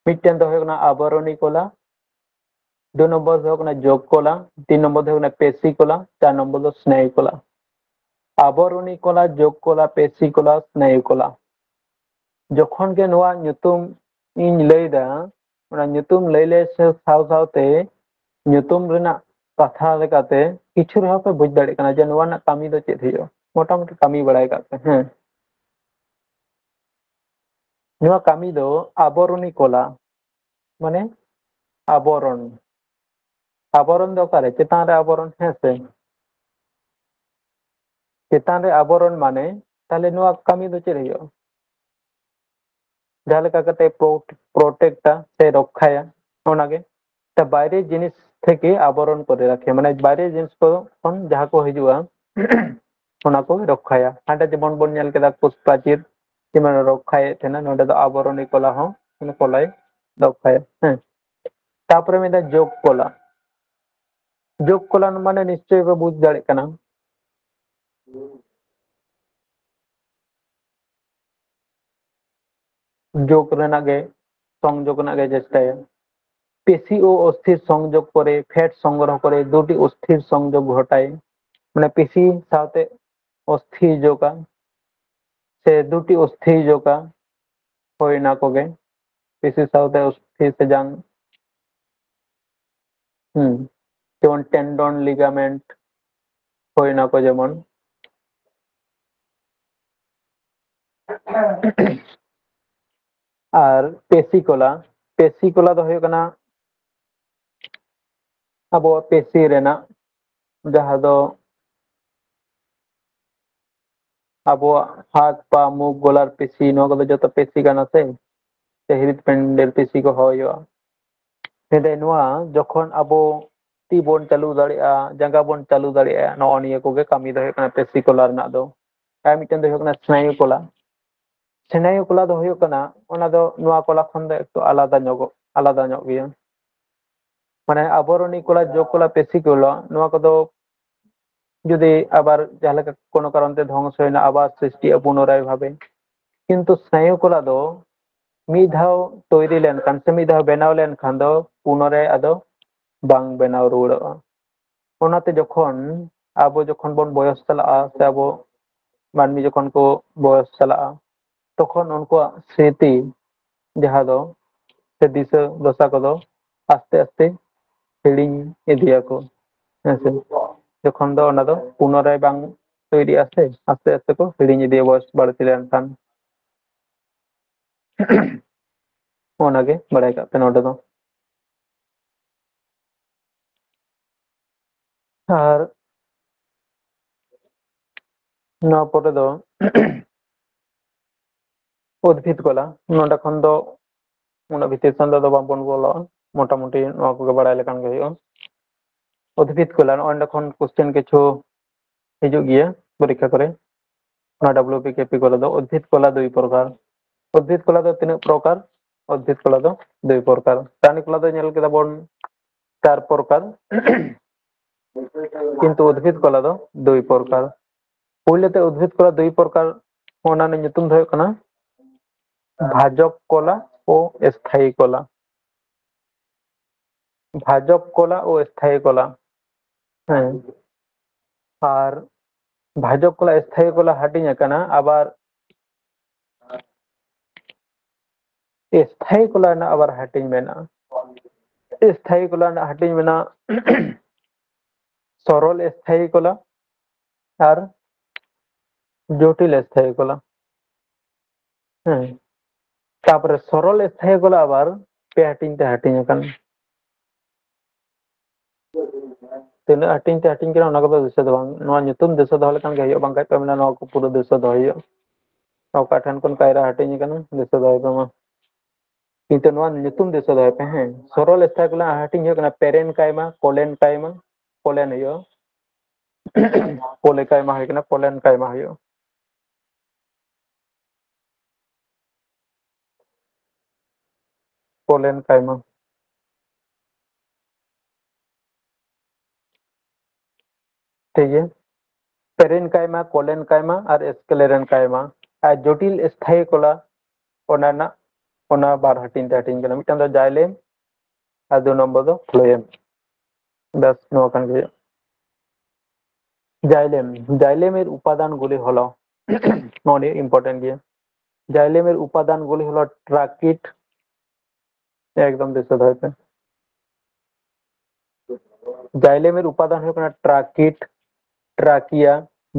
ᱢᱤᱫᱴᱮᱱ ᱫᱚ ᱦᱩᱭᱩᱜ ᱠᱟᱱᱟ ᱟᱵᱚᱨᱚᱱᱤ ᱠᱚᱞᱟ, ᱫᱩ ᱱᱚᱢᱵᱚᱨ ᱫᱚ ᱦᱩᱭᱩᱜ ᱠᱟᱱᱟ ᱡᱳᱜᱽ ᱠᱚᱞᱟ, ᱛᱤᱱ ᱱᱚᱢᱵᱚᱨ ᱫᱚ ᱦᱩᱭᱩᱜ ᱠᱟᱱᱟ ᱯᱮᱥᱤ ᱠᱚᱞᱟ, ᱪᱟᱨ ᱱᱚᱢᱵᱚᱨ ᱫᱚ ᱥᱱᱟᱭᱩ ᱠᱚᱞᱟ᱾ ᱟᱵᱚᱨᱚᱱᱤ ᱠᱚᱞᱟ, ᱡᱳᱜᱽ ᱠᱚᱞᱟ, ᱯᱮᱥᱤ ᱠᱚᱞᱟ, ᱥᱱᱟᱭᱩ ᱠᱚᱞᱟ᱾ ᱡᱚᱠᱷᱚᱱ ᱜᱮ ᱱᱚᱣᱟ ᱧᱩᱛᱩᱢ ᱤᱧ ᱞᱟᱹᱭᱫᱟ, ᱚᱱᱟ ᱧᱩᱛᱩᱢ ᱞᱟᱹᱭ ᱞᱟᱹᱭ ᱥᱮ ᱥᱟᱶ ᱥᱟᱶᱛᱮ ᱧᱩᱛᱩᱢ ᱨᱮᱱᱟᱜ ᱠᱟᱛᱷᱟ ᱞᱮᱠᱟᱛᱮ ᱠᱤᱪᱷᱩ ᱨᱮᱦᱚᱸ ᱯᱮ ᱵᱩᱡᱽ ᱫᱟᱲᱮᱭᱟᱜ ᱠᱟᱱᱟ ᱡᱮ ᱱᱚᱣᱟ ᱨᱮᱱᱟᱜ ᱠᱟᱹᱢᱤ ᱫᱚ ᱪᱮᱫ ᱦᱩᱭᱩᱜᱼᱟ, ᱢᱚᱴᱟᱢᱩᱴᱤ ᱠᱟᱹᱢᱤ ᱵᱟᱲᱟᱭ ᱠᱟᱜ ᱯᱮ᱾ ᱦᱮᱸ, ᱱᱚᱣᱟ ᱠᱟᱹᱢᱤ ᱫᱚ ᱟᱵᱚᱨᱚᱱᱤ ᱠᱚᱞᱟ, ᱢᱟᱱᱮ ᱟᱵᱚᱨᱚᱱ᱾ ᱟᱵᱚᱨᱚᱱ ᱫᱚ ᱚᱠᱟᱨᱮ? ᱪᱮᱛᱟᱱ ᱨᱮ ᱟᱵᱚᱨᱚᱱ, ᱦᱮᱸ ᱥᱮ? ᱪᱮᱛᱟᱱ ᱨᱮ ᱟᱵᱚᱨᱚᱱ ᱢᱟᱱᱮ, ᱛᱟᱦᱞᱮ ᱱᱚᱣᱟ ᱠᱟᱹᱢᱤ ᱫᱚ ᱪᱮᱫ ᱦᱩᱭᱩᱜᱼᱟ? ᱡᱟᱦᱟᱸ ᱞᱮᱠᱟ ᱠᱟᱛᱮ ᱯᱨᱚ-, ᱯᱨᱚᱴᱮᱠᱴᱟ ᱥᱮ ᱨᱚᱠᱠᱷᱟᱭᱟ, ᱚᱱᱟᱜᱮ᱾ ᱛᱟ ᱵᱟᱭᱨᱮ ᱡᱤᱱᱤᱥ ᱛᱷᱮᱠᱮ ᱟᱵᱚᱨᱚᱱ ᱠᱚᱨᱮ ᱨᱟᱠᱷᱮ, ᱢᱟᱱᱮ ᱵᱟᱭᱨᱮ ᱡᱤᱱᱤᱥ ᱠᱚ ᱠᱷᱚᱱ ᱡᱟᱦᱟᱸ ᱠᱚ ᱦᱤᱡᱩᱜᱼᱟ, ᱚᱱᱟ ᱠᱚ ᱨᱚᱠᱠᱷᱟᱭᱟ᱾ ᱦᱟᱸᱰᱮ ᱡᱮᱢᱚᱱ ᱵᱚᱱ ᱧᱮᱞ ᱠᱮᱫᱟ ᱠᱩᱥ ᱯᱨᱟᱪᱤᱨ, ᱡᱮᱢᱚᱱ ᱨᱚᱠᱠᱷᱟᱭᱮᱫ ᱛᱟᱦᱮᱱᱟ, ᱱᱚᱰᱮ ᱫᱚ ᱟᱵᱚᱨᱚᱱᱤ ᱠᱚᱞᱟ ᱦᱚᱸ, ᱢᱟᱱᱮ ᱠᱚᱞᱟᱭ ᱨᱚᱠᱠᱷᱟᱭᱟ᱾ ᱦᱮᱸ, ᱛᱟᱯᱚᱨᱮ ᱢᱮᱱᱫᱟ ᱡᱳᱜᱽ ᱠᱚᱞᱟ᱾ ᱡᱳᱜᱽ ᱠᱚᱞᱟ ᱢᱟᱱᱮ ᱱᱤᱥᱪᱚᱭ ᱯᱮ ᱵᱩᱡᱽ ᱫᱟᱲᱮᱭᱟᱜ ᱠᱟᱱᱟ, ᱡᱳᱜᱽ ᱨᱮᱱᱟᱜ ᱜᱮ, ᱥᱚᱝᱡᱳᱜᱽ ᱨᱮᱱᱟᱜ ᱜᱮ ᱪᱮᱥᱴᱟᱭᱟ᱾ ᱯᱮᱥᱤ ᱳ ᱚᱥᱛᱷᱤᱨ ᱥᱚᱝᱡᱳᱜᱽ ᱠᱚᱨᱮ, ᱯᱷᱮᱴ ᱥᱚᱝᱜᱨᱚᱦᱚ ᱠᱚᱨᱮ ᱫᱩᱴᱤ ᱚᱥᱛᱷᱤᱨ ᱥᱚᱝᱡᱳᱜᱽ ᱜᱷᱚᱴᱟᱭ, ᱢᱟᱱᱮ ᱯᱮᱥᱤ ᱥᱟᱶᱛᱮ ᱚᱥᱛᱷᱤ ᱡᱳᱜᱟ ᱥᱮ ᱫᱩᱴᱤ ᱚᱥᱛᱷᱤ ᱡᱳᱜᱟ, ᱦᱳᱭ ᱚᱱᱟ ᱠᱚᱜᱮ᱾ ᱯᱮᱥᱤ ᱥᱟᱶᱛᱮ ᱚᱥᱛᱷᱤ ᱥᱮ ᱡᱟᱝ, ᱦᱩᱸ, ᱡᱮᱢᱚᱱ ᱴᱮᱱᱰᱚᱱ, ᱞᱤᱜᱟᱢᱮᱱᱴ, ᱦᱳᱭ ᱚᱱᱟ ᱠᱚ ᱡᱮᱢᱚᱱ᱾ ᱟᱨ ᱯᱮᱥᱤ ᱠᱚᱞᱟ, ᱯᱮᱥᱤ ᱠᱚᱞᱟ ᱫᱚ ᱦᱩᱭᱩᱜ ᱠᱟᱱᱟ ᱟᱵᱚᱣᱟᱜ ᱯᱮᱥᱤ ᱨᱮᱱᱟᱜ, ᱡᱟᱦᱟᱸ ᱫᱚ ᱟᱵᱚᱣᱟᱜ ᱦᱟᱛ, ᱯᱟ, ᱢᱩ, ᱜᱚᱞᱟᱨ ᱯᱮᱥᱤ, ᱱᱚᱣᱟ ᱠᱚᱫᱚ ᱡᱚᱛᱚ ᱯᱮᱥᱤ ᱠᱟᱱᱟ ᱥᱮ, ᱥᱮ ᱦᱨᱤᱫ ᱯᱤᱱᱰᱮᱨ ᱯᱮᱥᱤ ᱠᱚ ᱦᱚᱦᱚᱭᱚᱜᱼᱟ᱾ ᱛᱮ ᱱᱚᱣᱟ ᱡᱚᱠᱷᱚᱱ ᱟᱵᱚ ᱛᱤ ᱵᱚᱱ ᱪᱟᱹᱞᱩ ᱫᱟᱲᱮᱭᱟᱜᱼᱟ, ᱡᱟᱸᱜᱟ ᱵᱚᱱ ᱪᱟᱹᱞᱩ ᱫᱟᱲᱮᱭᱟᱜᱼᱟ, ᱱᱚᱜᱼᱚ ᱱᱤᱭᱟᱹ ᱠᱚᱜᱮ ᱠᱟᱹᱢᱤ ᱫᱚ ᱦᱩᱭᱩᱜ ᱠᱟᱱᱟ ᱯᱮᱥᱤ ᱠᱚᱞᱟ ᱨᱮᱱᱟᱜ ᱫᱚ᱾ ᱟᱨ ᱢᱤᱫᱴᱮᱱ ᱫᱚ ᱦᱩᱭᱩᱜ ᱠᱟᱱᱟ ᱥᱱᱟᱭᱩ ᱠᱚᱞᱟ᱾ ᱥᱱᱟᱭᱩ ᱠᱚᱞᱟ ᱫᱚ ᱦᱩᱭᱩᱜ ᱠᱟᱱᱟ, ᱚᱱᱟ ᱫᱚ ᱱᱚᱣᱟ ᱠᱚᱞᱟ ᱠᱷᱚᱱ ᱫᱚ ᱮᱠᱴᱩ ᱟᱞᱟᱫᱟ ᱧᱚᱜᱚᱜ, ᱟᱞᱟᱫᱟ ᱧᱚᱜ ᱜᱮᱭᱟ᱾ ᱢᱟᱱᱮ ᱟᱵᱚᱨᱚᱱᱤ ᱠᱚᱞᱟ, ᱡᱳᱜᱽ ᱠᱚᱞᱟ, ᱯᱮᱥᱤ ᱠᱚᱞᱟ, ᱱᱚᱣᱟ ᱠᱚᱫᱚ ᱡᱩᱫᱤ ᱟᱵᱟᱨ ᱡᱟᱦᱟᱸ ᱞᱮᱠᱟ ᱠᱳᱱᱳ ᱠᱟᱨᱚᱱ ᱛᱮ ᱫᱷᱚᱝᱥᱚᱭᱮᱱᱟ, ᱟᱵᱟᱨ ᱥᱨᱤᱥᱴᱤᱜᱼᱟ ᱯᱩᱱᱚᱨᱟᱭ ᱵᱷᱟᱵᱮ᱾ ᱠᱤᱱᱛᱩ ᱥᱱᱟᱭᱩ ᱠᱚᱞᱟ ᱫᱚ ᱢᱤᱫ ᱫᱷᱟᱣ ᱛᱚᱭᱨᱤ ᱞᱮᱱᱠᱷᱟᱱ ᱥᱮ ᱢᱤᱫ ᱫᱷᱟᱣ ᱵᱮᱱᱟᱣ ᱞᱮᱱᱠᱷᱟᱱ ᱫᱚ ᱯᱩᱱᱚᱨᱟᱭ ᱟᱫᱚ ᱵᱟᱝ ᱵᱮᱱᱟᱣ ᱨᱩᱣᱟᱹᱲᱚᱜᱼᱟ᱾ ᱚᱱᱟᱛᱮ ᱡᱚᱠᱷᱚᱱ ᱟᱵᱚ ᱡᱚᱠᱷᱚᱱ ᱵᱚᱱ ᱵᱚᱭᱚᱥ ᱪᱟᱞᱟᱜᱼᱟ ᱥᱮ ᱟᱵᱚ ᱢᱟᱹᱱᱢᱤ ᱡᱚᱠᱷᱚᱱ ᱠᱚ ᱵᱚᱭᱚᱥ ᱪᱟᱞᱟᱜᱼᱟ, ᱛᱚᱠᱷᱚᱱ ᱩᱱᱠᱩᱣᱟᱜ ᱥᱢᱨᱤᱛᱤ ᱡᱟᱦᱟᱸ ᱫᱚ ᱥᱮ ᱫᱤᱥᱟᱹ ᱫᱚᱥᱟ ᱠᱚᱫᱚ ᱟᱥᱛᱮ ᱟᱥᱛᱮ ᱦᱤᱲᱤᱧ ᱤᱫᱤᱭᱟᱠᱚ᱾ ᱦᱮᱸᱥᱮ? ᱡᱚᱠᱷᱚᱱ ᱫᱚ ᱚᱱᱟ ᱫᱚ ᱯᱩᱱᱚᱨᱟᱭ ᱵᱟᱝ ᱛᱳᱭᱨᱤᱜᱼᱟ ᱥᱮ, ᱟᱥᱛᱮ ᱟᱥᱛᱮ ᱠᱚ ᱦᱤᱲᱤᱧ ᱤᱫᱤᱭᱟ ᱵᱚᱭᱮᱥ ᱵᱟᱹᱲᱛᱤ ᱞᱮᱱᱠᱷᱟᱱ᱾ ᱚᱱᱟᱜᱮ ᱵᱟᱲᱟᱭ ᱠᱟᱜ ᱯᱮ ᱱᱚᱰᱮ ᱫᱚ᱾ ᱟᱨ ᱱᱚᱣᱟ ᱯᱚᱨᱮ ᱫᱚ ᱩᱫᱽᱵᱷᱤᱫ ᱠᱚᱞᱟ᱾ ᱱᱚᱰᱮ ᱠᱷᱚᱱ ᱫᱚ ᱩᱱᱟᱹᱜ ᱵᱷᱤᱛᱤᱨ ᱥᱮᱱ ᱫᱚ ᱵᱟᱝᱵᱚᱱ ᱵᱚᱞᱚᱜᱼᱟ, ᱢᱚᱴᱟᱢᱩᱴᱤ ᱱᱚᱣᱟ ᱠᱚᱜᱮ ᱵᱟᱲᱟᱭ ᱞᱮᱠᱷᱟᱱ ᱜᱮ ᱦᱩᱭᱩᱜᱼᱟ᱾ ᱩᱫᱽᱵᱷᱤᱫ ᱠᱚᱞᱟ, ᱱᱚᱜᱼᱚᱭ ᱱᱚᱸᱰᱮ ᱠᱷᱚᱱ ᱠᱚᱥᱪᱮᱱ ᱠᱤᱪᱷᱩ ᱦᱤᱡᱩᱜ ᱜᱮᱭᱟ ᱯᱚᱨᱤᱠᱠᱷᱟ ᱠᱚᱨᱮ᱾ ᱚᱱᱟ ᱰᱟᱵᱞᱤᱭᱩ ᱯᱤ ᱠᱮ ᱯᱤ ᱠᱚᱞᱟ ᱫᱚ ᱩᱫᱽᱵᱷᱤᱫ ᱠᱚᱞᱟ ᱫᱩᱭ ᱯᱨᱚᱠᱟᱨ᱾ ᱩᱫᱽᱵᱷᱤᱫ ᱠᱚᱞᱟ ᱫᱚ ᱛᱤᱱᱟᱹᱜ ᱯᱨᱚᱠᱟᱨ? ᱩᱫᱽᱵᱷᱤᱫ ᱠᱚᱞᱟ ᱫᱚ ᱫᱩᱭ ᱯᱨᱚᱠᱟᱨ᱾ ᱯᱨᱟᱱᱤ ᱠᱚᱞᱟ ᱫᱚ ᱧᱮᱞ ᱠᱮᱫᱟ ᱵᱚᱱ ᱪᱟᱨ ᱯᱨᱚᱠᱟᱨ, ᱠᱤᱱᱛᱩ ᱩᱫᱽᱵᱷᱤᱫ ᱠᱚᱞᱟ ᱫᱚ ᱫᱩᱭ ᱯᱨᱚᱠᱟᱨ᱾ ᱯᱳᱭᱞᱳ ᱛᱮ ᱩᱫᱽᱵᱷᱤᱫ ᱠᱚᱞᱟ ᱫᱩᱭ ᱯᱨᱚᱠᱟᱨ, ᱚᱱᱟ ᱨᱮᱱᱟᱜ ᱧᱩᱛᱩᱢ ᱫᱚ ᱦᱩᱭᱩᱜ ᱠᱟᱱᱟ ᱵᱷᱟᱡᱚᱠ ᱠᱚᱞᱟ ᱳ ᱥᱛᱷᱟᱭᱤ ᱠᱚᱞᱟ᱾ ᱵᱷᱟᱡᱚᱠ ᱠᱚᱞᱟ ᱳ ᱥᱛᱷᱟᱭᱤ ᱠᱚᱞᱟ᱾ ᱦᱮᱸ, ᱟᱨ ᱵᱷᱟᱡᱚᱠ ᱠᱚᱞᱟ ᱥᱛᱷᱟᱭᱤ ᱠᱚᱞᱟ ᱦᱟᱹᱴᱤᱧ ᱟᱠᱟᱱᱟ, ᱟᱵᱟᱨ ᱥᱛᱷᱟᱭᱤ ᱠᱚᱞᱟ ᱨᱮᱱᱟᱜ ᱟᱵᱟᱨ ᱦᱟᱹᱴᱤᱧ ᱢᱮᱱᱟᱜᱼᱟ᱾ ᱥᱛᱷᱟᱭᱤ ᱠᱚᱞᱟ ᱨᱮᱱᱟᱜ ᱦᱟᱹᱴᱤᱧ ᱢᱮᱱᱟᱜᱼᱟ ᱥᱚᱨᱚᱞ ᱥᱛᱷᱟᱭᱤ ᱠᱚᱞᱟ ᱟᱨ ᱡᱚᱴᱤᱞ ᱥᱛᱷᱟᱭᱤ ᱠᱚᱞᱟ᱾ ᱦᱮᱸ, ᱛᱟᱯᱚᱨᱮ ᱥᱚᱨᱚᱞ ᱥᱛᱷᱟᱭᱤ ᱠᱚᱞᱟ ᱟᱵᱟᱨ ᱯᱮ ᱦᱟᱹᱴᱤᱧ ᱛᱮ ᱦᱟᱹᱴᱤᱧ ᱟᱠᱟᱱᱟ᱾ ᱛᱤᱱᱟᱹᱜ ᱦᱟᱹᱴᱤᱧ ᱛᱮ ᱦᱟᱹᱴᱤᱧ ᱠᱟᱱᱟ ᱚᱱᱟ ᱠᱚᱫᱚ ᱫᱤᱥᱟᱹ ᱫᱚ ᱵᱟᱝ, ᱱᱚᱣᱟ ᱧᱩᱛᱩᱢ ᱫᱤᱥᱟᱹ ᱫᱚᱦᱚ ᱞᱮᱠᱷᱟᱱ ᱜᱮ ᱦᱩᱭᱩᱜᱼᱟ, ᱵᱟᱝᱠᱷᱟᱱ ᱯᱮ ᱢᱮᱱᱟ ᱱᱚᱣᱟ ᱠᱚ ᱯᱩᱨᱟᱹ ᱫᱤᱥᱟᱹ ᱫᱚᱦᱚᱭ ᱦᱩᱭᱩᱜᱼᱟ᱾ ᱚᱠᱟ ᱴᱷᱮᱱ ᱠᱷᱚᱱ ᱠᱟᱭᱨᱟ ᱦᱟᱹᱴᱤᱧ ᱟᱠᱟᱱᱟ ᱫᱤᱥᱟᱹ ᱫᱚᱦᱚᱭ ᱯᱮ ᱢᱟ᱾ ᱠᱤᱱᱛᱩ ᱱᱚᱣᱟ ᱧᱩᱛᱩᱢ ᱫᱤᱥᱟᱹ ᱫᱚᱦᱚᱭ ᱯᱮ, ᱦᱮᱸ, ᱥᱚᱨᱚᱞ ᱥᱛᱷᱟᱭᱤ ᱠᱚᱞᱟ ᱦᱟᱹᱴᱤᱧ ᱦᱩᱭᱩᱜ ᱠᱟᱱᱟ ᱯᱮᱨᱮᱱ ᱠᱟᱭᱢᱟ, ᱠᱚᱞᱮᱱ ᱠᱟᱭᱢᱟ, ᱠᱚᱞᱮᱱ ᱦᱩᱭᱩᱜᱼᱟ᱾ ᱯᱳᱞᱮ ᱠᱟᱭᱢᱟ ᱦᱩᱭ ᱠᱟᱱᱟ, ᱯᱳᱞᱮᱱ ᱠᱟᱭᱢᱟ ᱦᱩᱭᱩᱜᱼᱟ᱾ ᱯᱳᱞᱮᱱ ᱠᱟᱭᱢᱟ᱾ ᱴᱷᱤᱠ ᱜᱮᱭᱟ, ᱯᱮᱨᱮᱱ ᱠᱟᱭᱢᱟ, ᱠᱚᱞᱮᱱ ᱠᱟᱭᱢᱟ ᱟᱨ ᱥᱠᱞᱮᱨᱮᱱ ᱠᱟᱭᱢᱟ᱾ ᱟᱨ ᱡᱚᱴᱤᱞ ᱥᱛᱷᱟᱭᱤ ᱠᱚᱞᱟ, ᱚᱱᱟ ᱨᱮᱱᱟᱜ, ᱚᱱᱟ ᱵᱟᱨ ᱦᱟᱹᱴᱤᱧ ᱛᱮ ᱦᱟᱹᱴᱤᱧ ᱠᱟᱱᱟ, ᱢᱤᱫᱴᱟᱝ ᱫᱚ ᱡᱟᱭᱞᱮᱢ ᱟᱨ ᱫᱩ ᱱᱚᱢᱵᱚᱨ ᱫᱚ ᱯᱷᱞᱳᱭᱮᱢ᱾ ᱵᱮᱥ, ᱱᱚᱣᱟ ᱠᱟᱱ ᱜᱮ᱾ ᱡᱟᱭᱞᱮᱢ, ᱡᱟᱭᱞᱮᱢ ᱮᱨ ᱩᱯᱟᱫᱟᱱ ᱜᱩᱞᱤ ᱦᱚᱞᱚ᱾ ᱱᱚᱣᱟ ᱱᱤᱭᱟᱹ ᱤᱢᱯᱚᱨᱴᱮᱱᱴ ᱜᱮᱭᱟ᱾ ᱡᱟᱭᱞᱮᱢ ᱮᱨ ᱩᱯᱟᱫᱟᱱ ᱜᱩᱞᱤ ᱦᱚᱞᱚ ᱴᱨᱟᱠᱤᱴ, ᱮᱠᱫᱚᱢ ᱫᱤᱥᱟᱹ ᱫᱚᱦᱚᱭ ᱯᱮ᱾ জাইলেমের উপাদান ᱦᱩᱭᱩᱜ ᱠᱟᱱᱟ ট্রাকিট, ট্রাকিয়া,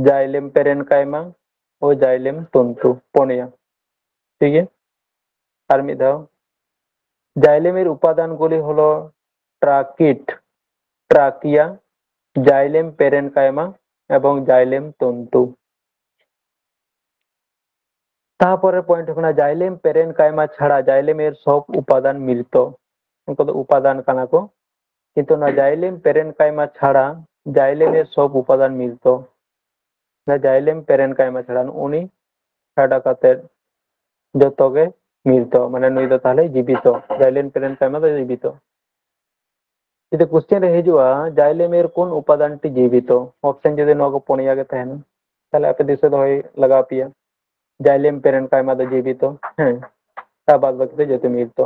জাইলেম প্যারেনকাইমা ও জাইলেম তন্তু, ᱯᱩᱱᱭᱟ᱾ ᱴᱷᱤᱠ ᱜᱮᱭᱟ, ᱟᱨ ᱢᱤᱫ ᱫᱷᱟᱣ, জাইলেমের উপাদানগুলি হলো ট্রাকিট, ট্রাকিয়া, জাইলেম প্যারেনকাইমা এবং জাইলেম তন্তু। ᱛᱟᱨᱯᱚᱨᱮ ᱯᱚᱭᱮᱱᱴ ᱦᱩᱭᱩᱜ ᱠᱟᱱᱟ, জাইলেম প্যারেনকাইমা ছাড়া জাইলেমের সব উপাদান মৃত। ᱩᱱᱠᱩ ᱫᱚ ᱩᱯᱟᱫᱟᱱ ᱠᱟᱱᱟ ᱠᱚ, ᱠᱤᱱᱛᱩ ᱱᱚᱣᱟ জাইলেম প্যারেনকাইᱢা ছাড়া জাইলেমের সব উপাদান মৃত। ᱚᱱᱟ জাইলেম প্যারেনকাইᱢᱟ ᱪᱷᱟᱲᱟ ᱩᱱᱤ ᱪᱷᱟᱰᱟ ᱠᱟᱛᱮ ᱡᱚᱛᱚ ᱜᱮ ᱢᱤᱨᱛᱚ, ᱢᱟᱱᱮ ᱱᱩᱭ ᱫᱚ ᱛᱟᱦᱚᱞᱮ ᱡᱤᱵᱤᱛᱚ, জাইলেম প্যারেনকাইᱢᱟ ᱫᱚ ᱡᱤᱵᱤᱛᱚ᱾ ᱡᱩᱫᱤ ᱠᱚᱥᱪᱮᱱ ᱨᱮ ᱦᱤᱡᱩᱜᱼᱟ, জাইলেমের কোন উপাদানটি জীবিত, ᱚᱯᱥᱮᱱ ᱡᱩᱫᱤ ᱱᱚᱣᱟ ᱠᱚ ᱯᱩᱱᱭᱟ ᱜᱮ ᱛᱟᱦᱮᱱᱟ, ᱛᱟᱦᱚᱞᱮ ᱟᱯᱮ ᱫᱤᱥᱟᱹ ᱫᱚᱦᱚᱭ ᱞᱟᱜᱟᱣ ᱯᱮᱭᱟ᱾ জাইলেম প্যারেনকাইᱢᱟ ᱫᱚ ᱡᱤᱵᱤᱛᱚ, ᱦᱮᱸ, ᱟᱨ ᱵᱟᱫ ᱵᱟᱹᱠᱤ ᱫᱚ ᱡᱚᱛᱚ ᱢᱤᱨᱛᱚ᱾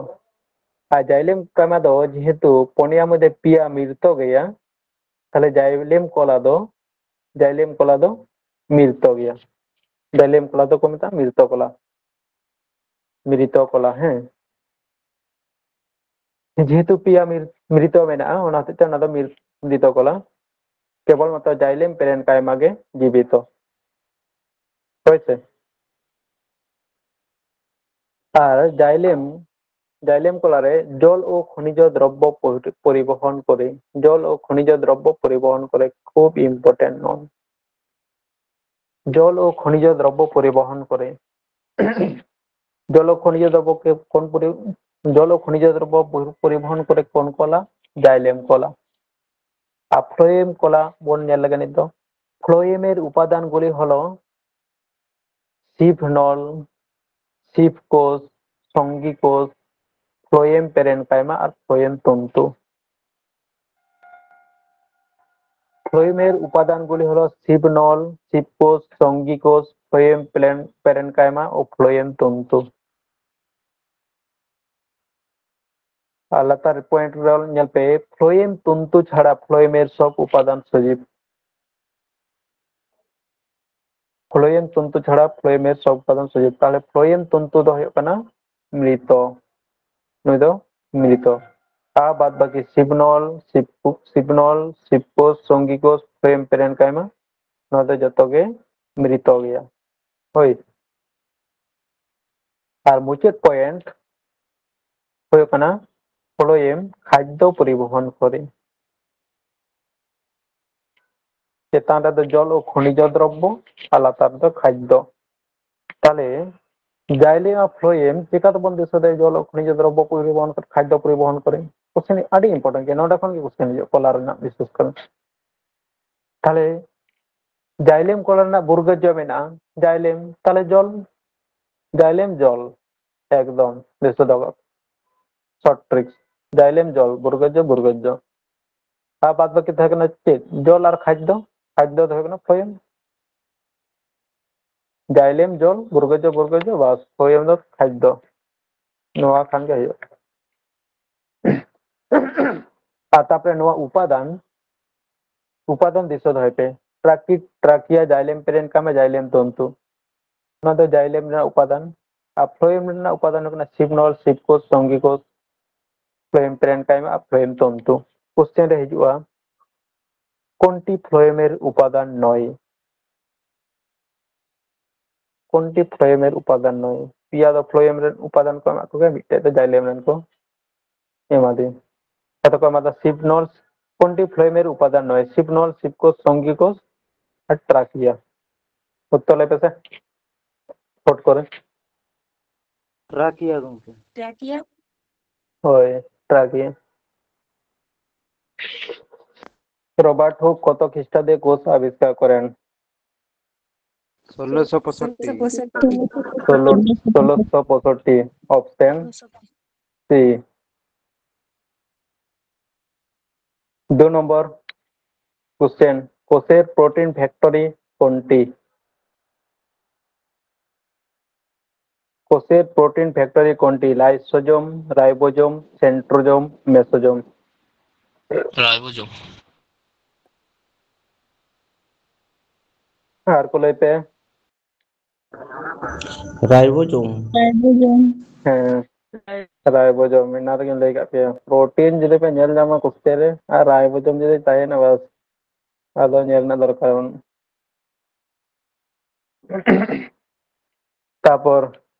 ᱟᱨ জাইলেᱢ ᱠᱟᱭᱢᱟ ᱫᱚ ᱡᱮᱦᱮᱛᱩ ᱯᱩᱱᱭᱟ ᱢᱚᱫᱽᱫᱷᱮ ᱯᱮᱭᱟ ᱢᱤᱨᱛᱚ ᱜᱮᱭᱟ, ᱛᱟᱦᱚᱞᱮ জাইলেম ᱠᱚᱞᱟ ᱫᱚ, জাইলেম ᱠᱚᱞᱟ ᱫᱚ ᱢᱤᱨᱛᱚ ᱜᱮᱭᱟ᱾ জাইলেম ᱠᱚᱞᱟ ᱫᱚᱠᱚ ᱢᱮᱛᱟᱜᱼᱟ ᱢᱤᱨᱛᱚ ᱠᱚᱞᱟ, ᱢᱤᱨᱤᱛᱚ ᱠᱚᱞᱟ, ᱦᱮᱸ᱾ ᱡᱮᱦᱮᱛᱩ ᱯᱮᱭᱟ ᱢᱤᱨ-, ᱢᱤᱨᱤᱛᱚ ᱢᱮᱱᱟᱜᱼᱟ, ᱚᱱᱟ ᱦᱚᱛᱮᱡ ᱛᱮ ᱚᱱᱟ ᱫᱚ ᱢᱤᱨ-, ᱢᱤᱨᱤᱛᱚ ᱠᱚᱞᱟ᱾ ᱠᱮᱵᱚᱞ ᱢᱟᱛᱨᱚ জাইলেম প্যারেনকাইᱢᱟ ᱜᱮ ᱡᱤᱵᱤᱛᱚ᱾ ᱦᱳᱭ ᱥᱮ? ᱟᱨ জাইলেম, জাইলেম ᱠᱚᱞᱟ ᱨᱮ ᱡᱚᱞ ᱳ ᱠᱷᱚᱱᱤᱡ ᱫᱨᱚᱵᱽᱵᱚ ᱯᱚᱨᱤ-, ᱯᱚᱨᱤᱵᱚᱦᱚᱱ ᱠᱚᱨᱮ, ᱡᱚᱞ ᱳ ᱠᱷᱚᱱᱤᱡ ᱫᱨᱚᱵᱽᱵᱚ ᱯᱚᱨᱤᱵᱚᱦᱚᱱ ᱠᱚᱨᱮ ᱠᱷᱩᱵ important ᱱᱚᱣᱟ᱾ ᱡᱚᱞ ᱳ ᱠᱷᱚᱱᱤᱡ ᱫᱨᱚᱵᱽᱵᱚ ᱯᱚᱨᱤᱵᱚᱦᱚᱱ ᱠᱚᱨᱮ, ᱡᱚᱞ ᱳ ᱠᱷᱚᱱᱤᱡ ᱫᱨᱚᱵᱽᱵᱚ ᱠᱮ-, কোন পরি-, ᱡᱚᱞ ᱳ ᱠᱷᱚᱱᱤᱡ ᱫᱨᱚᱵᱽᱵᱚ ᱯᱚᱨᱤ-, ᱯᱚᱨᱤᱵᱚᱦᱚᱱ ᱠᱚᱨᱮ কোন ᱠᱚᱞᱟ? জাইলেম ᱠᱚᱞᱟ᱾ ᱟᱨ ᱯᱷᱞᱳᱭᱮᱢ ᱠᱚᱞᱟ ᱵᱚᱱ ᱧᱮᱞ ᱞᱮᱜᱮ ᱱᱤᱛ ᱫᱚ᱾ ᱯᱷᱞᱳᱭᱮᱢᱮᱨ ᱩᱯᱟᱫᱟᱱᱜᱩᱞᱤ ᱦᱚᱞᱚ ᱥᱤᱯᱷᱱᱚᱞ, ᱥᱤᱯᱷ ᱠᱳᱥ, ᱥᱚᱝᱜᱤ ᱠᱳᱥ, ᱯᱷᱞᱳᱭᱮᱢ ᱯᱮᱨᱮᱱᱠᱟᱭᱢᱟ ᱟᱨ ᱯᱷᱞᱳᱭᱮᱢ ᱛᱚᱱᱛᱩ᱾ ফ্লোয়েমের উপাদানগুলি হলো সিভনল, সিভকোষ, সঙ্গীকোষ, ফ্লোয়েম প্লেন-, প্যারেনকাইমা ও ফ্লোয়েম তন্তু। ᱟᱨ ᱞᱟᱛᱟᱨ ᱯᱚᱭᱮᱱᱴ ᱨᱮ ᱧᱮᱞ ᱯᱮ, ᱯᱷᱞᱳᱭᱮᱢ ᱛᱚᱱᱛᱩ ᱪᱷᱟᱲᱟ ᱯᱷᱞᱳᱭᱮᱢᱮᱨ ᱥᱚᱵ ᱩᱯᱟᱫᱟᱱ ᱥᱚᱡᱤᱵ᱾ ᱯᱷᱞᱳᱭᱮᱢ ᱛᱚᱱᱛᱩ ᱪᱷᱟᱲᱟ ᱯᱷᱞᱳᱭᱮᱢᱮᱨ ᱥᱚᱵ ᱩᱯᱟᱫᱟᱱ ᱥᱚᱡᱤᱵ᱾ ᱛᱟᱦᱞᱮ ᱯᱷᱞᱳᱭᱮᱢ ᱛᱚᱱᱛᱩ ᱫᱚ ᱦᱩᱭᱩᱜ ᱠᱟᱱᱟ ᱢᱨᱤᱛᱚ, ᱱᱩᱭ ᱫᱚ ᱢᱨᱤᱛᱚ᱾ ᱟᱨ ᱵᱟᱫ ᱵᱟᱹᱠᱤ ᱥᱤᱵᱱᱚᱞ, ᱥᱤᱵ-, ᱥᱤᱵᱱᱚᱞ, ᱥᱤᱵᱠᱳᱥ, ᱥᱚᱝᱜᱤᱠᱳᱥ, phloem parenchyma, ᱱᱚᱣᱟ ᱫᱚ ᱡᱚᱛᱚ ᱜᱮ ᱢᱨᱤᱛᱚ ᱜᱮᱭᱟ᱾ ᱦᱳᱭ᱾ ᱟᱨ ᱢᱩᱪᱟᱹᱫ point ᱦᱩᱭᱩᱜ ᱠᱟᱱᱟ phloem ᱠᱷᱟᱫᱽᱫᱚ ᱯᱚᱨᱤᱵᱚᱦᱚᱱ ᱠᱚᱨᱮ᱾ ᱪᱮᱛᱟᱱ ᱨᱮᱫᱚ ᱡᱚᱞ ᱳ ᱠᱷᱚᱱᱤᱡᱚ ᱫᱨᱚᱵᱽᱵᱚ ᱟᱨ ᱞᱟᱛᱟᱨ ᱨᱮᱫᱚ ᱠᱷᱟᱫᱽᱫᱚ᱾ ᱛᱟᱦᱞᱮ xylem ᱟᱨ phloem ᱪᱤᱠᱟᱹ ᱛᱮᱵᱚᱱ ᱫᱤᱥᱟᱹ ᱫᱟᱲᱮᱭᱟᱜᱼᱟ ᱡᱚᱞ ᱳ ᱠᱷᱚᱱᱤᱡᱚ ᱫᱨᱚᱵᱽᱵᱚ ᱯᱚᱨᱤᱵᱚᱦᱚᱱ ᱠᱚᱨᱮ, ᱠᱷᱟᱫᱽᱫᱚ ᱯᱚᱨᱤᱵᱚᱦᱚᱱ ᱠᱚᱨᱮ? Question ᱟᱹᱰᱤ important ᱜᱮᱭᱟ, ᱱᱚᱰᱮ ᱠᱷᱚᱱ ᱜᱮ question ᱦᱤᱡᱩᱜᱼᱟ ᱠᱚᱞᱟ ᱨᱮᱱᱟᱜ ᱵᱤᱥᱮᱥ ᱠᱚᱨᱮ᱾ ᱛᱟᱦᱞᱮ xylem ᱠᱚᱞᱟ ᱨᱮᱱᱟᱜ ᱵᱩᱨᱜᱟᱹᱡᱚ ᱢᱮᱱᱟᱜᱼᱟ, xylem, ᱛᱟᱦᱞᱮ ᱡᱚᱞ, xylem ᱡᱚᱞ, ᱮᱠᱫᱚᱢ ᱫᱤᱥᱟᱹ ᱫᱚᱦᱚ ᱠᱟᱜ, short trick, xylem ᱡᱚᱞ, ᱵᱩᱨᱜᱟᱹᱡᱚ, ᱵᱩᱨᱜᱟᱹᱡᱚ᱾ ᱟᱨ ᱵᱟᱫ ᱵᱟᱹᱠᱤ ᱛᱟᱦᱮᱸ ᱠᱟᱱᱟ ᱪᱮᱫ? ᱡᱚᱞ ᱟᱨ ᱠᱷᱟᱫᱽᱫᱚ, ᱠᱷᱟᱫᱽᱫᱚ ᱫᱚ ᱦᱩᱭᱩᱜ ᱠᱟᱱᱟ phloem᱾ Xylem ᱡᱚᱞ, ᱵᱩᱨᱜᱟᱹᱡᱚ, ᱵᱩᱨᱜᱟᱹᱡᱚ, ᱵᱟᱥ, phloem ᱫᱚ ᱠᱷᱟᱫᱽᱫᱚ᱾ ᱱᱚᱣᱟ ᱠᱷᱟᱱ ᱜᱮ ᱦᱩᱭᱩᱜᱼᱟ᱾ ᱟᱨ ᱛᱟᱯᱚᱨᱮ ᱱᱚᱣᱟ ᱩᱯᱟᱫᱟᱱ, ᱩᱯᱟᱫᱟᱱ ᱫᱤᱥᱟᱹ ᱫᱚᱦᱚᱭ ᱯᱮ, ᱴᱨᱟᱠᱤ-, trachea, xylem parenchyma, xylem ᱛᱚᱱᱛᱩ᱾ ᱱᱚᱣᱟ ᱫᱚ xylem ᱨᱮᱱᱟᱜ ᱩᱯᱟᱫᱟᱱ᱾ ᱟᱨ phloem ᱨᱮᱱᱟᱜ ᱩᱯᱟᱫᱟᱱ ᱦᱩᱭᱩᱜ ᱠᱟᱱᱟ ᱥᱤᱵᱱᱚᱞ, ᱥᱤᱵᱠᱳᱥ, ᱥᱚᱝᱜᱤᱠᱳᱥ, phloem parenchyma ᱟᱨ phloem ᱛᱚᱱᱛᱩ᱾ Question ᱨᱮ ᱦᱤᱡᱩᱜᱼᱟ, কোনটি phloem ᱮর উপাদান নয়? কোনটি phloem ᱮর উপাদান নয়? ᱯᱮᱭᱟ ᱫᱚ phloem ᱨᱮᱱ ᱩᱯᱟᱫᱟᱱ ᱠᱚ ᱮᱢᱟᱜ ᱠᱚᱜᱮ, ᱢᱤᱫᱴᱮᱡ ᱫᱚ xylem ᱨᱮᱱ ᱠᱚ ᱮᱢᱟᱫᱮᱭᱟ᱾ ᱠᱟᱛᱷᱟ ᱠᱚ ᱮᱢᱟᱫᱟ ᱥᱤᱵᱱᱚᱞ, কোনটি phloem ᱮর উপাদান নয়? ᱥᱤᱵᱱᱚᱞ, ᱥᱤᱵᱠᱳᱥ, ᱥᱚᱝᱜᱤᱠᱳᱥ ᱟᱨ trachea᱾ ᱩᱛᱛᱚᱨ ᱞᱟᱹᱭ ᱯᱮᱥᱮ, ᱯᱷᱚᱴ ᱠᱚᱨᱮ᱾ ট্রাকিয়া গমকে। ট্রাকিয়া। ᱦᱳᱭ, trachea᱾ রবার্ট হুক কত খ্রিস্টাব্দে কোষ আবিষ্কার করেন? ষোলোশো পঁয়ষট্টি। ষোলো ষোলোশো পঁয়ষট্টি, অপশন সি। দু নম্বর কোশ্চেন, কোষের প্রোটিন ফ্যাক্টরি কোনটি? কোষের প্রোটিন ফ্যাক্টরি কোনটি? Lysosome, ribosome, centrosome, mesosome. Ribosome. আর কো ᱞᱟᱹᱭ ᱯᱮ? রাইবোজোম। রাইবোজোম। ᱦᱮᱸ, ᱨᱟᱭᱵᱚᱡᱚᱢ, ᱮᱱᱟ ᱨᱮᱜᱮᱧ ᱞᱟᱹᱭ ᱠᱟᱜ ᱯᱮᱭᱟ, ᱯᱨᱳᱴᱤᱱ ᱡᱩᱫᱤ ᱯᱮ ᱧᱮᱞ ᱧᱟᱢᱟ ᱠᱩᱥᱪᱮᱱ ᱨᱮ ᱟᱨ ᱨᱟᱭᱵᱚᱡᱚᱢ ᱡᱩᱫᱤ ᱛᱟᱦᱮᱱᱟ, ᱵᱟᱥ, ᱟᱫᱚ ᱧᱮᱞ ᱨᱮᱱᱟᱜ ᱫᱚᱨᱠᱟᱨ ᱵᱟᱹᱱᱩᱜᱼᱟ᱾ ᱛᱟᱯᱚᱨ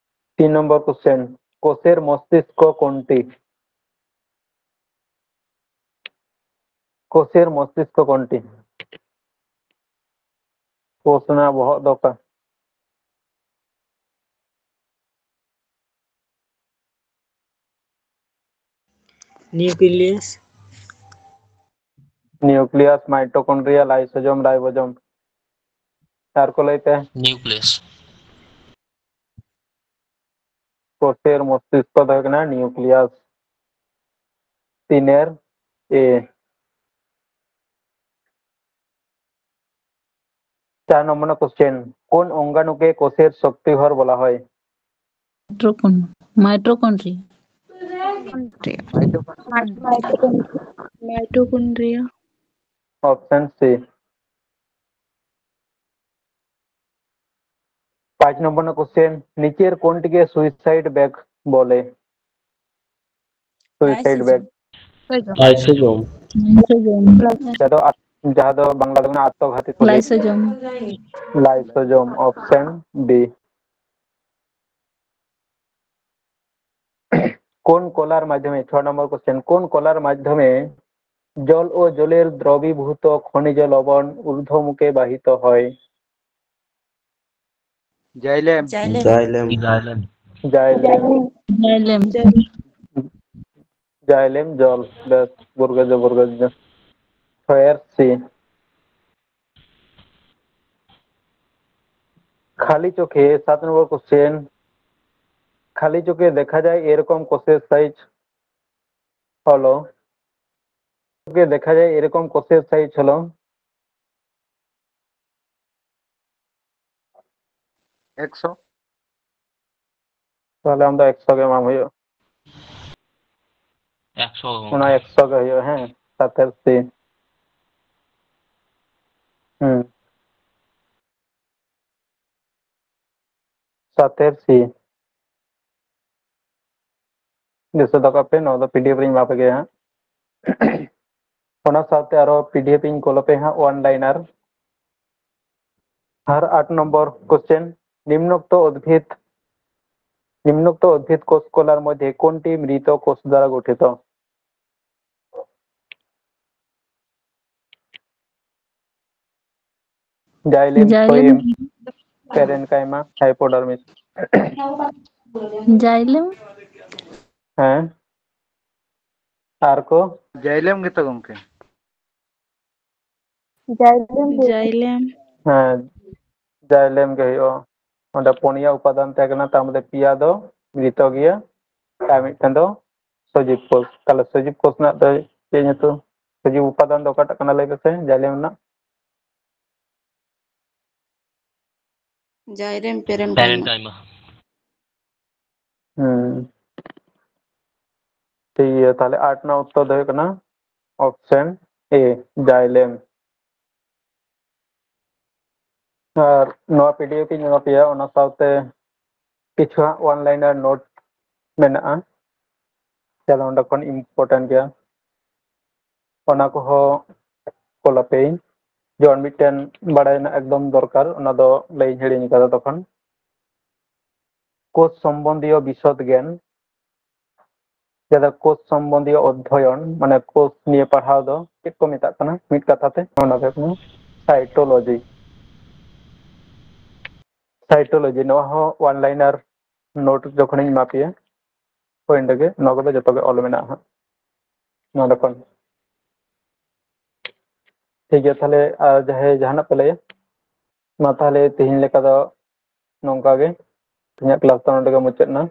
ᱛᱤᱱ ᱱᱚᱢᱵᱚᱨ ᱠᱩᱥᱪᱮᱱ, ᱠᱳষের মস্তিষ্ক কোনটি? ᱠᱳষের মস্তিষ্ক কোনটি? ᱠᱳᱥ ᱨᱮᱱᱟᱜ ᱵᱚᱦᱚᱜ ᱫᱚ ᱚᱠᱟ? ᱱᱤᱭᱩᱠᱞᱤᱭᱟᱥ᱾ ᱱᱤᱭᱩᱠᱞᱤᱭᱟᱥ, ᱢᱟᱭᱴᱳᱠᱚᱱᱰᱨᱤᱭᱟ, ᱞᱟᱭᱥᱳᱡᱚᱢ, ᱨᱟᱭᱵᱳᱡᱚᱢ᱾ ᱟᱨ ᱠᱚ ᱞᱟᱹᱭ ᱛᱮ? ᱱᱤᱭᱩᱠᱞᱤᱭᱟᱥ᱾ ᱠᱳᱥের মস্তিষ্ক ᱫᱚ ᱦᱩᱭᱩᱜ ᱠᱟᱱᱟ ᱱᱤᱭᱩᱠᱞᱤᱭᱟᱥ, ᱛᱤᱱᱮᱨ ᱮ᱾ চার নম্বর কোশ্চেন, কোন অঙ্গাণুকে কোষের শক্তিঘর বলা হয়? মাইটোকন মাইটোকন্ড্রিয়া। মাইটোকন্ড্রিয়া। Option C. পাঁচ নম্বর কোশ্চেন, নিচের কোনটিকে সুইসাইড ব্যাগ বলে? Suicide bag. লাইসোজোম। ᱡᱟᱦᱟᱸ ᱫᱚ ᱟᱛ- ᱡᱟᱦᱟᱸ ᱫᱚ ᱵᱟᱝᱞᱟ ᱫᱚ ᱢᱮᱱᱟᱜᱼᱟ ᱟᱛᱛᱚᱜᱷᱟᱛᱤ ᱛᱷᱩᱞᱤ᱾ লাইসোজোম। লাইসোᱡᱳᱢ, ᱚᱯᱥᱮᱱ ᱰᱤ᱾ কোন কলার মাধ্যমে, ছ নম্বর কোশ্চেন, কোন কলার মাধ্যমে জল ও জলের দ্রবীভূত খনিজ লবণ ঊর্ধ্বমুখে বাহিত হয়? Xylem. Xylem. Xylem. Xylem. Xylem. Xylem জল। বেশ, ᱵᱩᱨᱜᱟᱹᱡᱚ, ᱵᱩᱨᱜᱟᱹᱡᱚ᱾ ছয়ের সি। খালি চোখে, সাত নম্বর কোশ্চেন, খালি চোখে দেখা যায় এরকম কোষের সাইজ হলো, চোখে দেখা যায় এরকম কোষের সাইজ হলো ᱮᱠᱥᱚ᱾ ᱛᱟᱦᱚᱞᱮ ᱟᱢ ᱫᱚ ᱮᱠᱥᱚ ᱜᱮ ᱮᱢᱟᱢ ᱦᱩᱭᱩᱜᱼᱟ᱾ ᱮᱠᱥᱚ᱾ ᱚᱱᱟ ᱮᱠᱥᱚ ᱜᱮ ᱦᱩᱭᱩᱜᱼᱟ, ᱦᱮᱸ, ᱥᱟᱛᱮᱨ ᱥᱤ᱾ ᱦᱩᱸ᱾ ᱥᱟᱛᱮᱨ ᱥᱤ᱾ ᱫᱤᱥᱟᱹ ᱫᱚᱦᱚ ᱠᱟᱜ ᱯᱮ, ᱱᱚᱣᱟ ᱫᱚ ᱯᱤᱰᱤᱮᱯᱷ ᱨᱤᱧ ᱮᱢᱟ ᱯᱮ ᱜᱮᱭᱟ ᱦᱟᱸᱜ᱾ ᱚᱱᱟ ᱥᱟᱶᱛᱮ ᱟᱨᱚ ᱯᱤᱰᱤᱮᱯᱷ ᱤᱧ ᱠᱳᱞ ᱟᱯᱮ ᱦᱟᱸᱜ, ᱚᱱ ᱞᱟᱭᱤᱱᱟᱨ᱾ ᱟᱨ ᱟᱴ ᱱᱚᱢᱵᱚᱨ ᱠᱚᱥᱪᱮᱱ, নিম্নোক্ত উদ্ভিদ নিম্নোক্ত উদ্ভিদ কোষ কলার মধ্যে কোনটি মৃত কোষ দ্বারা গঠিত? Xylem, xylem. Phloem, parenchyma, hypodermis. Xylem. ᱦᱮᱸ, ᱟᱨ ᱠᱚ? ᱡᱟᱭᱞᱮᱢ ᱜᱮᱛᱚ ᱜᱚᱢᱠᱮ᱾ ᱡᱟᱭᱞᱮᱢ ᱜᱮ᱾ ᱡᱟᱭᱞᱮᱢ᱾ ᱦᱮᱸ, ᱡᱟᱭᱞᱮᱢ ᱜᱮ ᱦᱩᱭᱩᱜᱼᱟ᱾ ᱚᱸᱰᱮ ᱯᱩᱱᱭᱟ ᱩᱯᱟᱫᱟᱱ ᱛᱟᱦᱮᱸ ᱠᱟᱱᱟ, ᱛᱟᱨ ᱢᱚᱫᱽᱫᱷᱮ ᱯᱮᱭᱟ ᱫᱚ ᱢᱨᱤᱛᱚ ᱜᱮᱭᱟ, ᱟᱨ ᱢᱤᱫᱴᱮᱱ ᱫᱚ ᱥᱚᱡᱤᱵ ᱠᱳᱥ᱾ ᱛᱟᱦᱞᱮ ᱥᱚᱡᱤᱵ ᱠᱳᱥ ᱨᱮᱱᱟᱜ ᱫᱚ ᱪᱮᱫ ᱧᱩᱛᱩᱢ? ᱥᱚᱡᱤᱵ ᱩᱯᱟᱫᱟᱱ ᱫᱚ ᱚᱠᱟᱴᱟᱜ ᱠᱟᱱᱟ ᱞᱟᱹᱭ ᱯᱮᱥᱮ, ᱡᱟᱭᱞᱮᱢ ᱨᱮᱱᱟᱜ? ᱡᱟᱭᱨᱮᱢ ᱯᱮᱨᱮᱱ ᱯᱮᱨᱮᱱ ᱠᱟᱭᱢᱟ᱾ ᱠᱟᱭᱢᱟ᱾ ᱦᱩᱸ᱾ ᱴᱷᱤᱠ ᱜᱮᱭᱟ, ᱛᱟᱦᱞᱮ ᱟᱴ ᱨᱮᱱᱟᱜ ᱩᱛᱛᱚᱨ ᱫᱚ ᱦᱩᱭᱩᱜ ᱠᱟᱱᱟ option A, ᱡᱟᱭᱞᱮᱢ᱾ ᱟᱨ ᱱᱚᱣᱟ ᱯᱤᱰᱤᱮᱯᱷ ᱤᱧ ᱮᱢᱟ ᱯᱮᱭᱟ, ᱚᱱᱟ ᱥᱟᱶᱛᱮ ᱠᱤᱪᱷᱩ ᱦᱟᱸᱜ ᱚᱱ ᱞᱟᱭᱤᱱᱟᱨ ᱱᱳᱴ ᱢᱮᱱᱟᱜᱼᱟ, ᱛᱟᱦᱞᱮ ᱚᱸᱰᱮ ᱠᱷᱚᱱ ᱤᱢᱯᱚᱨᱴᱮᱱᱴ ᱜᱮᱭᱟ, ᱚᱱᱟ ᱠᱚᱦᱚᱸ ᱠᱳᱞ ᱟᱯᱮᱭᱟᱹᱧ᱾ ᱡᱮᱢᱚᱱ ᱢᱤᱫᱴᱮᱱ ᱵᱟᱲᱟᱭ ᱨᱮᱱᱟᱜ ᱮᱠᱫᱚᱢ ᱫᱚᱨᱠᱟᱨ, ᱚᱱᱟ ᱫᱚ ᱞᱟᱹᱭ ᱦᱤᱲᱤᱧ ᱠᱟᱫᱟ ᱛᱚᱠᱷᱚᱱ᱾ ᱠᱳᱥ ᱥᱚᱢᱵᱚᱱᱫᱷᱤᱭᱚ ᱵᱤᱥᱚᱫ ᱜᱮᱭᱟᱱ, ᱡᱟᱦᱟᱸ ᱫᱚ ᱠᱳᱥ ᱥᱚᱢᱵᱚᱱᱫᱷᱤᱭᱚ ᱚᱫᱽᱫᱷᱚᱭᱚᱱ, ᱢᱟᱱᱮ ᱠᱳᱥ ᱱᱤᱭᱮ ᱯᱟᱲᱦᱟᱣ ᱫᱚ ᱪᱮᱫ ᱠᱚ ᱢᱮᱛᱟᱜ ᱠᱟᱱᱟ? ᱢᱤᱫ ᱠᱟᱛᱷᱟ ᱛᱮ ᱚᱱᱟ ᱫᱚ ᱦᱩᱭᱩᱜ ᱠᱟᱱᱟ ᱥᱟᱭᱴᱳᱞᱚᱡᱤ᱾ ᱥᱟᱭᱴᱳᱞᱚᱡᱤ, ᱱᱚᱣᱟ ᱦᱚᱸ ᱚᱱ ᱞᱟᱭᱤᱱᱟᱨ ᱱᱳᱴ ᱡᱚᱠᱷᱚᱱᱤᱧ ᱮᱢᱟ ᱯᱮᱭᱟ, ᱦᱳᱭ, ᱚᱸᱰᱮ ᱜᱮ ᱱᱚᱣᱟ ᱠᱚᱫᱚ ᱡᱚᱛᱚ ᱜᱮ ᱚᱞ ᱢᱮᱱᱟᱜᱼᱟ ᱦᱟᱸᱜ ᱱᱚᱰᱮ ᱠᱷᱚᱱ᱾ ᱴᱷᱤᱠ ᱜᱮᱭᱟ, ᱛᱟᱦᱞᱮ ᱟᱨ ᱡᱟᱦᱟᱸᱭ ᱡᱟᱦᱟᱱᱟᱜ ᱯᱮ ᱞᱟᱹᱭᱟ? ᱢᱟ ᱛᱟᱦᱞᱮ ᱛᱮᱦᱮᱧ ᱞᱮᱠᱟ ᱫᱚ ᱱᱚᱝᱠᱟ ᱜᱮ, ᱛᱮᱦᱮᱧᱟᱜ ᱠᱞᱟᱥ ᱫᱚ ᱱᱚᱰᱮ ᱜᱮ ᱢᱩᱪᱟᱹᱫ ᱮᱱᱟ᱾